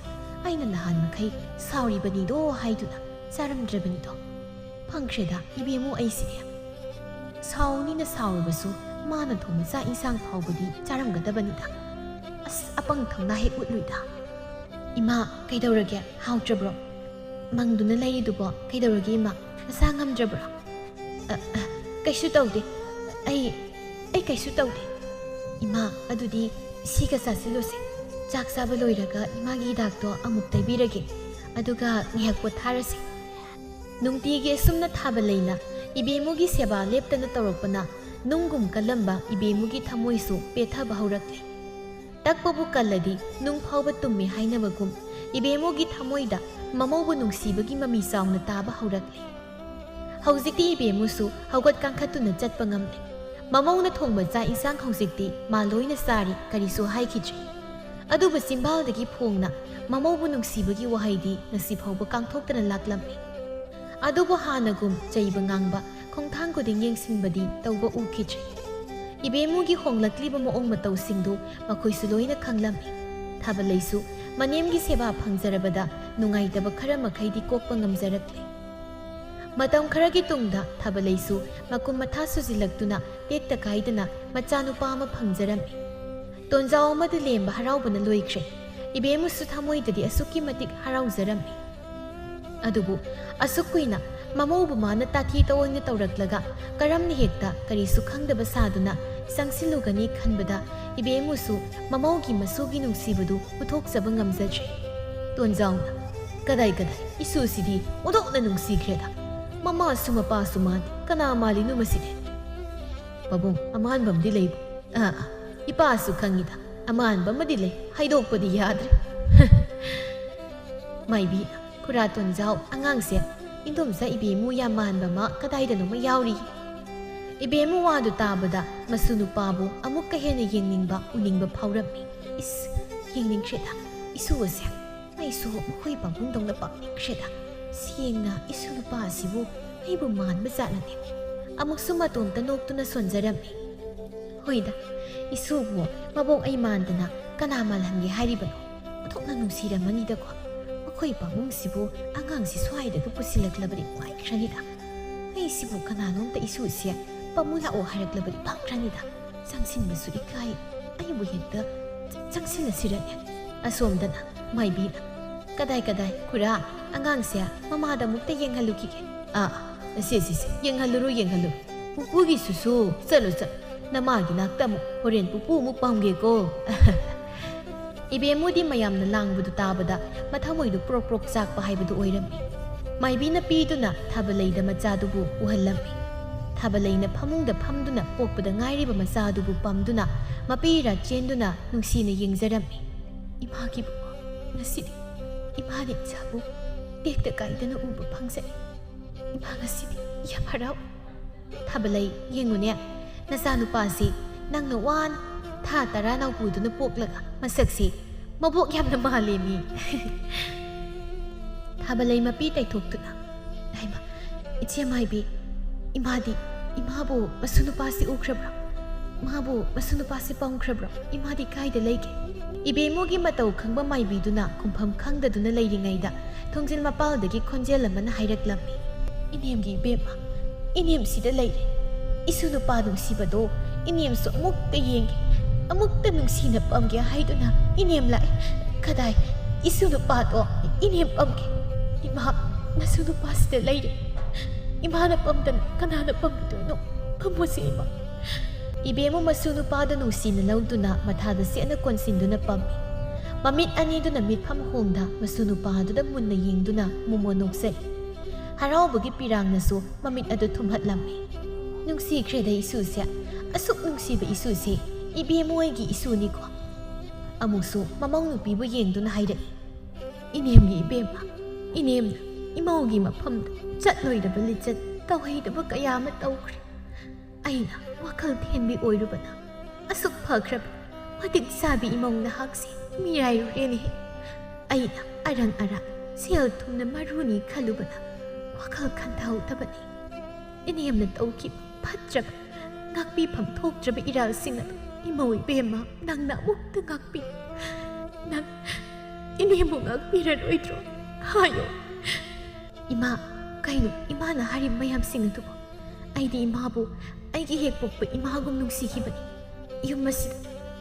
ꯑꯩꯅ ꯅꯍꯥꯟ ꯃꯈꯩ ꯁꯥꯎꯔꯤꯕꯅꯤꯗꯣ ꯍꯥꯏꯗꯨꯅ ꯆꯥꯔꯝꯗ꯭ꯔꯕꯅꯤꯗꯣ꯫ ꯐꯪꯈ꯭ꯔꯦꯗ ꯏꯕꯦꯝꯃꯨ ꯑꯩꯁꯤꯗꯤ꯫ ꯁꯥꯎꯅꯤꯅ ꯁꯥꯎꯔꯕꯁꯨ ꯃꯥꯅ ꯊꯣꯡꯕ ꯆꯥꯛ ꯏꯟꯁꯥꯡ ꯍꯥꯎꯕꯗꯤ ꯆꯥꯔꯝꯒꯗꯕꯅꯤꯗ꯫ ꯑꯁ, ꯑꯄꯪ ꯊꯧꯅꯥ ꯍꯦꯛ ꯎꯠꯂꯨꯏꯗ"꯫ "ꯏꯃꯥ, ꯀꯩꯗꯧꯔꯒꯦ? ꯍꯥꯎꯇ꯭ꯔꯕ꯭ꯔꯣ? ꯃꯪꯗꯨꯅ ꯂꯩꯔꯤꯗꯨꯕꯣ ꯀꯩꯗꯧꯔꯒꯦ ꯏꯃꯥ? ꯅꯁꯥ ꯉꯝꯗ꯭ꯔꯕ꯭ꯔꯣ?" "ꯑ, ꯑ, ꯀꯩꯁꯨ ꯇꯧꯗꯦ꯫ ꯑꯩ, ꯑꯩ ꯀꯩꯁꯨ ꯇꯧꯗꯦ"꯫ "ꯏꯃꯥ, ꯑꯗꯨꯗꯤ ꯁꯤꯒ ꯆꯥꯁꯤꯜꯂꯨꯁꯦ꯫ ꯆꯥꯛ ꯆꯥꯕ ꯂꯣꯏꯔꯒ ꯏꯃꯥꯒꯤ ꯍꯤꯗꯥꯛꯇꯣ ꯑꯃꯨꯛ ꯇꯩꯕꯤꯔꯒꯦ꯫ ꯑꯗꯨꯒ ꯉꯥꯏꯍꯥꯛ ꯄꯣꯊꯥꯔꯁꯤ꯫ ꯅꯨꯡꯇꯤꯒꯤ ꯑꯁꯨꯝꯅ ꯊꯥꯕ ꯂꯩꯅ ꯏꯕꯦꯝꯃꯨꯒꯤ ꯁꯦꯕꯥ ꯂꯦꯞꯇꯅ ꯇꯧꯔꯛꯄꯅ ꯅꯨꯡꯒꯨꯝ ꯀꯜꯂꯝꯕ ꯏꯕꯦꯝꯃꯨꯒꯤ ꯊꯃꯣꯏꯁꯨ ꯄꯦꯊꯕ ꯍꯧꯔꯛꯂꯦ꯫ ꯇꯛꯄꯕꯨ ꯀꯜꯂꯗꯤ ꯅꯨꯡ ꯐꯥꯎꯕ ꯇꯨꯝꯃꯤ ꯍꯥꯏꯅꯕꯒꯨꯝ ꯏꯕꯦꯝꯃꯨꯒꯤ ꯊꯃꯣꯏꯗ ꯃꯃꯧꯕꯨ ꯅꯨꯡꯁꯤꯕꯒꯤ ꯃꯃꯤ ꯆꯥꯎꯅ ꯇꯥꯕ ꯍꯧꯔꯛꯂꯦ꯫ ꯍꯧꯖꯤꯛꯇꯤ ꯏꯕꯦꯝꯃꯨꯁꯨ ꯍꯧꯒꯠ ꯀꯥꯡꯈꯠꯇꯨꯅ ꯆꯠꯄ ꯉꯝꯂꯦ꯫ ꯃꯃꯧꯅ ꯊꯣꯡꯕ ꯆꯥꯛ ꯏꯟꯁꯥꯡ ꯍꯧꯖꯤꯛꯇꯤ ꯃꯥ ꯂꯣꯏꯅ ꯆꯥꯔꯤ, ꯀꯔꯤꯁꯨ ꯍꯥꯏꯈꯤꯗ꯭ꯔꯤ꯫ ꯑꯗꯨꯕꯨ ꯆꯤꯝꯕꯥꯜꯗꯒꯤ ꯐꯣꯡꯅ ꯃꯃꯧꯕꯨ ꯅꯨꯡꯁꯤꯕꯒꯤ ꯋꯥꯍꯩꯗꯤ ꯉꯁꯤ ꯐꯥꯎꯕ ꯀꯥꯡꯊꯣꯛꯇꯅ ꯂꯥꯛꯂꯝꯃꯤ꯫ ꯑꯗꯨꯕꯨ ꯍꯥꯟꯅꯒꯨꯝ ꯆꯩꯕ ꯉꯥꯡꯕ, ꯈꯣꯡꯊꯥꯡ ꯈꯨꯗꯤꯡ ꯌꯦꯡꯁꯤꯟꯕꯗꯤ ꯇꯧꯕ ꯎꯈꯤꯗ꯭ꯔꯤ꯫ ꯏꯕꯦꯝꯃꯨꯒꯤ ꯍꯣꯡꯂꯛꯂꯤꯕ ꯃꯑꯣꯡ ꯃꯇꯧꯁꯤꯡꯗꯨ ꯃꯈꯣꯏꯁꯨ ꯂꯣꯏꯅ ꯈꯪꯂꯝꯃꯤ꯫ ꯊꯥꯕꯂꯩꯁꯨ ꯃꯅꯦꯝꯒꯤ ꯁꯦꯕꯥ ꯐꯪꯖꯔꯕꯗ ꯅꯨꯡꯉꯥꯏꯇꯕ ꯈꯔ ꯃꯈꯩꯗꯤ ꯀꯣꯛꯄ ꯉꯝꯖꯔꯛꯂꯦ꯫ ꯃꯇꯝ ꯈꯔꯒꯤ ꯇꯨꯡꯗ ꯊꯥꯕꯂꯩꯁꯨ ꯃꯀꯨꯝ ꯃꯊꯥ ꯁꯨꯖꯤꯜꯂꯛꯇꯨꯅ ꯇꯦꯛꯇ ꯀꯥꯏꯗꯅ ꯃꯆꯥꯅꯨꯄꯥ ꯑꯃ ꯐꯪꯖꯔꯝꯃꯤ꯫ ꯇꯣꯟꯖꯥꯎ ꯑꯃꯗ ꯂꯦꯝꯕ ꯍꯔꯥꯎꯕꯅ ꯂꯣꯏꯈ꯭ꯔꯦ꯫ ꯏꯕꯦꯝꯃꯨꯁꯨ ꯊꯃꯣꯏꯗꯗꯤ ꯑꯁꯨꯛꯀꯤ ꯃꯇꯤꯛ ꯍꯔꯥꯎꯖꯔꯝꯃꯤ꯫ ꯑꯗꯨꯕꯨ ꯑꯁꯨꯛ ꯀꯨꯏꯅ ꯃꯃꯧꯕꯨ ꯃꯥꯅ ꯇꯥꯊꯤ ꯇꯑꯣꯏꯅ ꯇꯧꯔꯛꯂꯒ ꯀꯔꯝꯅ ꯍꯦꯛꯇ ꯀꯔꯤꯁꯨ ꯈꯪꯗꯕ ꯁꯥꯗꯨꯅ ꯆꯪꯁꯤꯜꯂꯨꯒꯅꯤ ꯈꯟꯕꯗ ꯏꯕꯦꯝꯃꯨꯁꯨ ꯃꯃꯧꯒꯤ ꯃꯁꯨꯒꯤ ꯅꯨꯡꯁꯤꯕꯗꯨ ꯎꯠꯊꯣꯛꯆꯕ ꯉꯝꯖꯗ꯭ꯔꯦ꯫ ꯇꯣꯟꯖꯥꯎꯅ, "ꯀꯗꯥꯏ ꯀꯗꯥꯏ, ꯏꯁꯨꯁꯤꯗꯤ ꯑꯣꯟꯊꯣꯛꯅ ꯅꯨꯡꯁꯤꯈ꯭ꯔꯦꯗ꯫ ꯃꯃꯥꯁꯨ ꯃꯄꯥꯁꯨ ꯃꯥꯟꯗꯦ, ꯀꯅꯥ ꯃꯥꯜꯂꯤꯅꯣ ꯃꯁꯤꯗꯤ?" "ꯄꯥꯕꯨꯡ, ꯑꯃꯥꯟꯕ ꯑꯃꯗꯤ ꯂꯩꯕ?" "ꯑꯥ, ꯑꯥ, ꯏꯄꯥꯁꯨ ꯈꯪꯉꯤꯗ, ꯑꯃꯥꯟꯕ ꯑꯃꯗꯤ ꯂꯩ, ꯍꯥꯏꯗꯣꯛꯄꯗꯤ ꯌꯥꯗ꯭ꯔꯦ꯫" ꯃꯥꯏꯕꯤ, "ꯈꯨꯔꯥ ꯇꯣꯟꯖꯥꯎ, ꯑꯉꯥꯡꯁꯦ ꯏꯟꯗꯣꯝꯆꯥ ꯏꯕꯦꯝꯃꯨ ꯌꯥꯝ ꯃꯥꯟꯕ ꯑꯃ ꯀꯗꯥꯏꯗꯅꯣꯃ ꯌꯥꯎꯔꯤ꯫" ꯏꯕꯦꯝꯃꯨ ꯋꯥꯗꯨ ꯇꯥꯕꯗ ꯃꯁꯨ ꯅꯨꯄꯥꯕꯨ ꯑꯃꯨꯛꯀ ꯍꯦꯟꯅ ꯌꯦꯡꯅꯤꯡꯕ, ꯎꯅꯤꯡꯕ ꯐꯥꯎꯔꯝꯃꯤ꯫ "ꯏꯁ, ꯌꯦꯡꯅꯤꯡꯈ꯭ꯔꯦꯗ ꯏꯁꯨ ꯑꯁꯦ꯫ ꯑꯩꯁꯨ ꯃꯈꯣꯏ ꯄꯥꯕꯨꯡꯗꯧꯅ ꯄꯥꯝꯅꯤꯡꯈ꯭ꯔꯦꯗ꯫ ꯁꯦꯡꯅ ꯏꯁꯨ ꯅꯨꯄꯥ ꯑꯁꯤꯕꯨ ꯑꯩꯕꯨ ꯃꯥꯟꯕ ꯖꯥꯠꯂꯅꯦ? ꯑꯃꯨꯛꯁꯨ ꯃꯇꯣꯝꯇ ꯅꯣꯛꯇꯨꯅ ꯁꯣꯟꯖꯔꯝꯃꯤ꯫ ꯍꯣꯏꯗ, ꯏꯁꯨꯕꯨ ꯃꯕꯣꯛ ꯑꯩ ꯃꯥꯟꯗꯅ ꯀꯅꯥ ꯃꯥꯜꯍꯟꯒꯦ ꯍꯥꯏꯔꯤꯕꯅꯣ? ꯑꯣꯟꯊꯣꯛꯅ ꯅꯨꯡꯁꯤꯔꯝꯃꯅꯤꯗꯀꯣ꯫ ꯃꯈꯣꯏ ꯄꯥꯕꯨꯡꯁꯤꯕꯨ ꯑꯉꯥꯡꯁꯤ ꯁ꯭ꯋꯥꯏꯗꯒ ꯄꯨꯁꯤꯜꯂꯛꯂꯕꯗꯤ ꯅꯨꯡꯉꯥꯏꯈ꯭ꯔꯅꯤꯗ꯫ ꯑꯩꯁꯤꯕꯨ ꯀꯅꯥꯅꯣꯝꯇ ꯏꯁꯨꯁꯦ ꯄꯥꯝꯃꯨ ꯂꯥꯛꯑꯣ ꯍꯥꯏꯔꯛꯂꯕꯗꯤ ꯐꯈ꯭ꯔꯅꯤꯗ꯫ ꯆꯪꯁꯤꯟꯕꯁꯨ ꯏꯀꯥꯏ, ꯑꯩꯕꯨ ꯍꯦꯛꯇ ꯆꯪꯁꯤꯜꯂꯁꯤꯔꯅꯦ?" ꯑꯁꯣꯝꯗꯅ ꯃꯥꯏꯕꯤꯅ, "ꯀꯗꯥꯏ ꯀꯗꯥꯏ, ꯈꯨꯔꯥ, ꯑꯉꯥꯡꯁꯦ ꯃꯃꯥꯗ ꯑꯃꯨꯛꯇ ꯌꯦꯡꯍꯜꯂꯨꯈꯤꯒꯦ꯫" "ꯑꯥ, ꯑꯥ, ꯁꯦ, ꯁꯦ, ꯁꯦ, ꯌꯦꯡꯍꯜꯂꯨꯔꯣ, ꯌꯦꯡꯍꯜꯂꯨꯔꯣ꯫ ꯄꯨꯄꯨꯒꯤꯁꯨꯁꯨ ꯆꯠꯂꯣ, ꯆꯠꯂꯣ꯫ ꯅꯃꯥꯒꯤ ꯅꯥꯛꯇ ꯑꯃꯨꯛ, ꯍꯣꯔꯦꯟ ꯄꯨꯄꯨ ꯑꯃꯨꯛ ꯄꯥꯝꯒꯦꯀꯣ꯫" ꯏꯕꯦꯝꯃꯨꯗꯤ ꯃꯌꯥꯝꯅ ꯂꯥꯡꯕꯗꯨ ꯇꯥꯕꯗ ꯃꯊꯃꯣꯏꯗꯨ ꯄ꯭ꯔꯣꯛ ꯄ꯭ꯔꯣꯛ ꯆꯥꯛꯄ ꯍꯥꯏꯕꯗꯨ ꯑꯣꯏꯔꯝꯃꯤ꯫ ꯃꯥꯏꯕꯤꯅ ꯄꯤꯗꯨꯅ ꯊꯥꯕꯂꯩꯗ ꯃꯆꯥꯗꯨꯕꯨ ꯎꯍꯜꯂꯝꯃꯤ꯫ ꯊꯥꯕꯂꯩꯅ ꯐꯃꯨꯡꯗ ꯐꯝꯗꯨꯅ ꯄꯣꯛꯄꯗ ꯉꯥꯏꯔꯤꯕ ꯃꯆꯥꯗꯨꯕꯨ ꯄꯝꯗꯨꯅ ꯃꯄꯤ ꯏꯔꯥ ꯆꯦꯟꯗꯨꯅ ꯅꯨꯡꯁꯤꯅ ꯌꯦꯡꯖꯔꯝꯃꯤ꯫ "ꯏꯃꯥꯒꯤꯕꯨ ꯉꯁꯤꯗꯤ ꯏꯃꯥꯅ ꯏꯆꯥꯕꯨ ꯇꯦꯛꯇ ꯀꯥꯏꯗꯅ ꯎꯕ ꯐꯪꯖꯩ꯫ ꯏꯃꯥ ꯉꯁꯤꯗꯤ ꯌꯥꯝ ꯍꯔꯥꯎ꯫" "ꯊꯥꯕꯂꯩ, ꯌꯦꯡꯉꯨꯅꯦ, ꯅꯆꯥꯅꯨꯄꯥꯁꯤ ꯅꯪꯅ ꯋꯥꯅ ꯊꯥ ꯇꯔꯥ ꯅꯥꯎꯄꯨꯗꯨꯅ ꯄꯣꯛꯂꯒ ꯃꯁꯛꯁꯤ ꯃꯕꯣꯛ ꯌꯥꯝꯅ ꯃꯥꯜꯂꯦꯃꯤ꯫" ꯊꯥꯕꯂꯩ ꯃꯄꯤ ꯇꯩꯊꯣꯛꯇꯨꯅ, "ꯍꯩꯃꯥ, ꯏꯆꯦ ꯃꯥꯏꯕꯤ, ꯏꯃꯥꯗꯤ, ꯏꯃꯥꯕꯨ ꯃꯁꯨ ꯅꯨꯄꯥꯁꯤ ꯎꯈ꯭ꯔꯕ꯭ꯔꯥ? ꯃꯥꯕꯨ ꯃꯁꯨ ꯅꯨꯄꯥꯁꯤ ꯄꯝꯈ꯭ꯔꯕ꯭ꯔꯥ? ꯏꯃꯥꯗꯤ ꯀꯥꯏꯗ ꯂꯩꯒꯦ?" ꯏꯕꯦꯝꯃꯨꯒꯤ ꯃꯇꯧ ꯈꯪꯕ ꯃꯥꯏꯕꯤꯗꯨꯅ ꯈꯨꯝꯐꯝ ꯈꯪꯗꯗꯨꯅ ꯂꯩꯔꯤꯉꯩꯗ ꯊꯣꯡꯖꯤꯜ ꯃꯄꯥꯜꯗꯒꯤ ꯈꯣꯟꯖꯦꯜ ꯑꯃꯅ ꯍꯥꯏꯔꯛꯂꯝꯃꯤ꯫ "ꯏꯅꯦꯝꯒꯤ ꯏꯕꯦꯝꯃ, ꯏꯅꯦꯝꯁꯤꯗ ꯂꯩꯔꯦ꯫ ꯏꯁꯨ ꯅꯨꯄꯥ ꯅꯨꯡꯁꯤꯕꯗꯣ ꯏꯅꯦꯝꯁꯨ ꯑꯃꯨꯛꯇ ꯌꯦꯡꯒꯦ, ꯑꯃꯨꯛꯇ ꯅꯨꯡꯁꯤꯅ ꯄꯝꯒꯦ ꯍꯥꯏꯗꯨꯅ ꯏꯅꯦꯝ ꯂꯥꯛꯑꯦ꯫ ꯀꯗꯥꯏ? ꯏꯁꯨ ꯅꯨꯄꯥꯗꯣ ꯏꯅꯦꯝ ꯄꯝꯒꯦ꯫ ꯏꯃꯥ, ꯅꯁꯨ ꯅꯨꯄꯥꯁꯤꯗ ꯂꯩꯔꯦ꯫ ꯏꯃꯥꯅ ꯄꯝꯗꯅ ꯀꯅꯥꯅ ꯄꯝꯗꯣꯏꯅꯣ? ꯄꯝꯃꯣꯁꯦ ꯏꯃꯥ꯫" ꯏꯕꯦꯝꯃ ꯃꯁꯨ ꯅꯨꯄꯥꯗ ꯅꯨꯡꯁꯤꯅ ꯂꯧꯗꯨꯅ ꯃꯊꯥꯗ ꯁꯦꯠꯅ ꯀꯣꯟꯁꯤꯟꯗꯨꯅ ꯄꯝꯃꯤ꯫ ꯃꯃꯤꯠ ꯑꯅꯤꯗꯨꯅ ꯃꯤꯠꯐꯝ ꯍꯣꯡꯗ ꯃꯁꯨ ꯅꯨꯄꯥ ꯑꯗꯨꯗ ꯃꯨꯟꯅ ꯌꯦꯡꯗꯨꯅ ꯃꯣꯃꯣꯟ ꯅꯣꯛꯆꯔꯤ꯫ ꯍꯔꯥꯎꯕꯒꯤ ꯄꯤꯔꯥꯡꯅꯁꯨ ꯃꯃꯤꯠ ꯑꯗꯨ ꯊꯨꯝꯍꯠꯂꯝꯃꯤ꯫ "ꯅꯨꯡꯁꯤꯈ꯭ꯔꯦꯗ ꯏꯁꯨꯁꯦ, ꯑꯁꯨꯛ ꯅꯨꯡꯁꯤꯕ ꯏꯁꯨꯁꯦ ꯏꯕꯦꯝꯃ ꯍꯣꯏꯒꯤ ꯏꯁꯨꯅꯤꯀꯣ꯫" ꯑꯃꯨꯛꯁꯨ ꯃꯃꯧ ꯅꯨꯄꯤꯕꯨ ꯌꯦꯡꯗꯨꯅ ꯍꯥꯏꯔꯛꯏ꯫ "ꯏꯅꯦꯝꯒꯤ ꯏꯕꯦꯝꯃ, ꯏꯅꯦꯝꯅ ꯏꯃꯧꯒꯤ ꯃꯐꯝꯗ ꯆꯠꯂꯣꯏꯗꯕ ꯂꯤꯆꯠ ꯇꯧꯍꯩꯗꯕ ꯀꯌꯥ ꯑꯃ ꯇꯧꯈ꯭ꯔꯦ꯫ ꯑꯩꯅ ꯋꯥꯈꯜ ꯊꯦꯟꯕꯤ ꯑꯣꯏꯔꯨꯕꯅ ꯑꯁꯨꯛ ꯐꯈ꯭ꯔꯕ ꯃꯇꯤꯛ ꯆꯥꯕꯤ ꯏꯃꯧ ꯅꯍꯥꯛꯁꯦ ꯃꯤꯔꯥꯏꯔꯨꯔꯦꯅꯦꯍꯦ꯫ ꯑꯩꯅ ꯑꯔꯪ ꯑꯔꯥꯛ ꯁꯦꯜ ꯊꯨꯝꯅ ꯃꯔꯨꯅꯤ ꯈꯜꯂꯨꯕꯅ ꯋꯥꯈꯜ ꯈꯟꯊꯍꯧꯗꯕꯅꯤ꯫ ꯏꯅꯦꯝꯅ ꯇꯧꯈꯤꯕ ꯐꯠꯇ꯭ꯔꯕ, ꯉꯥꯛꯄꯤꯐꯝ ꯊꯣꯛꯇ꯭ꯔꯕ ꯏꯔꯥꯜꯁꯤꯡ ꯑꯗꯨ ꯏꯃꯧ ꯏꯕꯦꯝꯃ ꯅꯪꯅ ꯑꯃꯨꯛꯇ ꯉꯥꯛꯄꯤ꯫ ꯅꯪ ꯏꯅꯦꯝꯕꯨ ꯉꯥꯛꯄꯤꯔꯔꯣꯏꯗ꯭ꯔꯣ? ꯍꯥꯏꯌꯣ꯫" "ꯏꯃꯥ, ꯀꯩꯅꯣ ꯏꯃꯥꯅ ꯍꯥꯏꯔꯤꯕ ꯃꯌꯥꯝꯁꯤꯡ ꯑꯗꯨꯕꯨ? ꯑꯩꯗꯤ ꯏꯃꯥꯕꯨ ꯑꯩꯒꯤ ꯍꯦꯛ ꯄꯣꯛꯄ ꯏꯃꯥꯒꯨꯝ ꯅꯨꯡꯁꯤꯈꯤꯕꯅꯤ꯫ ꯌꯨꯝ ꯑꯁꯤꯗ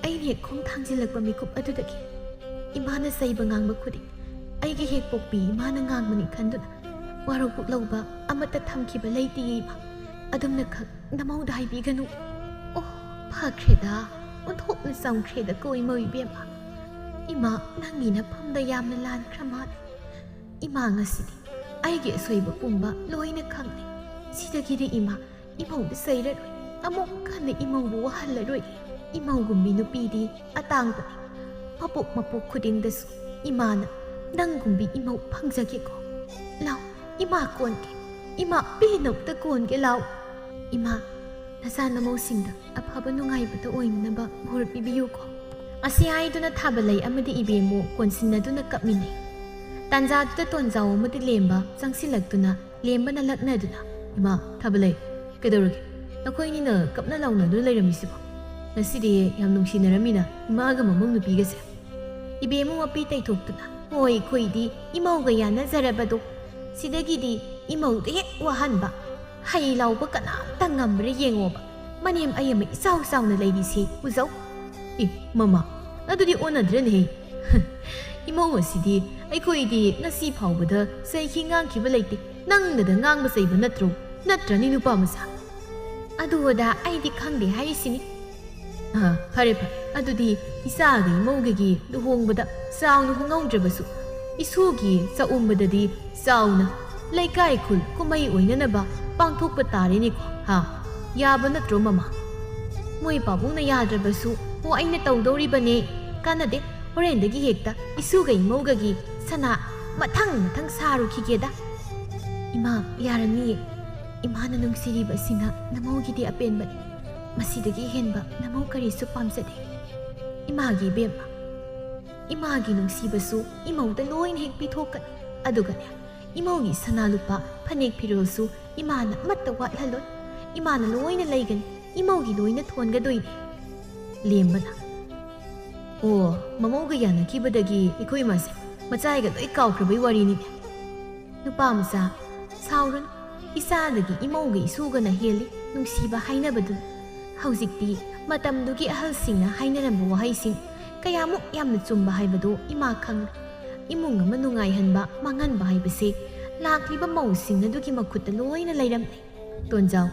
ꯑꯩꯅ ꯍꯦꯛ ꯈꯣꯡ ꯊꯥꯡꯖꯤꯜꯂꯛꯄ ꯃꯤꯀꯨꯞ ꯑꯗꯨꯗꯒꯤ ꯏꯃꯥꯅ ꯆꯩꯕ ꯉꯥꯡꯕ ꯈꯨꯗꯤꯡ ꯑꯩꯒꯤ ꯍꯦꯛ ꯄꯣꯛꯄꯤ ꯏꯃꯥꯅ ꯉꯥꯡꯕꯅꯤ ꯈꯟꯗꯨꯅ ꯋꯥꯔꯧ ꯄꯨꯛꯂꯧꯕ ꯑꯃꯠꯇ ꯊꯝꯈꯤꯕ ꯂꯩꯇꯦ ꯏꯃꯥ꯫ ꯑꯗꯨꯝꯅ ꯈꯛ ꯅꯃꯧꯗ ꯍꯥꯏꯕꯤꯒꯅꯨ꯫" "ꯑꯣ, ꯐꯈ꯭ꯔꯦꯗ, ꯑꯣꯟꯊꯣꯛꯅ ꯆꯝꯈ꯭ꯔꯦꯗꯀꯣ ꯏꯃꯧ ꯏꯕꯦꯝꯃ꯫ ꯏꯃꯥ, ꯅꯪꯒꯤ ꯅꯐꯝꯗ ꯌꯥꯝꯅ ꯂꯥꯟꯈ꯭ꯔ ꯃꯥꯜꯂꯦ꯫ ꯏꯃꯥ, ꯉꯁꯤꯗꯤ ꯑꯩꯒꯤ ꯑꯁꯣꯏꯕ ꯄꯨꯝꯕ ꯂꯣꯏꯅ ꯈꯪꯂꯦ꯫ ꯁꯤꯗꯒꯤꯗꯤ ꯏꯃꯥ, ꯏꯃꯧꯗ ꯆꯩꯔꯔꯣꯏ꯫ ꯑꯃꯨꯛ ꯍꯟꯅ ꯏꯃꯧꯕꯨ ꯋꯥꯍꯜꯂꯔꯣꯏ꯫ ꯏꯃꯧꯒꯨꯝꯕꯤ ꯅꯨꯄꯤꯗꯤ ꯑꯇꯥꯡꯕꯅꯤ꯫ ꯃꯄꯣꯛ ꯃꯄꯣꯛ ꯈꯨꯗꯤꯡꯗꯁꯨ ꯏꯃꯥꯅ ꯅꯪꯒꯨꯝꯕꯤ ꯏꯃꯧ ꯐꯪꯖꯒꯦꯀꯣ꯫ ꯂꯥꯎ, ꯏꯃꯥ ꯀꯣꯟꯒꯦ꯫ ꯏꯃꯥ, ꯄꯦꯟꯅ ꯑꯝꯇ ꯀꯣꯟꯒꯦ ꯂꯥꯎ꯫ ꯏꯃꯥ, ꯅꯆꯥ ꯅꯃꯧꯁꯤꯡꯗ ꯑꯐꯕ ꯅꯨꯡꯉꯥꯏꯕꯗ ꯑꯣꯏꯅꯅꯕ ꯕꯣꯔ ꯄꯤꯕꯤꯌꯨꯀꯣ꯫ ꯑꯁꯤ ꯍꯥꯏꯗꯨꯅ ꯊꯥꯕꯂꯩ ꯑꯃꯗꯤ ꯏꯕꯦꯝꯃꯨ ꯀꯣꯟꯁꯤꯟꯅꯗꯨꯅ ꯀꯞꯃꯤꯟꯅꯩ꯫ ꯇꯥꯟꯖꯥꯗꯨꯗ ꯇꯣꯟꯖꯥꯎ ꯑꯃꯗꯤ ꯂꯦꯝꯕ ꯆꯪꯁꯤꯜꯂꯛꯇꯨꯅ ꯂꯦꯝꯕꯅ ꯂꯛꯅꯗꯨꯅ, "ꯏꯃꯥ, ꯊꯥꯕꯂꯩ, ꯀꯩꯗꯧꯔꯒꯦ? ꯅꯈꯣꯏꯅꯤꯅ ꯀꯞꯅ ꯂꯥꯎꯅꯗꯨꯅ ꯂꯩꯔꯝꯃꯤꯁꯤꯕꯣ? ꯉꯁꯤꯗꯤ ꯌꯥꯝ ꯅꯨꯡꯁꯤꯅꯔꯝꯃꯤꯅ ꯏꯃꯥꯒ ꯃꯃꯧ ꯅꯨꯄꯤꯒꯁꯦ?" ꯏꯕꯦꯝꯃꯨ ꯃꯄꯤ ꯇꯩꯊꯣꯛꯇꯨꯅ, "ꯍꯣꯏ, ꯑꯩꯈꯣꯏꯗꯤ ꯏꯃꯧꯒ ꯌꯥꯅꯖꯔꯕꯗꯣ꯫ ꯁꯤꯗꯒꯤꯗꯤ ꯏꯃꯧꯗ ꯍꯦꯛ ꯋꯥꯍꯟꯕ꯫ ꯍꯩ ꯂꯥꯎꯕ ꯀꯅꯥꯝꯇ ꯉꯝꯕ꯭ꯔꯥ ꯌꯦꯡꯉꯣꯕ꯫ ꯃꯅꯦꯝ ꯑꯌꯦꯝꯕ ꯏꯆꯥꯎ ꯆꯥꯎꯅ ꯂꯩꯔꯤꯁꯤ ꯎꯖꯧ꯫" "ꯑꯦ, ꯃꯃꯥ, ꯑꯗꯨꯗꯤ ꯑꯣꯟꯅꯗ꯭ꯔꯅꯦꯍꯦ꯫ ꯏꯃꯧ ꯑꯁꯤꯗꯤ ꯑꯩꯈꯣꯏꯗꯤ ꯉꯁꯤ ꯐꯥꯎꯕꯗ ꯆꯩꯈꯤ ꯉꯥꯡꯈꯤꯕ ꯂꯩꯇꯦ꯫ ꯅꯪꯅꯗ ꯉꯥꯡꯕ ꯆꯩꯕ ꯅꯠꯇ꯭ꯔꯣ? ꯅꯠꯇ꯭ꯔꯅꯤ, ꯅꯨꯄꯥ ꯃꯆꯥ?" "ꯑꯗꯨ ꯑꯗꯥ ꯑꯩꯗꯤ ꯈꯪꯗꯦ ꯍꯥꯏꯔꯤꯁꯤꯅꯤ꯫" "ꯑ, ꯐꯔꯦ, ꯐꯔꯦ꯫ ꯑꯗꯨꯗꯤ ꯏꯆꯥꯒ ꯏꯃꯧꯒꯒꯤ ꯂꯨꯍꯣꯡꯕꯗ ꯆꯥꯎꯅ ꯍꯣꯡꯍꯧꯗ꯭ꯔꯕꯁꯨ, ꯏꯁꯨꯒꯤ ꯆꯥꯛꯎꯝꯕꯗꯗꯤ ꯆꯥꯎꯅ ꯂꯩꯀꯥꯏ ꯈꯨꯜ ꯀꯨꯝꯍꯩ ꯑꯣꯏꯅꯅꯕ ꯄꯥꯡꯊꯣꯛꯄ ꯇꯥꯔꯦꯅꯦꯀꯣ, ꯍꯥ? ꯌꯥꯕ ꯅꯠꯇ꯭ꯔꯣ, ꯃꯃꯥ?" "ꯃꯣꯏ ꯄꯥꯕꯨꯡꯅ ꯌꯥꯗ꯭ꯔꯕꯁꯨ, ꯍꯣ, ꯑꯩꯅ ꯇꯧꯗꯧꯔꯤꯕꯅꯦ꯫ ꯀꯥꯟꯅꯗꯦ, ꯍꯣꯔꯦꯟꯗꯒꯤ ꯍꯦꯛꯇ ꯏꯁꯨꯒ ꯏꯃꯧꯒꯒꯤ ꯁꯅꯥ ꯃꯊꯪ ꯃꯊꯪ ꯁꯥꯔꯨꯈꯤꯒꯦꯗ꯫" "ꯏꯃꯥ, ꯌꯥꯔꯅꯤꯌꯦ꯫ ꯏꯃꯥꯅ ꯅꯨꯡꯁꯤꯔꯤꯕꯁꯤꯅ ꯅꯃꯧꯒꯤꯗꯤ ꯑꯄꯦꯟꯕꯅꯤ꯫ ꯃꯁꯤꯗꯒꯤ ꯍꯦꯟꯕ ꯅꯃꯧ ꯀꯔꯤꯁꯨ ꯄꯥꯝꯖꯗꯦ꯫ ꯏꯃꯥꯒꯤ ꯏꯕꯦꯝꯃ, ꯏꯃꯥꯒꯤ ꯅꯨꯡꯁꯤꯕꯁꯨ ꯏꯃꯧꯗ ꯂꯣꯏꯅ ꯍꯦꯛ ꯄꯤꯊꯣꯛꯀꯅꯤ꯫ ꯑꯗꯨꯒꯅꯦ, ꯏꯃꯧꯒꯤ ꯁꯅꯥ ꯂꯨꯄꯥ, ꯐꯅꯦꯛ ꯐꯤꯔꯣꯜꯁꯨ ꯏꯃꯥꯅ ꯑꯃꯠꯇ ꯋꯥꯠꯍꯜꯂꯣꯏ꯫ ꯏꯃꯥꯅ ꯂꯣꯏꯅ ꯂꯩꯒꯅꯤ꯫ ꯏꯃꯧꯒꯤ ꯂꯣꯏꯅ ꯊꯣꯟꯒꯗꯣꯏꯅꯤ꯫" ꯂꯦꯝꯕꯅ, "ꯑꯣ, ꯃꯃꯧꯒ ꯌꯥꯅꯈꯤꯕꯗꯒꯤ ꯑꯩꯈꯣꯏ ꯏꯃꯥꯁꯦ ꯃꯆꯥꯏꯒ ꯂꯣꯏ ꯀꯥꯎꯈ꯭ꯔꯕꯩ ꯋꯥꯔꯤꯅꯤꯅꯦ꯫" "ꯅꯨꯄꯥ ꯃꯆꯥ, ꯁꯥꯎꯔꯅꯨ꯫ ꯏꯆꯥꯗꯒꯤ ꯏꯃꯧꯒ ꯏꯁꯨꯒꯅ ꯍꯦꯜꯂꯤ ꯅꯨꯡꯁꯤꯕ ꯍꯥꯏꯅꯕꯗꯨꯅꯤ꯫ ꯍꯧꯖꯤꯛꯇꯤ ꯃꯇꯝꯗꯨꯒꯤ ꯑꯍꯜꯁꯤꯡꯅ ꯍꯥꯏꯅꯔꯝꯕ ꯋꯥꯍꯩꯁꯤꯡ ꯀꯌꯥꯃꯨꯛ ꯌꯥꯝꯅ ꯆꯨꯝꯕ ꯍꯥꯏꯕꯗꯨ ꯏꯃꯥ ꯈꯪꯂꯦ꯫ ꯏꯃꯨꯡ ꯑꯃ ꯅꯨꯡꯉꯥꯏꯍꯟꯕ, ꯃꯥꯡꯍꯟꯕ ꯍꯥꯏꯕꯁꯦ ꯂꯥꯛꯂꯤꯕ ꯃꯧꯁꯤꯡ ꯑꯗꯨꯒꯤ ꯃꯈꯨꯠꯇ ꯂꯣꯏꯅ ꯂꯩꯔꯝꯂꯦ꯫" ꯇꯣꯟꯖꯥꯎ,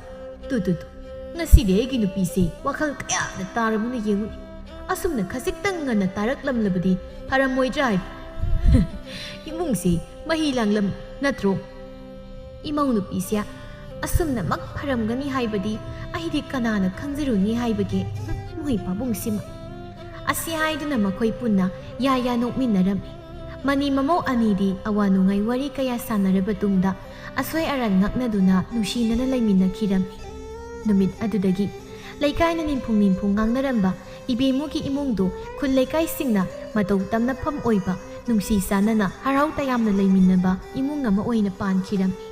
"ꯇꯨ, ꯇꯨ, ꯇꯨ, ꯉꯁꯤꯗꯤ ꯑꯩꯒꯤ ꯅꯨꯄꯤꯁꯦ ꯋꯥꯈꯜ ꯀꯌꯥꯗ ꯇꯥꯔꯕꯅꯣ ꯌꯦꯡꯉꯨꯅꯦ꯫ ꯑꯁꯨꯝꯅ ꯈꯖꯤꯛꯇꯪ ꯉꯟꯅ ꯇꯥꯔꯛꯂꯝꯂꯕꯗꯤ ꯐꯔꯝꯃꯣꯏꯗ꯭ꯔꯥ ꯍꯥꯏꯕ꯫ ꯏꯃꯨꯡꯁꯤ ꯃꯍꯤ ꯂꯥꯡꯂꯝ ꯅꯠꯇ꯭ꯔꯣ? ꯏꯃꯧ ꯅꯨꯄꯤꯁꯦ ꯑꯁꯨꯝꯅꯃꯛ ꯐꯔꯝꯒꯅꯤ ꯍꯥꯏꯕꯗꯤ ꯑꯩꯗꯤ ꯀꯅꯥꯅ ꯈꯪꯖꯔꯨꯅꯤ ꯍꯥꯏꯕꯒꯦ꯫ ꯃꯣꯏ ꯄꯥꯕꯨꯡꯁꯤꯃ꯫ ꯑꯁꯤ ꯍꯥꯏꯗꯨꯅ ꯃꯈꯣꯏ ꯄꯨꯟꯅ ꯌꯥ ꯌꯥ ꯅꯣꯛꯃꯤꯟꯅꯔꯝꯃꯤ꯫ ꯃꯅꯤ ꯃꯃꯧ ꯑꯅꯤꯗꯤ ꯑꯋꯥ ꯅꯨꯡꯉꯥꯏ ꯋꯥꯔꯤ ꯀꯌꯥ ꯁꯥꯟꯅꯔꯕ ꯇꯨꯡꯗ ꯑꯁꯣꯏ ꯑꯔꯥꯟ ꯉꯥꯛꯅꯗꯨꯅ ꯅꯨꯡꯁꯤꯅꯅ ꯂꯩꯃꯤꯟꯅꯈꯤꯔꯝꯃꯤ꯫ ꯅꯨꯃꯤꯠ ꯑꯗꯨꯗꯒꯤ ꯂꯩꯀꯥꯏꯅ ꯅꯤꯟꯐꯨꯡ ꯅꯤꯟꯐꯨꯡ ꯉꯥꯡꯅꯔꯝꯕ ꯏꯕꯦꯃꯨꯒꯤ ꯏꯃꯨꯡꯗꯨ ꯈꯨꯜ ꯂꯩꯀꯥꯏꯁꯤꯡꯅ ꯃꯇꯧ ꯇꯝꯅꯐꯝ ꯑꯣꯏꯕ, ꯅꯨꯡꯁꯤ ꯆꯥꯟꯅꯅ ꯍꯔꯥꯎ ꯇꯌꯥꯝꯅ ꯂꯩꯃꯤꯟꯅꯕ ꯏꯃꯨꯡ ꯑꯃ ꯑꯣꯏꯅ ꯄꯥꯟꯈꯤꯔꯝꯃꯤ꯫